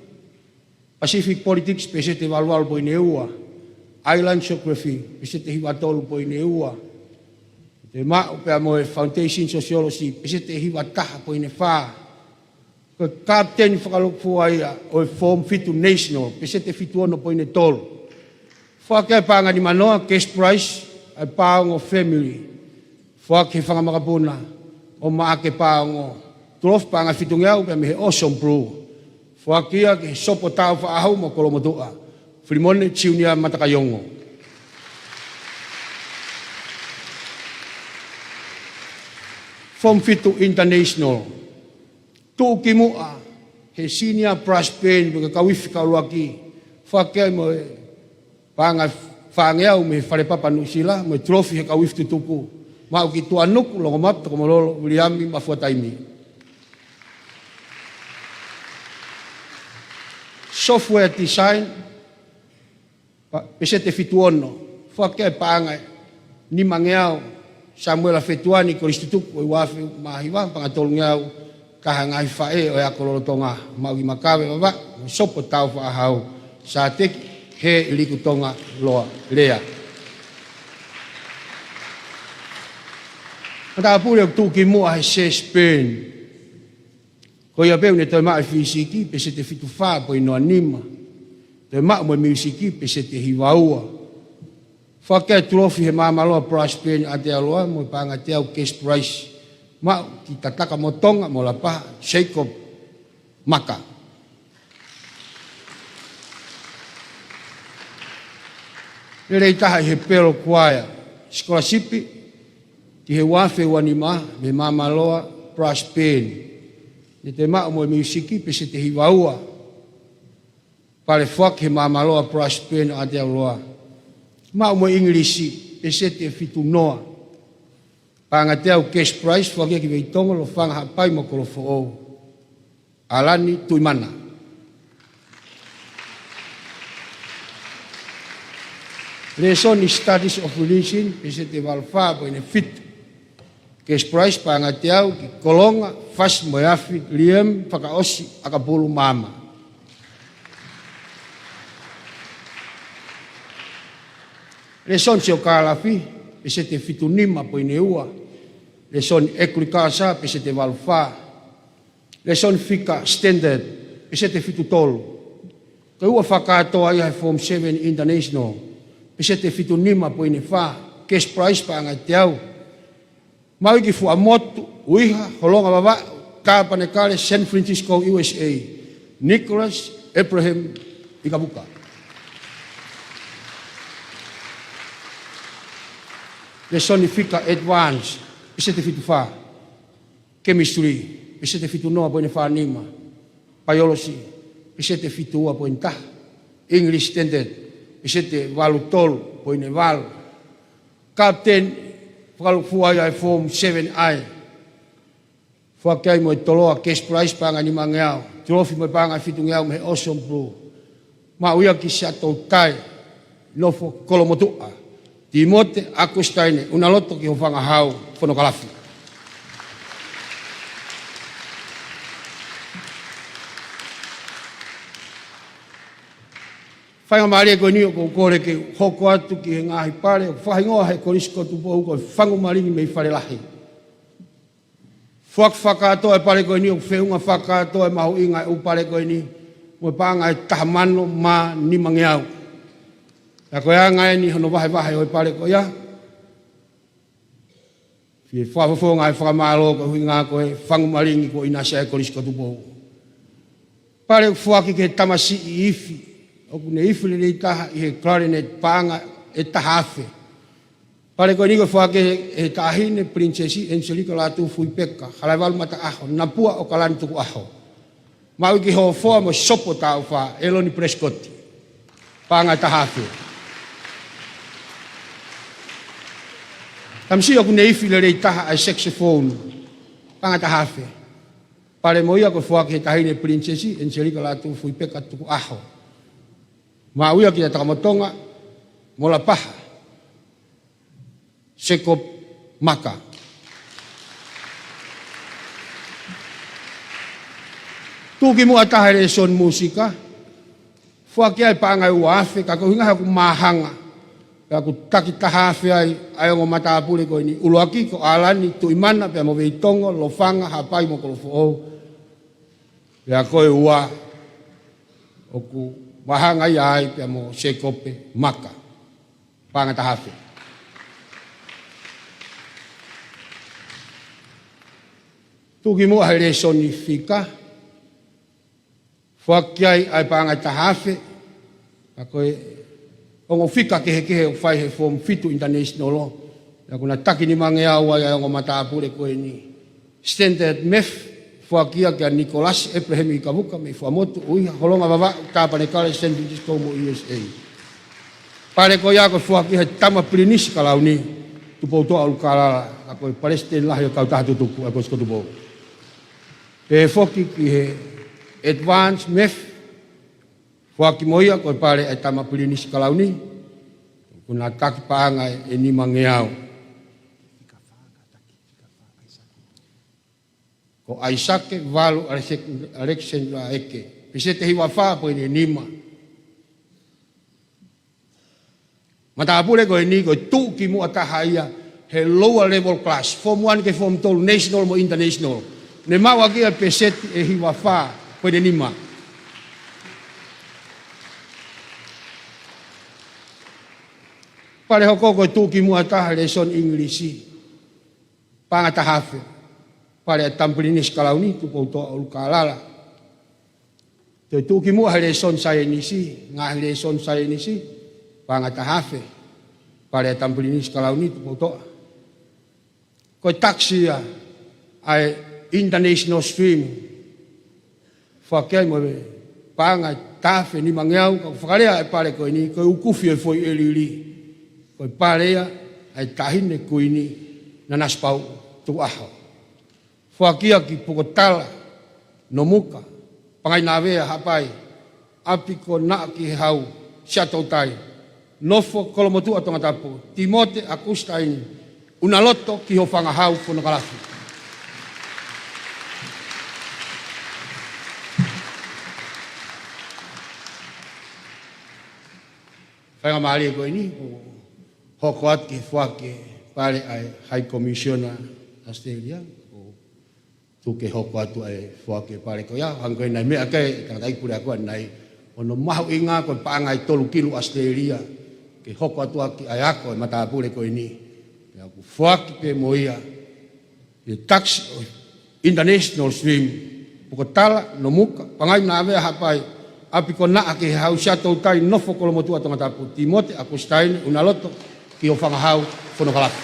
Pacific Politics, peseti valu valu poini ua. Island Geography, peseti hiva tolu poini ua. Toe maʻu pea mo e Foundation Sociology, peseti hiva taha poini fā. Ko e kapiteni fakalūkufua ia ʻo e Form fitu National, peseti fitu ono poini tolu. Foaki ʻa e paʻanga ʻe nimanoa, cash prize, ʻa e Paongo Family. Foaki he fanga makapuna ʻo Maʻake Paongo, tulofi paʻanga ʻe fitungeau pea mei he Awesome Brew. Foaki ia ki he Sopu ʻo Tāufaʻāhau mo Kolomotuʻa, Filimone Junior Matakaiongo. Form fitu International. Tuʻukimuʻa he Senior Brass Band, pea ko e kau ifi kau ʻuluaki, foaki ai mo e paʻanga ʻe fāngeau mei he Fale Papa Nuʻusila, mo e tulofi he kau ifi tutuku, maʻu ki Tuʻanuku, Longomapu, Tokomololo, Viliami Mafuataimi. Software Design, pa-, peseti ʻe fitu ono, foaki ʻa e paʻanga ʻe nimangeau, Samuela Fetuani, Kolisi Tutuku, ʻo e ua afe mā hiva, paʻanga ʻe tolungeau, Taha Ngaahi Faʻē ʻo e Ako Lolotonga, maʻu ki Makave Vavaʻu, Sopu ʻo Tāufaʻāhau, Sāteki Hē ʻIlikutonga Loa Lea. Matāpule ʻoku tuʻukimuʻa he Chess Band. Ko ia pē ʻoku ne toe maʻu e fisiki, peseti ʻe fitu fā poini nima. Toe maʻu mo e miusiki, peseti ʻe hiva ua. Foaki ʻa e tulofi he Māmaloa Brass Band ʻo Aotearoa, mo e paʻanga ʻe teau cash prize. Maʻu ki Tatakamotonga mo Lapaha, Jacob Maka. Lelei taha ʻi he Pearl Choir, sikolasipi, ki he ua afe ua nima, mei he Māmaloa Brass Band. Ne toe maʻu mo e miusiki, peseti ʻe hiva ua. Pale foaki he Māmaloa Brass Band ʻo Aotearoa. Maʻu mo e English, peseti ʻe fitu noa. Paʻanga ʻe teau cash prize, foaki ia ki Veitongo, Lofanga, Haʻapai mo Kolofoʻou, ʻAlani Tuimana. Lēsoni Studies of Religion, peseti valu fā poini fitu. Cash prize paʻanga ʻe teau ki Kolonga, Fasi mo e Afi, Liam Fakaʻosi ʻAkapulu Maama. Lēsoni Siokālafi, peseti fitu nima poini ua. Lēsoni Agriculture, peseti valu fā. Lēsoni Fika Standard, peseti fitu tolu. Ko e ua fakakātoa ia he Form seven International, peseti fitu nima poini fā. Cash prize paʻanga ʻe teau. Maʻu ia ki Fuaʻamotu, ʻUiha, Holonga Vavaʻu, Tāpanekale, San Francisco, U S A. Nicholas Abraham Ikavuka. Lēsoni Fika Advance, peseti fitu fā. Chemistry, peseti fitu noa poini fā nima. Biology, peseti fitu ua poini taha. English Standard, peseti valu tolu poini valu. Captain, fakalukufua ia he Form seven I. Foaki ai mo e toloa cash prize paʻanga ʻe nimangeau. Trophy mo e paʻanga ʻe fitungeau mei he Ocean Blue. Maʻu ia ki Siaʻatoutai, nofo Kolomotuʻa. Timote ʻAkusitaine ʻUnaloto ki Hofangahau, Fonokalafi. Faingamālie ko eni ʻoku ou kole ke hoko atu ki he ngaahi pale ʻoku fakahingoa he Kolisi ko Tupou ko e Fangu Malingi mei Falelahi. Foaki fakakātoa e pale ko eni, ʻoku feʻunga fakakātoa e mahuʻinga e ʻū pale ko eni mo e paʻanga ʻe taha mano mā nimangeau. Pea ko e anga eni hono vahevahe ʻo e pale ko ia. Fie fakafofonga e fakamālō ko e ʻuhinga ko e Fangu Malingi kuo ʻinasi ai e Kolisi ko Tupou. Pale ʻoku foaki ki he tamasiʻi ifi ʻoku ne ifi lelei taha ʻi he clarinet, paʻanga ʻe taha afe. Pale ko eni ko e foaki ʻe he Taʻahine Pilinisesi ʻEniselika Lātūfuipeka Halaevalu Mataʻaho, Napua ʻOkalani Tukuʻaho. Maʻu ia ki Hofoa mo Sopo Taufa, ʻEloni Pelesikoti, paʻanga ʻe taha afe. Tamasiʻi ʻoku ne ifi lelei taha ʻa e saxophone, paʻanga ʻe taha afe. Pale mo ia ko e foaki ʻe he Taʻahine Pilinisesi ʻEniselika Lātūfuipeka Tukuʻaho. Maʻu ia kia Takamotonga Molapaha, Sekope Maka. Tuʻukimuʻa taha e lēsoni mūsika, foaki ai paʻanga ʻe ua afe, ka ko e ʻuhinga he ʻoku māhanga, pea ʻoku takitaha afe ai ʻa e ongo matāpule ko eni. ʻUluaki ko ʻAlani Tuʻimana pea mo Veitongo, Lofanga, Haʻapai mo Kolofoʻou. Pea ko e ua ʻoku māhanga ia ai pea mo Sekope Maka, paʻanga ʻe taha afe. Tuʻukimuʻa he lēsoni fika, foaki ai ʻa e paʻanga ʻe taha afe, ka ko e ongo fika kehekehe ʻoku fai he Form fitu International, pea ʻoku na taki nimangeau ai ʻa e ongo matāpule ko eni. Standard Math, foaki ia kia Nikolasi ʻEpalahame Ikavuka mei Fuaʻamotu, ʻUiha, Holonga Vavaʻu, Tāpanekale, San Francisco mo e U S A. Pale ko ia ko e foaki ʻe he Tama Pilinisi Kalauni, Tupoutoʻa ʻUlukālala, ka ko e Palesiteni Lahi ʻo e Kautaha Tutuku ʻa e Kolisi ko Tupou. Pehē foki ki he Advance Math, foaki mo ia ko e pale ʻa e Tama Pilinisi Kalauni, ʻoku na taki paʻanga ʻe nimangeau. Ko ʻAisake Valu Alesek-, Alexander Eke, peseti hiva fā poini nima. Matāpule ko eni ko e tuʻukimuʻa taha ia he lower level class, Form one ki he Form tolu, national mo international. Ne maʻu ʻaki ia peseti ʻe hiva fā poini nima. Pale hoko ko e tuʻukimuʻa taha he lēsoni ʻIngilisi, paʻanga ʻe taha afe, pale ʻa e Tama Pilinisi Kalauni, Tupoutoʻa ʻUlukālala. Toe tuʻukimuʻa he lēsoni saienisi, ngaahi lēsoni saienisi, paʻanga ʻe taha afe, pale ʻa e Tama Pilinisi Kalauni, Tupoutoʻa. Ko e takisi ia ʻa e international stream, foaki ai mo e paʻanga ʻe taha afe nimangeau, ka ʻoku fakalea e pale ko eni ko e ʻUkufi ʻo e Foʻi ʻEliʻeli. Ko e pale ia ʻa e Taʻahine Kuini Nanasipauʻu Tukuʻaho. Foaki ia ki Pukotala, Nomuka, Pangainavea, Haʻapai, ʻApi ko Naʻa ki he Hau, Siaʻatoutai. Nofo Kolomotuʻa Tongatapu, Timote ʻAkusitaine ʻUnaloto ki ho fanga hau fonokalafi. Faingamālie ko eni, ʻo hoko atu ki he foaki e pale ʻa e High Commissioner Australia, ʻo tuku ke hoko atu ʻa e foaki e pale ko ia, hangē ko e naʻe meʻa ki ai e tangataʻeiki puleako ʻanenai, ʻoku mahuʻinga ko e paʻanga ʻe tolu kilu Australia, ke hoko atu ʻaki ʻa e ako e matāpule ko eni. Pea ʻoku foaki pē mo ia, ʻi he tax ʻo e International Stream, Pokotala, Nomuka, Pangai, Navea, Haʻapai, ʻApikonaʻa ki he hau Siaʻatoutai, Nofo Kolomotuʻa Tongatapu, Timote ʻAkusitaine ʻUnaloto ki ho fanga hau fonokalafi.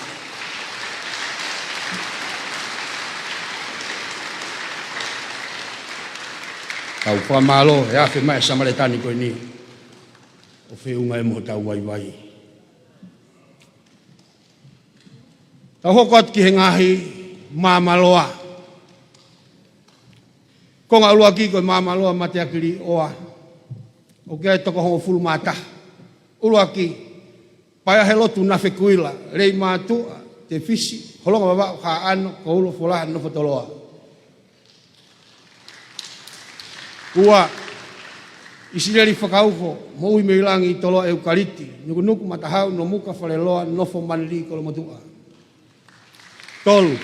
Tau fakamālō he afe mai e Samaletani ko eni ʻo feʻunga mo hotau vaivai. Tau hoko atu ki he ngaahi māmāloa. Konga ʻuluaki ko e māmāloa mateaki līʻoa. ʻOku ʻi ai e toko hongofulu mā taha. ʻUluaki, Paea he Lotu Nafekuila, Leimātuʻa, Tefisi, Holonga Vavaʻu, Haʻano, Koulo, Folaha, Nofo Toloa. Ua, ʻIsileli Fakauho, Moʻui Meilangi, Toloa ʻEukaliti, Nukunuku, Matahau, Nomuka, Faleloa, Nofo Manili, Kolomotuʻa. Tolu,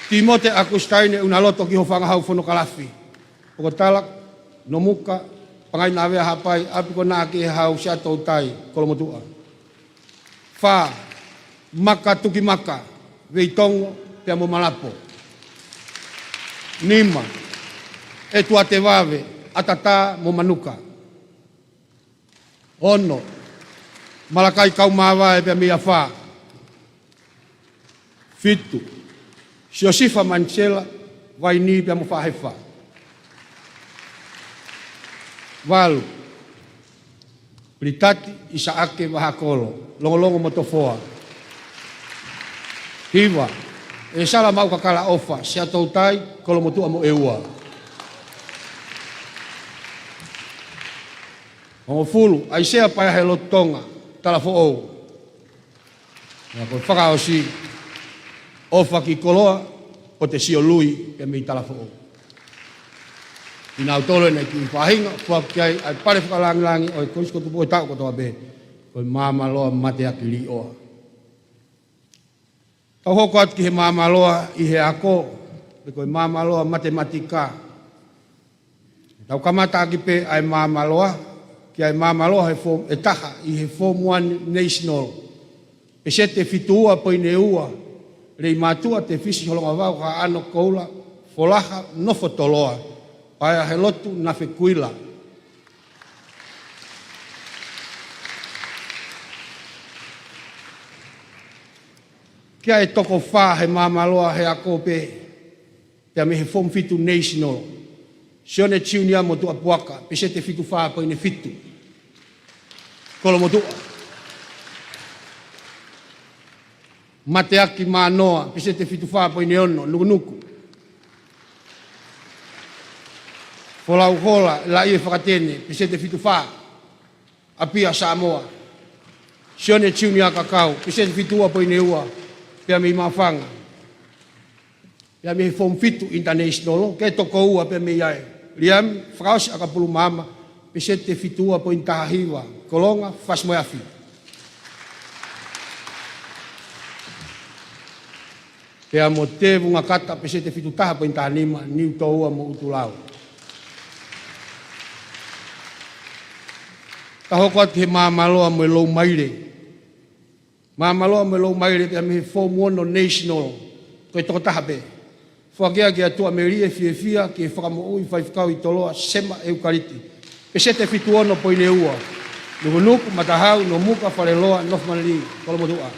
Timote ʻAkusitaine ʻUnaloto ki ho fanga hau fonokalafi. Pokotala, Nomuka, Pangai, Navea, Haʻapai, ʻApikonaʻa ki he hau Siaʻatoutai, Kolomotuʻa. Fā, Maka Tukimaka, Veitongo pea mo Malapo. Nima, ʻEtuate Vave, ʻAtatā mo Manuka. Ono, Malakai Kaumavae pea mei Afā. Fitu, Siosifa Manisela, Vainī pea mo Faʻahefa. Valu, Pilitati ʻIsaake Vahakolo, Longolongo mo Tofoa. Hiva, ʻEsala Maukakala ʻOfa, Siaʻatoutai, Kolomotuʻa mo ʻEua. Hongofulu, ʻAisea Paea he Lotu Tonga, Talafoʻou. Pea ko e fakaʻosi, ʻOfa ki Koloa, ʻo te sio lui pea mei Talafoʻou. Kinautolu eni e kiʻi faʻahinga, foaki ai ʻa e pale fakalāngilangi ʻo e Kolisi ko Tupou he taʻu kotoa pē, ko e māmāloa mateaki līʻoa. Tau hoko atu ki he māmāloa ʻi he ako, pe ko e māmāloa matematika. Tau kamata ʻaki pē ʻa e māmāloa, ki ʻa e māmāloa he fo-, ʻe taha ʻi he Form One National. Peseti ʻe fitu ua poini ua, Leimātuʻa, Tefisi, Holonga Vavaʻu, Haʻano, Koulo, Folaha, Nofo Toloa, Paea he Lotu Nafekuila. Ki ʻa e toko fā he māmāloa he ako pē, pea mei he Form Fitu National. Sione Junior Motuʻapuaka, peseti ʻe fitu fā poini fitu. Kolomotuʻa. Mateaki Mānoa, peseti ʻe fitu fā poini ono, Nukunuku. Folau Hola, Laie Fakatene, peseti ʻe fitu fā, ʻApia, Samoa. Sione Junior Kakau, peseti ʻe fitu ua poini ua, pea mei Maʻufanga. Pea mei he Form Fitu International, ki he toko ua pea mei ai. Liam Fakaʻosi ʻAkapulu Maama, peseti ʻe fitu ua poini taha hiva, Kolonga, Fasi mo e Afi. Pea mo Tevu Ngakata, peseti ʻe fitu taha poini taha nima, Niutōua mo ʻUtulau. Tau hoko atu ki he māmāloa mo e Loumaile. Māmāloa mo e Loumaile pea mei he Form Ono National, ko e toko taha pē. Foaki ia kia Tuʻamelie Fiefia ki he Fakamoʻui Faifekau ʻi Toloa, Sema ʻEukaliti. Peseti ʻe fitu ono poini ua. Nukunuku, Matahau, Nomuka, Faleloa, Nofo Manili, Kolomotuʻa.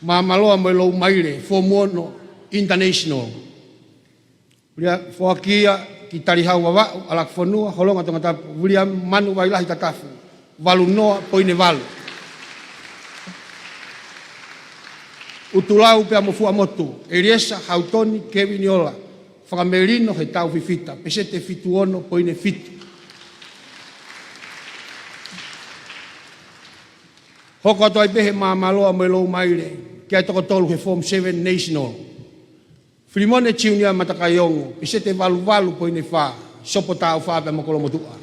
Māmāloa mo e Loumaile, Form Ono International. Ulia foaki ia ki Talihau Vavaʻu, ʻAlakifonua, Holonga Tongatapu, Viliami Manu Vailahi Tatafu, valu noa poini valu. ʻUtulau pea mo Fuaʻamotu, ʻEliesa Hautoni Keviniola, Fakamelino Hetau Fifita, peseti ʻe fitu ono poini fitu. Hoko atu ai pē he Māmāloa mo e Loumaile ki he toko tolu he Form seven National. Filimone Junior Matakaiongo, peseti valu valu poini fā, Sopo Tāufaʻāhau mo Kolomotuʻa.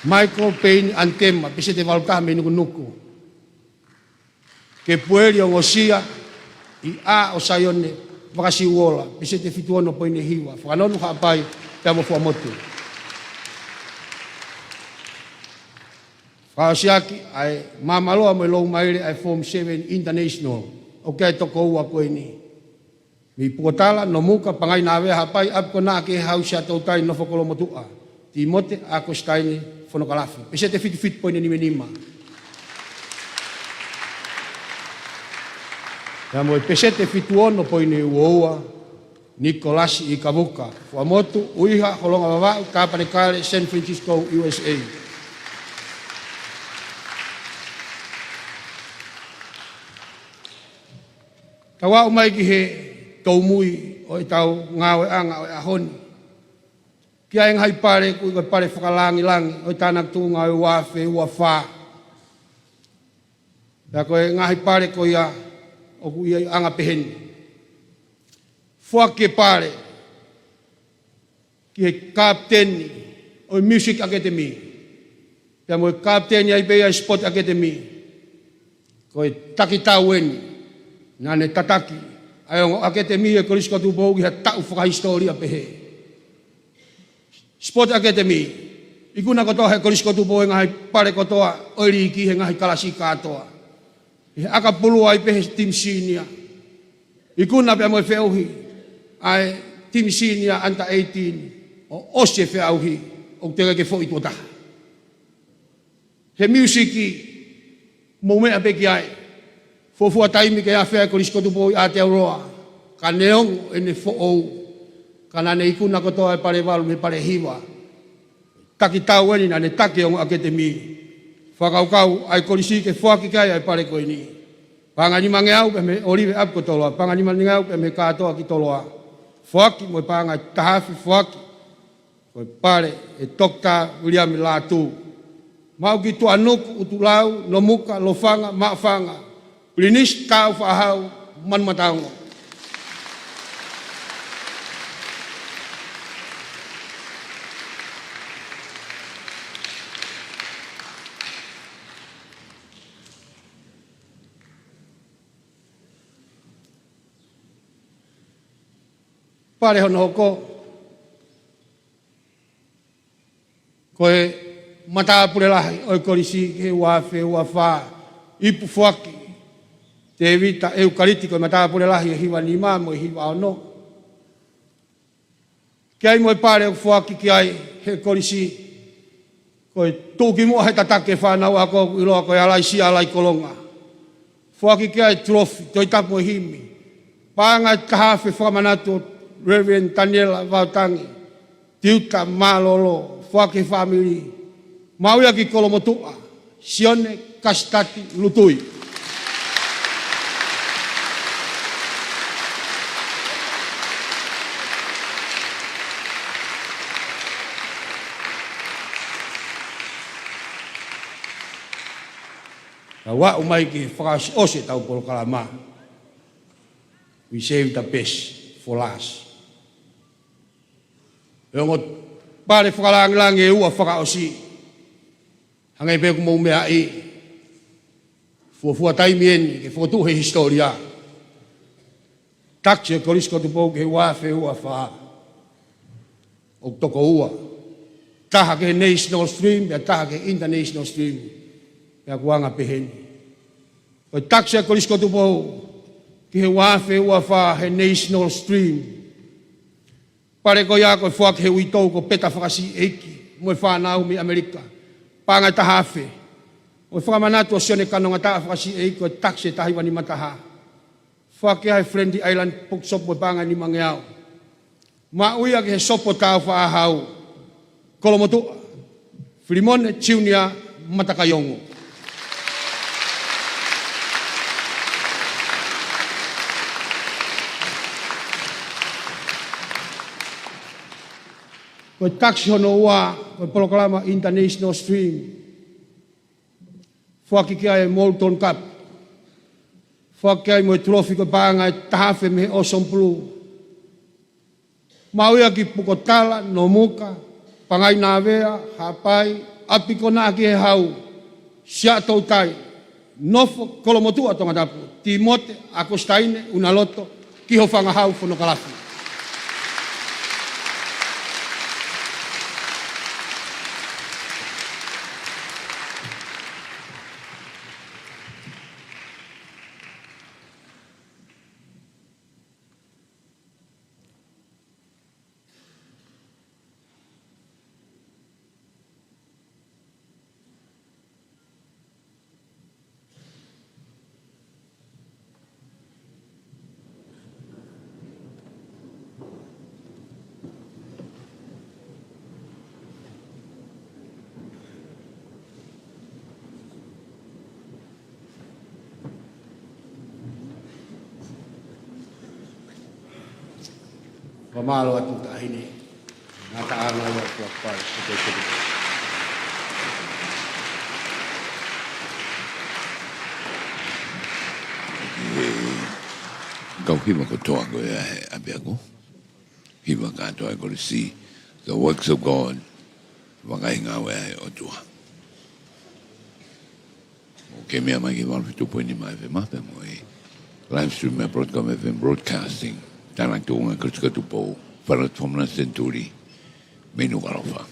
Michael Payne Antema, peseti valu taha mei Nukunuku. Kepueli Ongosia, ʻi ʻā ʻo Saione Vakasiuola, peseti fitu ono poini hiva, Fakanonu, Haʻapai pea mo Fuaʻamotu. Fakaʻosi ʻaki ʻa e Māmāloa mo e Loumaile ʻa e Form seven International, ʻoku ʻi ai e toko ua ko eni. Mei Pukotala, Nomuka, Pangai, Nāvea, Haʻapai, ʻApikonā, Kehe, Siaʻatoutai, Nofo, Kolomotuʻa, Tīmote ʻAkositaine Fonokalafi, peseti fitu fitu poini nima nima. Pea mo e peseti fitu ono poini ua ua, Nikolasi ʻIkavuka, Fuaʻamotu, ʻUiha, Holonga Vavaʻu, Tāpanekale, San Francisco, U S A. Tau aʻu mai ki he tōmui ʻo ʻetau ngāueʻanga ʻo e ʻaho ni. Ki he ngaahi pale, ko e pale fakalāngilangi ʻo e tānaki tuʻunga ʻo e ua afe ua fā. Pea ko e ngaahi pale ko ia ʻoku ʻi ai ʻa e anga pehē ni. Foaki e pale ki he kapiteni ʻo e Music Academy, pea mo e kapiteni ai pē ia e Sport Academy, ko e taki tau eni naʻa ne tataki ʻa e ongo ʻakatemi ʻo e Kolisi ko Tupou ki ha taʻu fakahisitōlia pehē. Sport Academy, ikuna kotoa he Kolisi ko Tupou e ngaahi pale kotoa ʻo e liiki he ngaahi kalasi kātoa. He ʻakapulu ai pē he timi senior. Ikuna pea mo e feʻauhi ʻa e timi senior under eighteen, ʻo ʻosi e feʻauhi ʻoku teʻeki ke foʻi tuʻo taha. He miusiki, mou meʻa pē ki ai. Fuofua taimi ke afe ai e Kolisi ko Tupou ʻi Aotearoa, ka neongo ʻene foʻou, ka naʻa ne ikuna kotoa e pale valu mei he pale hiva. Taki tau eni naʻa ne taki e ongo ʻakatemi. Fakakaukau ʻa e kolisi ke foaki ki ai ʻa e pale ko eni. Paʻanga ʻe nimangeau pē mei he ʻOlive ʻApi ko Toloa, paʻanga ʻe nimangeau pē mei he Kātoa ki Toloa. Foaki mo e paʻanga ʻe taha afe foaki ko e pale ʻe Toketā Viliami Lātū. Maʻu ki Tuʻanuku, ʻUtulau, Nomuka, Lofanga, Maʻufanga, Pilinisi, Tāufaʻāhau, Manumataongo. Pale hono hoko, ko e matāpule lahi ʻo e kolisi ki he ua afe ua fā, ipu foaki Tēvita ʻEukaliti, ko e matāpule lahi ʻe hiva nima mo e hiva ono. Ki ai mo e pale ʻoku foaki ki ai he kolisi, ko e tuʻukimuʻa he tataki e fānau ako ʻoku ʻiloa ko e ʻAlaisia ʻAlaikolonga. Foaki ki ai e tulofi, Tohitapu mo e Himi. Paʻanga ʻe taha afe fakamanatu ʻo Reverend Taniela Vaotangi, Tiuta Mālōlō, foaki he fāmili. Maʻu ia ki Kolomotuʻa, Sione Kasitati Lutui. Tau aʻu mai ki he fakaʻosiʻosi ʻetau polokalama. We save the best for last. E ongo pale fakalāngilangi ʻe ua fakaʻosi. Hangē pē ʻoku mou meaʻi, fuofua taimi eni ke fokotuʻu he hisitōlia. Taksi ʻo e Kolisi ko Tupou ki he ua afe ua fā. ʻOku toko ua. Taha ki he national stream, pea taha ki he international stream. Pea ʻoku anga pehē ni. Ko e taksi ʻo e Kolisi ko Tupou ki he ua afe ua fā he national stream. Pale ko ia ko e foaki he uitou ko Peta Fakasiʻeiki mo e fānau mei ʻAmelika. Paʻanga ʻe taha afe. Mo e fakamanatu ʻo Sione Kanongataʻa Fakasiʻeiki, ko e taksi ʻe taha hiva nima taha. Foaki ʻe he Friendly Island Bookshop mo e paʻanga ʻe nimangeau. Maʻu ia ki he Sopo Tāufaʻāhau, Kolomotuʻa, Filimone Junior Matakaiongo. Ko e taksi hono ua, ko e polokalama International Stream. Foaki ki ai e Moulton Cup. Foaki ki ai mo e tulofi ko e paʻanga ʻe taha afe mei he Ocean Blue. Maʻu ia ki Pukotala, Nomuka, Pangainavea, Haʻapai, ʻApikonā ki he Hau, Siaʻatoutai, Nofo, Kolomotuʻa, Tongatapu, Tīmote ʻAkositaine Unaloto, ki Hofangahau, Fonokalafi. Fakamālō atu Taʻahine. Ngataʻanga ia ʻo Tuʻapulelulu. Kau hiva kotoa ko ia he ʻapiako. Hiva kātoa e kolisi. The works of God. Vakai ngāue ʻa e ʻOtua. ʻOku ke meʻa mai ki he valu fitu poini nima F M pea mo e live stream ʻa e Broadcom F M Broadcasting. Tānaki tuʻunga Kolisi ko Tupou, Fale Tupou Senituli, mei Nukuʻalofa.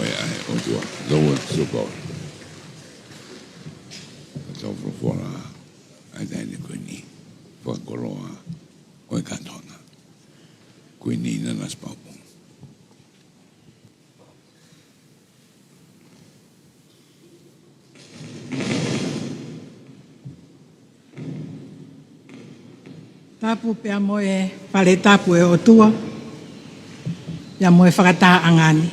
ʻa e ʻOtua, ʻoku tau suka ʻo tau folofola ʻa e taʻahine ko eni, fakakoloa ʻo e kātoanga. Kuini Nanasipauʻu. Tapu pea mo e fale tapu ʻo e ʻOtua, pea mo e fakatahaʻanga ni.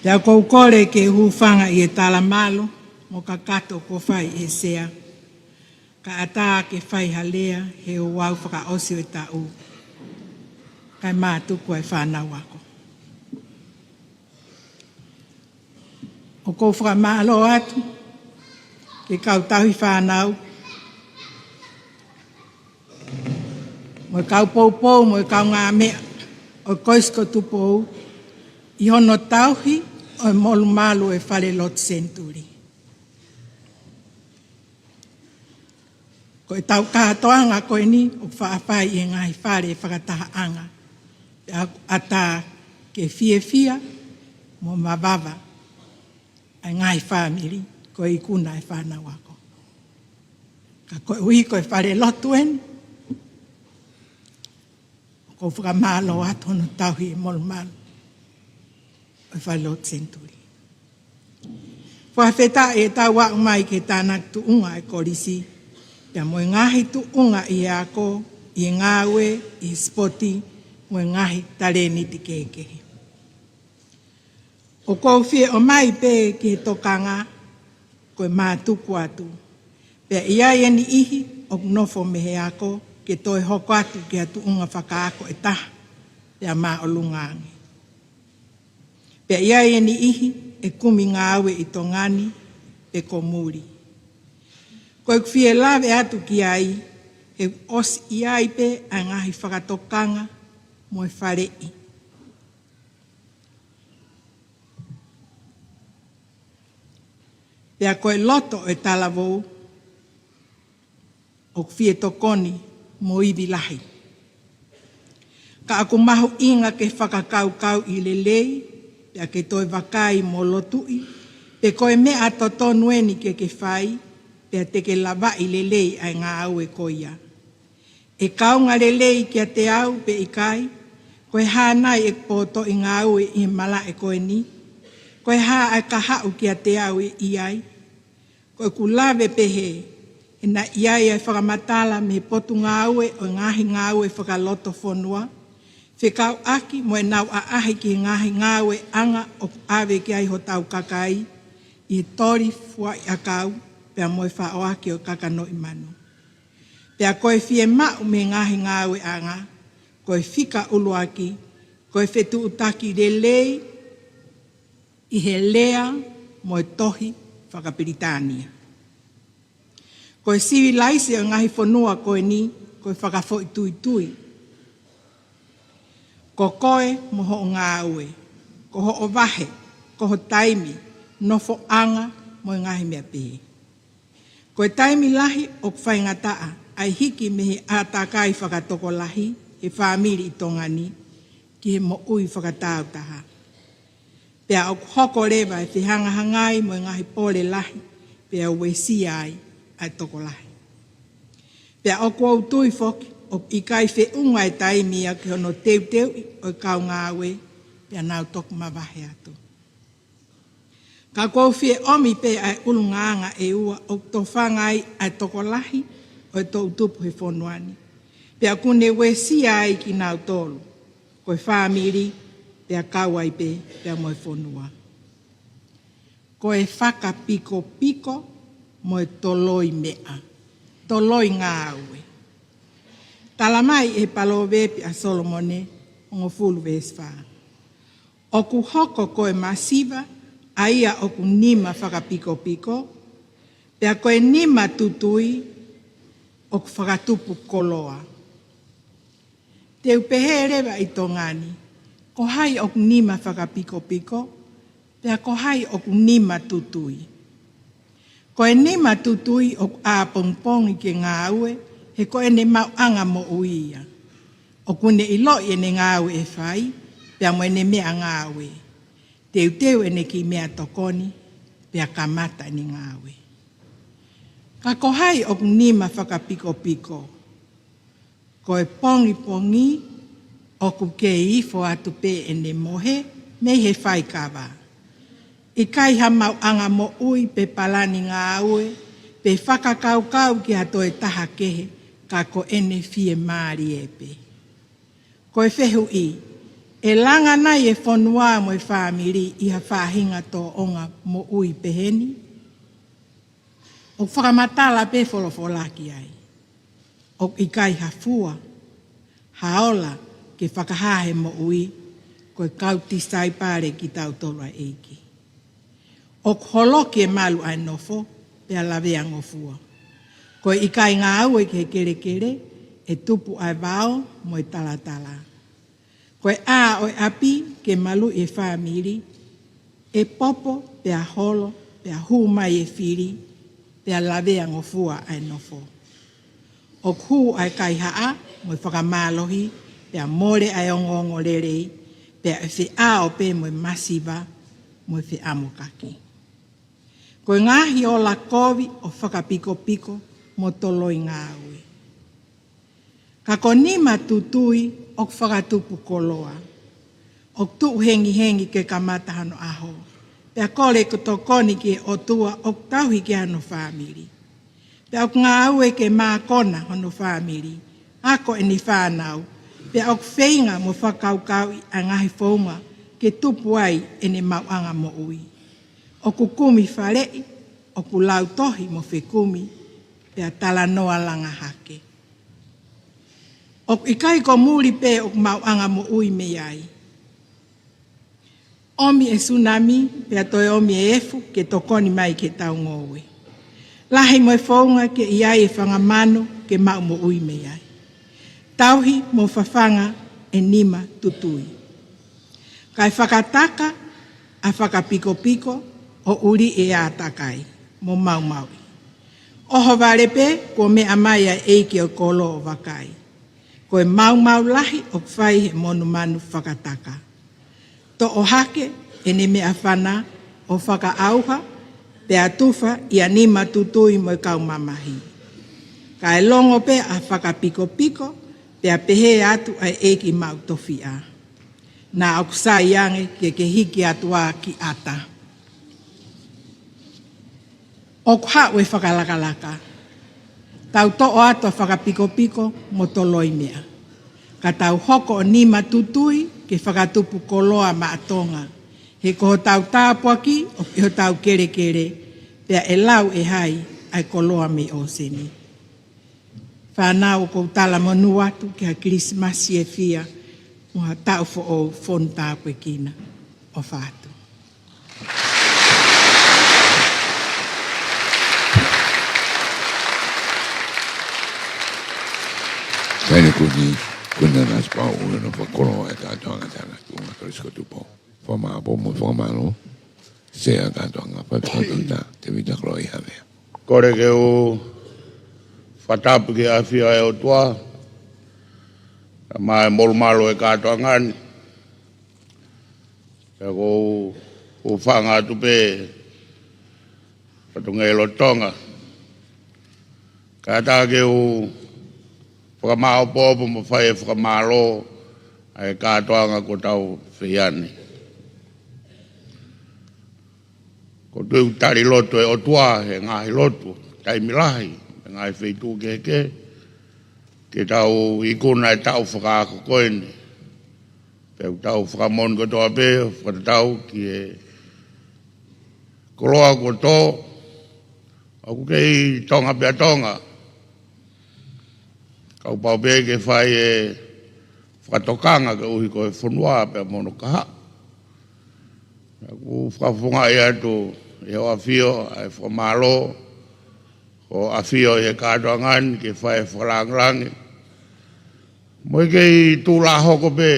Pea ʻoku ou kole ke u hūfanga ʻi he talamalu mo e kakato kuo fai ʻe he sea, kae ʻatā ke fai ha lea he ouau fakaʻosi ʻo e taʻu, kae mātuku ʻa e fānau ako. ʻOku ou fakamālō atu ki he kau tauhi fānau, mo e kau poupou, mo e kaungāmeʻa ʻo e Kolisi ko Tupou, ʻi hono tauhi ʻo e molumalu ʻo e falelotu Senituli. Ko ʻetau kātoanga ko eni ʻoku faʻa fai ʻi he ngaahi fale fakatahaʻanga, pea ʻoku ʻatā ke fiefia mo mavava ʻa e ngaahi fāmili ko e ikuna ʻa e fānau ako. Ka koeʻuhi ko e falelotu eni, ʻoku ou fakamālō atu hono tauhi e molumalu ʻo e falelotu Senituli. Fakafetaʻi ʻetau aʻu mai ki he tānaki tuʻunga ʻa e kolisi, pea mo e ngaahi tuʻunga ʻi he ako, ʻi he ngāue, ʻi he sipoti, mo e ngaahi talēniti kehekehe. ʻOku ou fie ʻomai pē ki he tokanga, ko e mātuku atu. Pea ʻi ai e niʻihi ʻoku nofo mei he ako ke toe hoko atu ki ha tuʻunga fakaako ʻe taha, pea māʻolunga ange. Pea ʻi ai e niʻihi ʻe kumi ngāue ʻi Tonga ni pe ko muli. Ko ʻeku fie lave atu ki ai, he ʻosi ʻi ai pē ʻa e ngaahi fakatokanga mo e faleʻi. Pea ko e loto ʻo e talavou ʻoku fie tokoni mo ivi lahi. Ka ʻoku mahuʻinga ke fakakaukauʻi lelei, pea ke toe vakai mo lotuʻi, pe ko e meʻa totonu eni ke ke fai, pea te ke lavaʻi lelei ʻa e ngāue ko ia. ʻE kaunga lelei kiate au pe ʻikai, ko e hā nai ʻeku potoʻi ngāue ʻi he malaʻe ko eni, ko e hā ʻa e kahaʻu kiate au ʻe ʻi ai. Ko ʻeku lave pehē, he naʻe ʻi ai ʻa e fakamatala mei he Potungāue ʻo e Ngaahi Ngāue Fakalotofonua, fekauʻaki mo ʻenau ʻaʻahi ki he ngaahi ngāueʻanga ʻoku ʻave ki ai hotau kakai, ʻi he toli fuaʻiʻakau, pea mo e faʻoaki ʻo e kakanoʻi manu. Pea ko e fiemaʻu mei he ngaahi ngāueʻanga, ko e fika ʻuluaki, ko e fetuʻutaki lelei ʻi he lea mo e tohi fakapilitānia. Ko e sivilaise ʻo e ngaahi fonua ko eni, ko e fakafoʻituitui. Ko koe mo hoʻo ngāue, ko hoʻo vahe, ko ho taimi, nofoʻanga mo e ngaahi meʻa pehē. Ko e taimi lahi ʻoku faingataʻa ʻa e hiki mei he ʻātakai fakatokolahi he fāmili ʻi Tonga ni ki he moʻui fakatāutaha. Pea ʻoku hoko leva e fehangahangai mo e ngaahi pole lahi, pea uesia ai ʻa e tokolahi. Pea ʻoku ou tui foki ʻoku ʻikai feʻunga e taimi ia ki hono teuteuʻi ʻo e kau ngāue, pea nau toki mavahe atu. Ka ʻoku ou fie ʻomi pē ʻa e ʻulungaanga ʻe ua ʻoku tofanga ai ʻa e tokolahi ʻo e toʻutupu he fonua ni. Pea ʻoku ne uesia ai kinautolu, ko e fāmili, pea kau ai pē, pea mo e fonua. Ko e fakapikopiko mo e toloi meʻa, toloi ngāue. Tala mai ʻe he Palōveepi ʻa Solomone hongofulu veesi fā. ʻOku hoko ko e masiva, ʻa ia ʻoku nima fakapikopiko, pea ko e nima tutui ʻoku fakatupu koloa. Te u pehē leva ʻi Tonga ni, ko hai ʻoku nima fakapikopiko, pea ko hai ʻoku nima tutui. Ko e nima tutui ʻoku ʻapongipongi ke ngāue, he ko ʻene maʻuʻanga moʻui ia. ʻOku ne ʻiloʻi ʻene ngāue ʻe fai, pea mo ʻene meʻangāue. teuteu ʻene kiʻi meʻatokoni, pea kamata ʻene ngāue. Ka ko hai ʻoku nima fakapikopiko? Ko e pongipongi ʻoku kei ifo atu pē ʻene mohe mei he faikava. ʻIkai ha maʻuʻanga moʻui pe palani ngāue, pe fakakaukau ki ha toe taha kehe, ka ko ʻene fiemālie pē. Ko e fehuʻi, ʻe langa nai e fonua mo e fāmili ʻi ha faʻahinga tōʻonga moʻui peheni? ʻOku fakamatala pē folofola ki ai. ʻOku ʻikai ha fua, ha ola ke fakahā he moʻui, ko e kau tisaipale kitautolu ʻa e ʻEiki. ʻOku holoki e malu ʻa e nofo, pea laveangofua. Ko e ʻikai ngāue ki he kelekele, ʻe tupu ʻa e vao mo e talatala. Ko e ʻā ʻo e ʻapi ke maluʻi e fāmili, ʻe popo, pea holo, pea hū mai e fili, pea laveangofua ʻa e nofo. ʻOku hū ʻa e kaihaʻa mo e fakamālohi, pea mole ʻa e ongoongolelei, pea ʻe feʻao pē mo e masiva mo e feʻamokaki. Ko e ngaahi ola kovi ʻo fakapikopiko mo toloi ngāue. Ka ko nima tutui ʻoku fakatupu koloa. ʻOku tuʻu hengihengi ke kamata hono ʻaho. Pea kole ko e tokoni ki he ʻOtua ʻoku tauhi ki hono fāmili. Pea ʻoku ngāue ke mākona hono fāmili, ako ʻene fānau, pea ʻoku feinga mo fakakaukauʻi ʻa e ngaahi founga ke tupu ai ʻene maʻuʻanga moʻui. ʻOku kumi faleʻi, ʻoku lau tohi mo fekumi, pea talanoa langa hake. ʻOku ʻikai ko muli pē ʻoku maʻuʻanga moʻui mei ai. ʻOmi e sunami, pea toe ʻomi e efu ke tokoni mai ke tau ngoue. Lahi mo e founga ke ʻi ai e fanga mano ke maʻu moʻui mei ai. Tauhi mo fafanga e nima tutui. Kae fakataka ʻa fakapikopiko ʻo ʻuli e ʻātakai mo maumauʻi. ʻOhovale pē kuo meʻa mai ʻa e ʻeiki ʻo e kolo ʻo vakai. Ko e maumau lahi ʻoku fai he monumanu fakataka. Toʻo hake ʻene meʻafana ʻo fakaʻauha, pea tufa ʻi ha nima tutui mo e kau mamahi. Kae longo pē ʻa fakapikopiko, pea pehē atu ʻa e ʻeiki maʻu tofiʻa. Naʻa ʻoku sai ange ke ke hiki atu ā ki ʻata. ʻOku haʻu e fakalakalaka. Tau toʻo atu ʻa fakapikopiko mo toloi meʻa. Ka tau hoko ʻo nima tutui ke fakatupu koloa maʻa Tonga. He ko hotau tāpuaki ʻoku ʻi hotau kelekele, pea ʻe lau ʻe hai ʻa e koloa mei ʻōseni. Fānau, ʻoku ou talamonū atu ki ha Kilisimasi ʻe fia, mo ha taʻu foʻou fonu tāpuekina. ʻOfa atu. Kaine kuni, kuna nasi pau ʻo na fakolo e kātoanga tana tunga Kolisi ko Tupou. Fakamālō mo fakamālō. Sea kātoanga, Faifekau Toketā Tēvita Koloa ʻi Havea. Kole ke u fakatapu ki he ʻafio ʻa e ʻOtua, ʻa e molumalu e kātoanga ni. Pea ʻoku ou hūfanga atu pē, fatongia lolotonga. Kātaki ke u fakamāopoopo mo fai e fakamālō ʻa e kātoanga kuo tau fai ʻanenai. ʻOku ou tui ʻoku tali lotu e ʻOtua he ngaahi lotu, taimi lahi, he ngaahi feituʻu kehekehe, ke tau ikuna e taʻu fakaako ko eni. Pea ʻoku tau fakamoʻoni kotoa pē, fakatatau ki he koloa kuo tō, ʻoku kei Tonga pē ʻa Tonga. Kapau pē ke fai e fakatokanga koeʻuhi ko e fonua pea mo hono kahaʻu. ʻOku ou fakafofongaʻi atu ʻi hoʻo ʻafio ʻa e fakamālō, hoʻo ʻafio ʻi he kātoanga ni ke fai e fakalāngilangi. Mo e kei tuʻu lā hoko pē,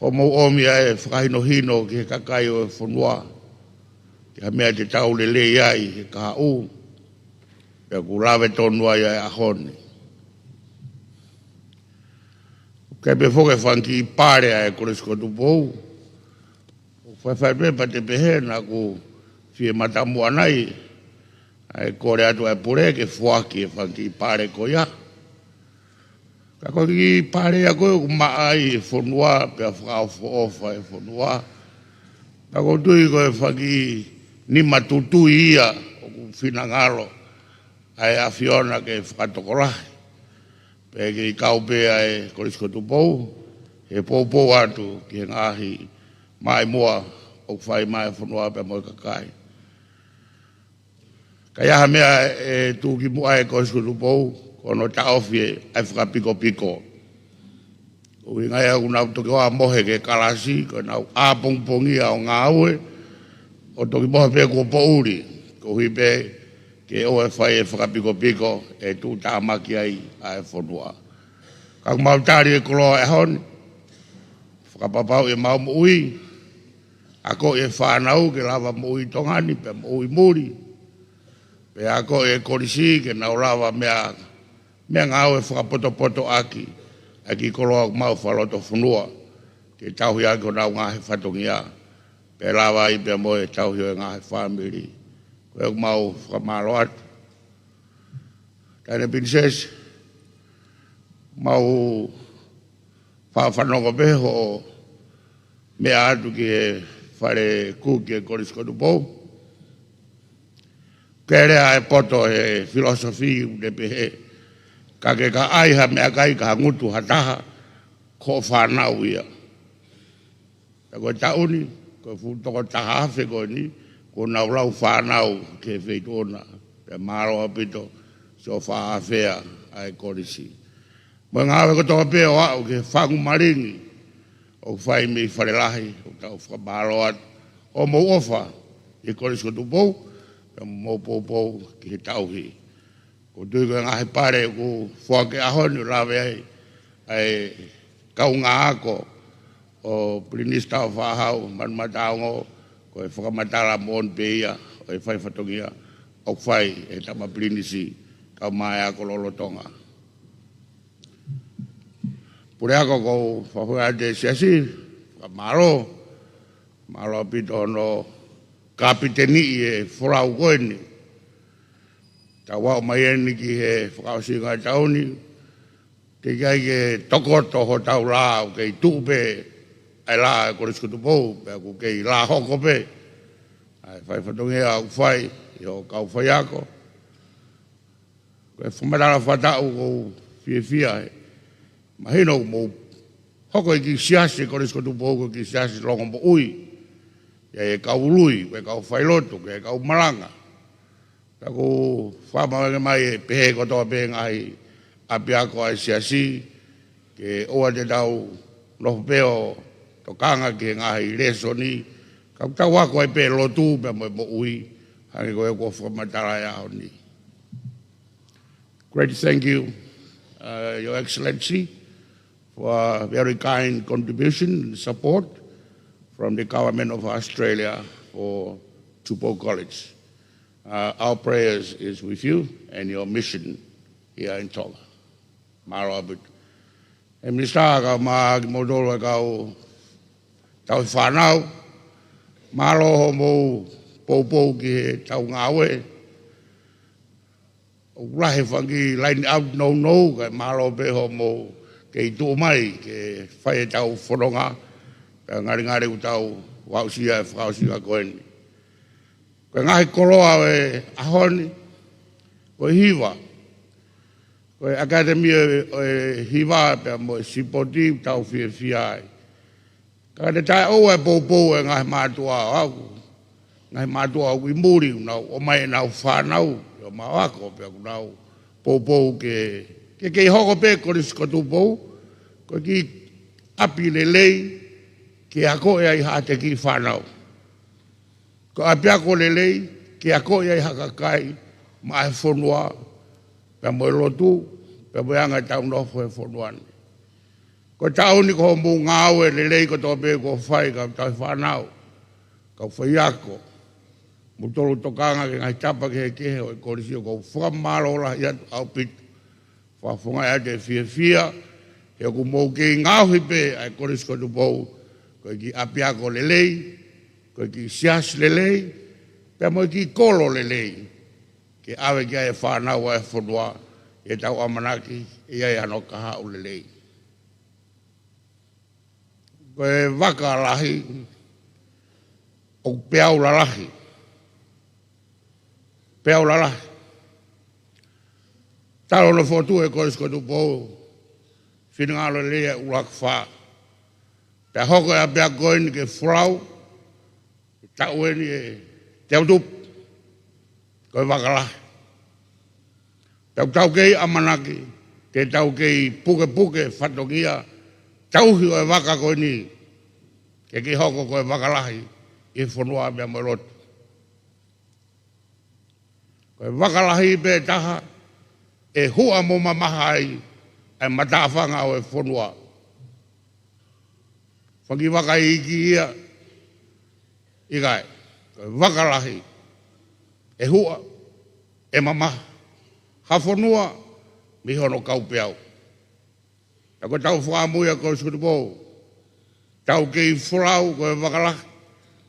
hoʻomou ʻomi ʻa e fakahinohino ki he kakai ʻo e fonua, ki ha meʻa te tau lelei ai he kahaʻu, pea ʻoku lave tonu ai ʻa e ʻaho ni. Kae pehē foki e fanga kiʻi pale ʻa e Kolisi ko Tupou, ʻOku faifai pē pea te pehē naʻa ku fie matamuʻa nai ʻa e kole atu ʻa e pule ke foaki e fanga kiʻi pale ko ia. Ka ko e kiʻi pale ia ko ē ʻoku maʻa ai e fonua pea fakaʻofoʻofa e fonua. Ka ʻoku ou tui ko e fanga kiʻi nima tutui ia ʻoku finangalo ʻa e ʻAfiona ke fakatokolahi. Pea ke kau pē ʻa e Kolisi ko Tupou he poupou atu ki he ngaahi maʻimoa ʻoku fai mai e fonua pea mo e kakai. Ka ʻi ai ha meʻa ʻe tuʻu ki muʻa ʻa e Kolisi ko Tupou, ko hono taʻofi ʻa e fakapikopiko. ʻUhinga ia ʻoku nau toki ʻoua mohe ki he kalasi, ko ʻenau ʻā pongipongia ʻo ngāue, ʻo toki mohe pē kuo poʻuli, koeʻuhi pē ke ʻoua ʻe fai e fakapikopiko ʻe tuʻutāmaki ai ʻa e fonua. Ka ʻoku mau tali e koloa ʻo e ʻaho ni, fakapapauʻi ʻemau moʻui, akoʻi e fānau ke lava moʻui Tonga ni pea moʻui muli. Pea akoʻi e kolisi ke nau lava meʻa, meʻangāue fakapotopotoʻaki ʻa e kiʻi koloa ʻoku mau fakalotofonua ke tauhi ʻaki honau ngaahi fatongia. Pea lava ai pea mo e tauhi ʻo e ngaahi fāmili. Ko ia ʻoku mau fakamālō atu. Taʻahine Pilinisesi, mau faʻa fanongo pē hoʻo meʻa atu ki he fale kuki ʻa e Kolisi ko Tupou. Ke lea ʻa e poto he filosofi ʻoku ne pehē, ka ke ka ʻai ha meʻakai ka hangutu ha taha, ko hoʻo fānau ia. Pea ko e taʻu ni, ko e fuʻu toko taha afe ko eni, kuo nau lau fānau ki he feituʻu na. Pea mālō ʻaupito siʻo faʻa ʻafea ʻa e kolisi. Mo e ngāue kotoa pē ʻo aʻu ki he fangu malingi ʻoku fai mei Falelahi, ʻoku tau fakamālō atu hoʻomou ʻofa ki he Kolisi ko Tupou, pea mo hoʻomou poupou ki he tauhi. ʻOku ou tui ko e ngaahi pale ʻoku foaki he ʻaho ni ʻoku lave ai ʻa e kaungā ako ʻo Pilinisi Tāufaʻāhau Manumataongo, ko e fakamatala moʻoni pē ia ʻo e fai fatongia ʻoku fai ʻe he tama pilinisi kae ʻumaʻā e ako lolotonga. Puleako, ʻoku ou fakafoki atu e siasi fakamālō, mālō ʻaupito hono kapiteniʻi e folau ko eni. Tau aʻu mai eni ki he fakaʻosinga e taʻu ni, teʻeki ai ke tokoto hotau lā, ʻoku kei tuʻu pē ʻa e lā ʻa e Kolisi ko Tupou, pea ʻoku kei lā hoko pē ʻa e fai fatongia ʻoku fai ʻe hoʻo kau faiako. Ko e fakamatala fakataʻu ʻoku ou fiefia ai. Mahino ʻoku mou hoko e kiʻi siasi e Kolisi ko Tupou ko e kiʻi siasi longomoʻui. ʻI ai e kau ului, ko e kau failotu, ko e kau malanga. Ka ʻoku fakamālō mai e pehē kotoa pē ngaahi ʻapiako ʻa e siasi, ke ʻoua te tau nofo pē ʻo tokanga ki he ngaahi lēsoni, ka ʻoku tau ako ai pē lotu pea mo e moʻui, hangē ko ia kuo fakamatala he ʻaho ni. Great thank you, uh, Your Excellency, for a very kind contribution and support from the Government of Australia for Tupou College. Uh, our prayers is with you and your mission here in Tonga. Mālō ʻaupito. ʻE Minisitā, kae ʻumaʻā kimoutolu e kau tauhi fānau, mālō hoʻomou poupou ki heʻetau ngāue. ʻOku lahi e fanga kiʻi line out nounou, kae mālō pē hoʻomou kei tuʻu mai ke fai ʻetau fononga, pea ngalingali ʻoku tau aʻusia e fakaʻosinga ko eni. Ko e ngaahi koloa ʻo e ʻaho ni, ko e hiva. Ko e ʻAkatemi ʻo e Hiva pea mo e Sipoti, ʻoku tau fiefia ai. Ka te taʻeʻoua e poupou e ngaahi mātuʻa ʻoʻoku, ngaahi mātuʻa ʻoku ʻi muli, ʻoku nau ʻomai ʻenau fānau, ʻo mau ako, pea ʻoku nau poupou ke, ke kei hoko pē Kolisi ko Tupou ko e kiʻi ʻapi lelei ke akoʻi ai haʻate kiʻi fānau. Ko e ʻapiako lelei ke akoʻi ai ha kakai maʻa e fonua, pea mo e lotu, pea mo e anga ʻetau nofo he fonua ni. Ko e taʻu ni ko hoʻomou ngāue lelei kotoa pē kuo fai, kau tauhi fānau, kau faiako, moutolu tokanga ki he ngaahi tapa kehekehe ʻo e kolisi, ʻoku ou fakamālō lahi atu ʻaupito. Fakafofongaʻi atu e fiefia, he ʻoku mou kei ngaohi pē ʻa e Kolisi ko Tupou ko e kiʻi ʻapiako lelei, mo e kiʻi siasi lelei, pea mo e kiʻi kolo lelei, ke ʻave ki ai e fānau ʻa e fonua, ʻi heʻetau ʻamanaki ʻe ʻi ai hano kahaʻu lelei. Ko e vaka lahi, ʻoku peau lalahi. Peau lalahi. Talu hono fokotuʻu ʻe Kolisi ko Tupou, finangalo lelei ʻa e ʻUluaki Fā. Pea hoko e ʻapiako ko eni ke folau, ʻi he taʻu eni ʻe teau tupu. Ko e vaka lahi. Pea ʻoku tau kei ʻamanaki, te tau kei pukepuke fatongia, tauhi ʻo e vaka ko eni, ke kei hoko ko e vaka lahi, ʻi he fonua pea mo e lotu. Ko e vaka lahi pē taha, ʻe huʻa mo mamaha ai, ʻa e matāfanga ʻo e fonua. Fanga kiʻi vaka iiki ia, ʻikai, ko e vaka lahi, ʻe huʻa, ʻe mamaha, ha fonua, mei hono kau peau. Pea ko ʻetau fakaʻamu ia Kolisi ko Tupou. Tau kei folau ko e vaka lahi.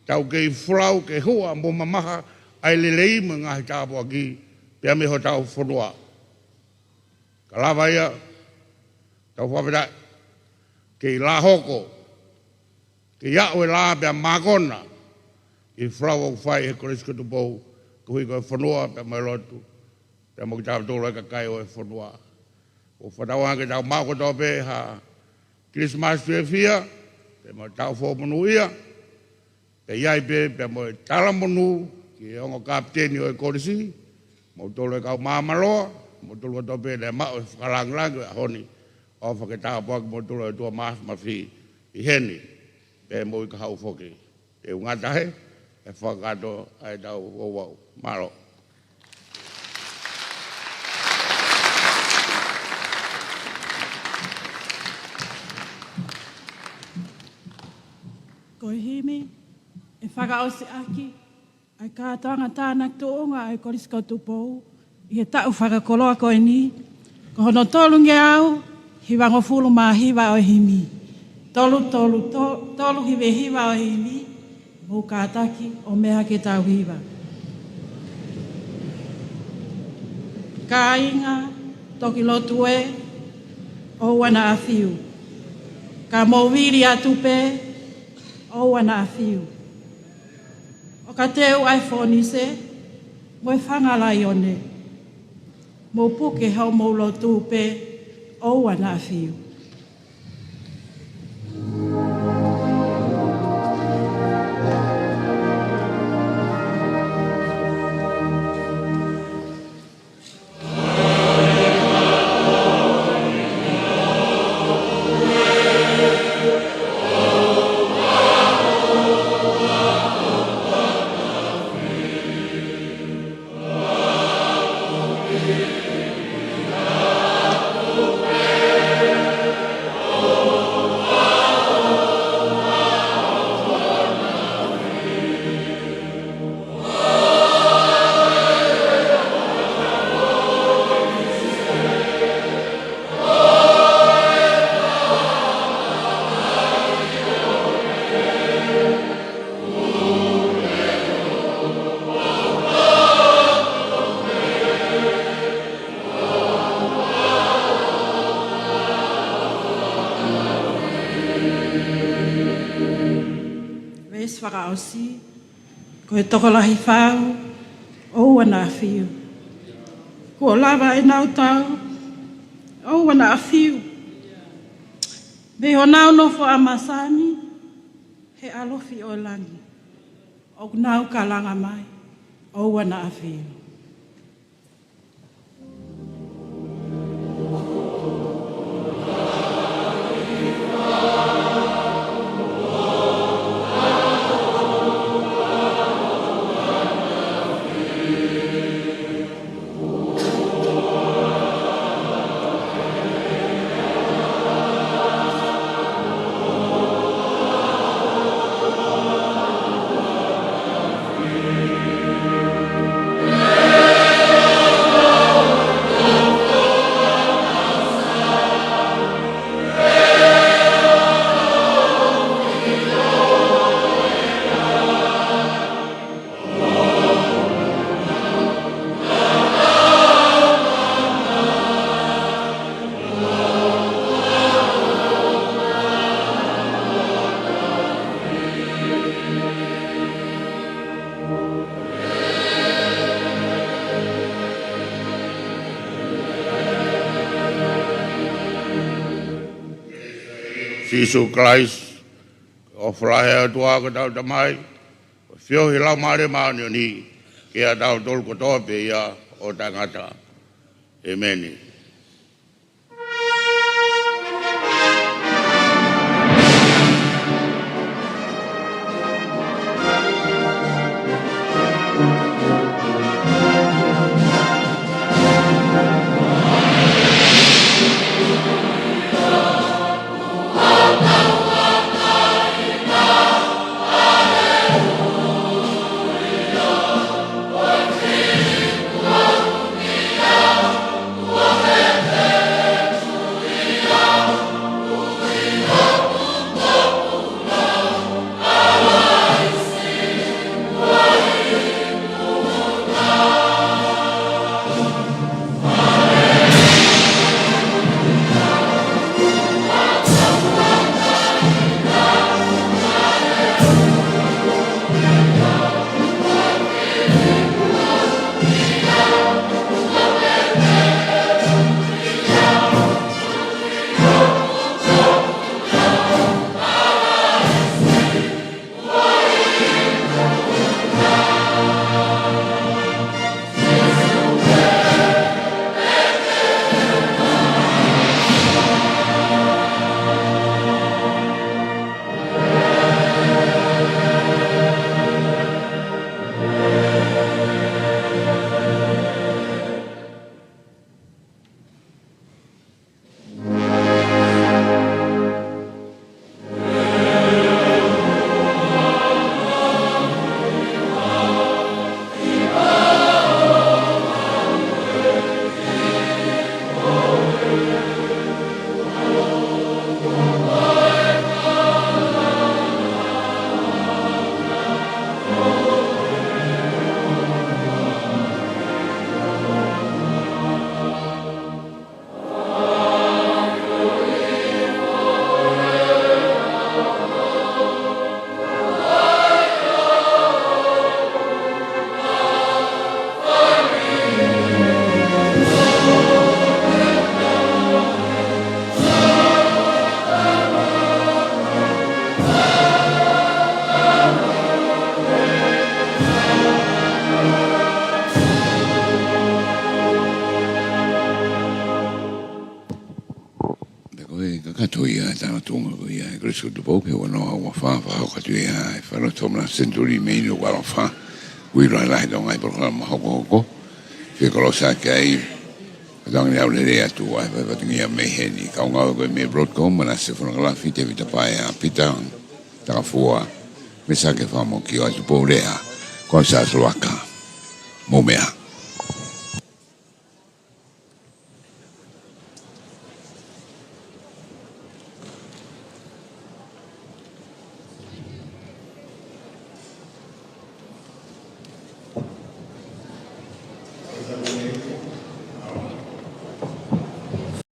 Tau kei folau ke huʻa mo mamaha ʻa e lelei mo e ngaahi tāpuaki pea mei hotau fonua. Ka lava ia, tau fakafetaʻi. Kei lā hoko. Kei aʻu e lā pea mākona. ʻI he folau ʻoku fai ʻe he Kolisi ko Tupou. Koeʻuhi ko e fonua pea mo e lotu. Pea mo kitautolu e kakai ʻo e fonua. ʻOku fakatauange ke tau maʻu kotoa pē ha Kilisimasi fiefia, pea mo e taʻu foʻou monūʻia, pea ʻi ai pē, pea mo e talamonū, ki he ongo kapiteni ʻo e kolisi, moutolu e kau māmāloa, moutolu kotoa pē naʻe maʻu e fakalāngilangi ʻo e ʻaho ni, ʻofa ke tāpuakiʻi moutolu ʻe he ʻOtua Māfimafi, ʻi heni, pea mo e kahaʻu foki. Te u ngata hē, ʻe fakakātoa ʻa ʻetau ouau. Mālō. Ko e himi, ʻe fakaʻosi ʻaki, ʻa e kātoanga tānaki tuʻunga ʻa e Kolisi ko Tupou, ʻi he taʻu fakakoloa ko eni, ko hono tolungeau hivangofulu mā hiva ʻo e himi. Tolu, tolu, to-, tolu hiva hiva ʻo e himi, mou kātaki ʻo meʻa ke tau hiva. Kāinga, toki lotu ē, ʻoua naʻa fiu. Ka mou vili atu pē, ʻoua naʻa fiu. ʻO ka teu ʻa e fōnise, mo e fanga laione. Mou puke hoʻomou lotu pē, ʻoua naʻa fiu. Veesi fakaʻosi, ko e tokolahi fau, ʻoua naʻa fiu. Kuo lava ʻenau tau, ʻoua naʻa fiu. Mei honau nofo ʻa masani, he ʻalofi ʻo langi. ʻOku nau kalanga mai, ʻoua naʻa fiu. Sīsū Kalaisi, ʻofa lahi ʻa e ʻOtua ko hotau Tamai, ʻa e feohi ʻa e Laumālie Māʻoniʻoni, ke ʻiate kitautolu kotoa pē ia ʻo taʻengata. ʻEmeni. Pea ko e kakato ia ʻa e talatuʻunga ko ia ʻa e Kolisi ko Tupou ki he ua noa ua fā, fakahoko atu ia ʻe he Falelotu Tokonaki Senituli mei he ua noa fā. Kuo ʻilo ai lahi Tonga ʻi he polokalama hokohoko. Fekolosi ake ai, ʻoku tau ngali ʻalu lelei atu ʻa e faʻahinga fatongia mei heni. Kau ngāue ko ē mei he Broadcom, Manase Fonokalafi, Tēvita Paea, Pita Takafua, Mesake Fakamokio, ʻa Tupou Lea, ko au Siaosi Lavaka. Mou meʻa ā.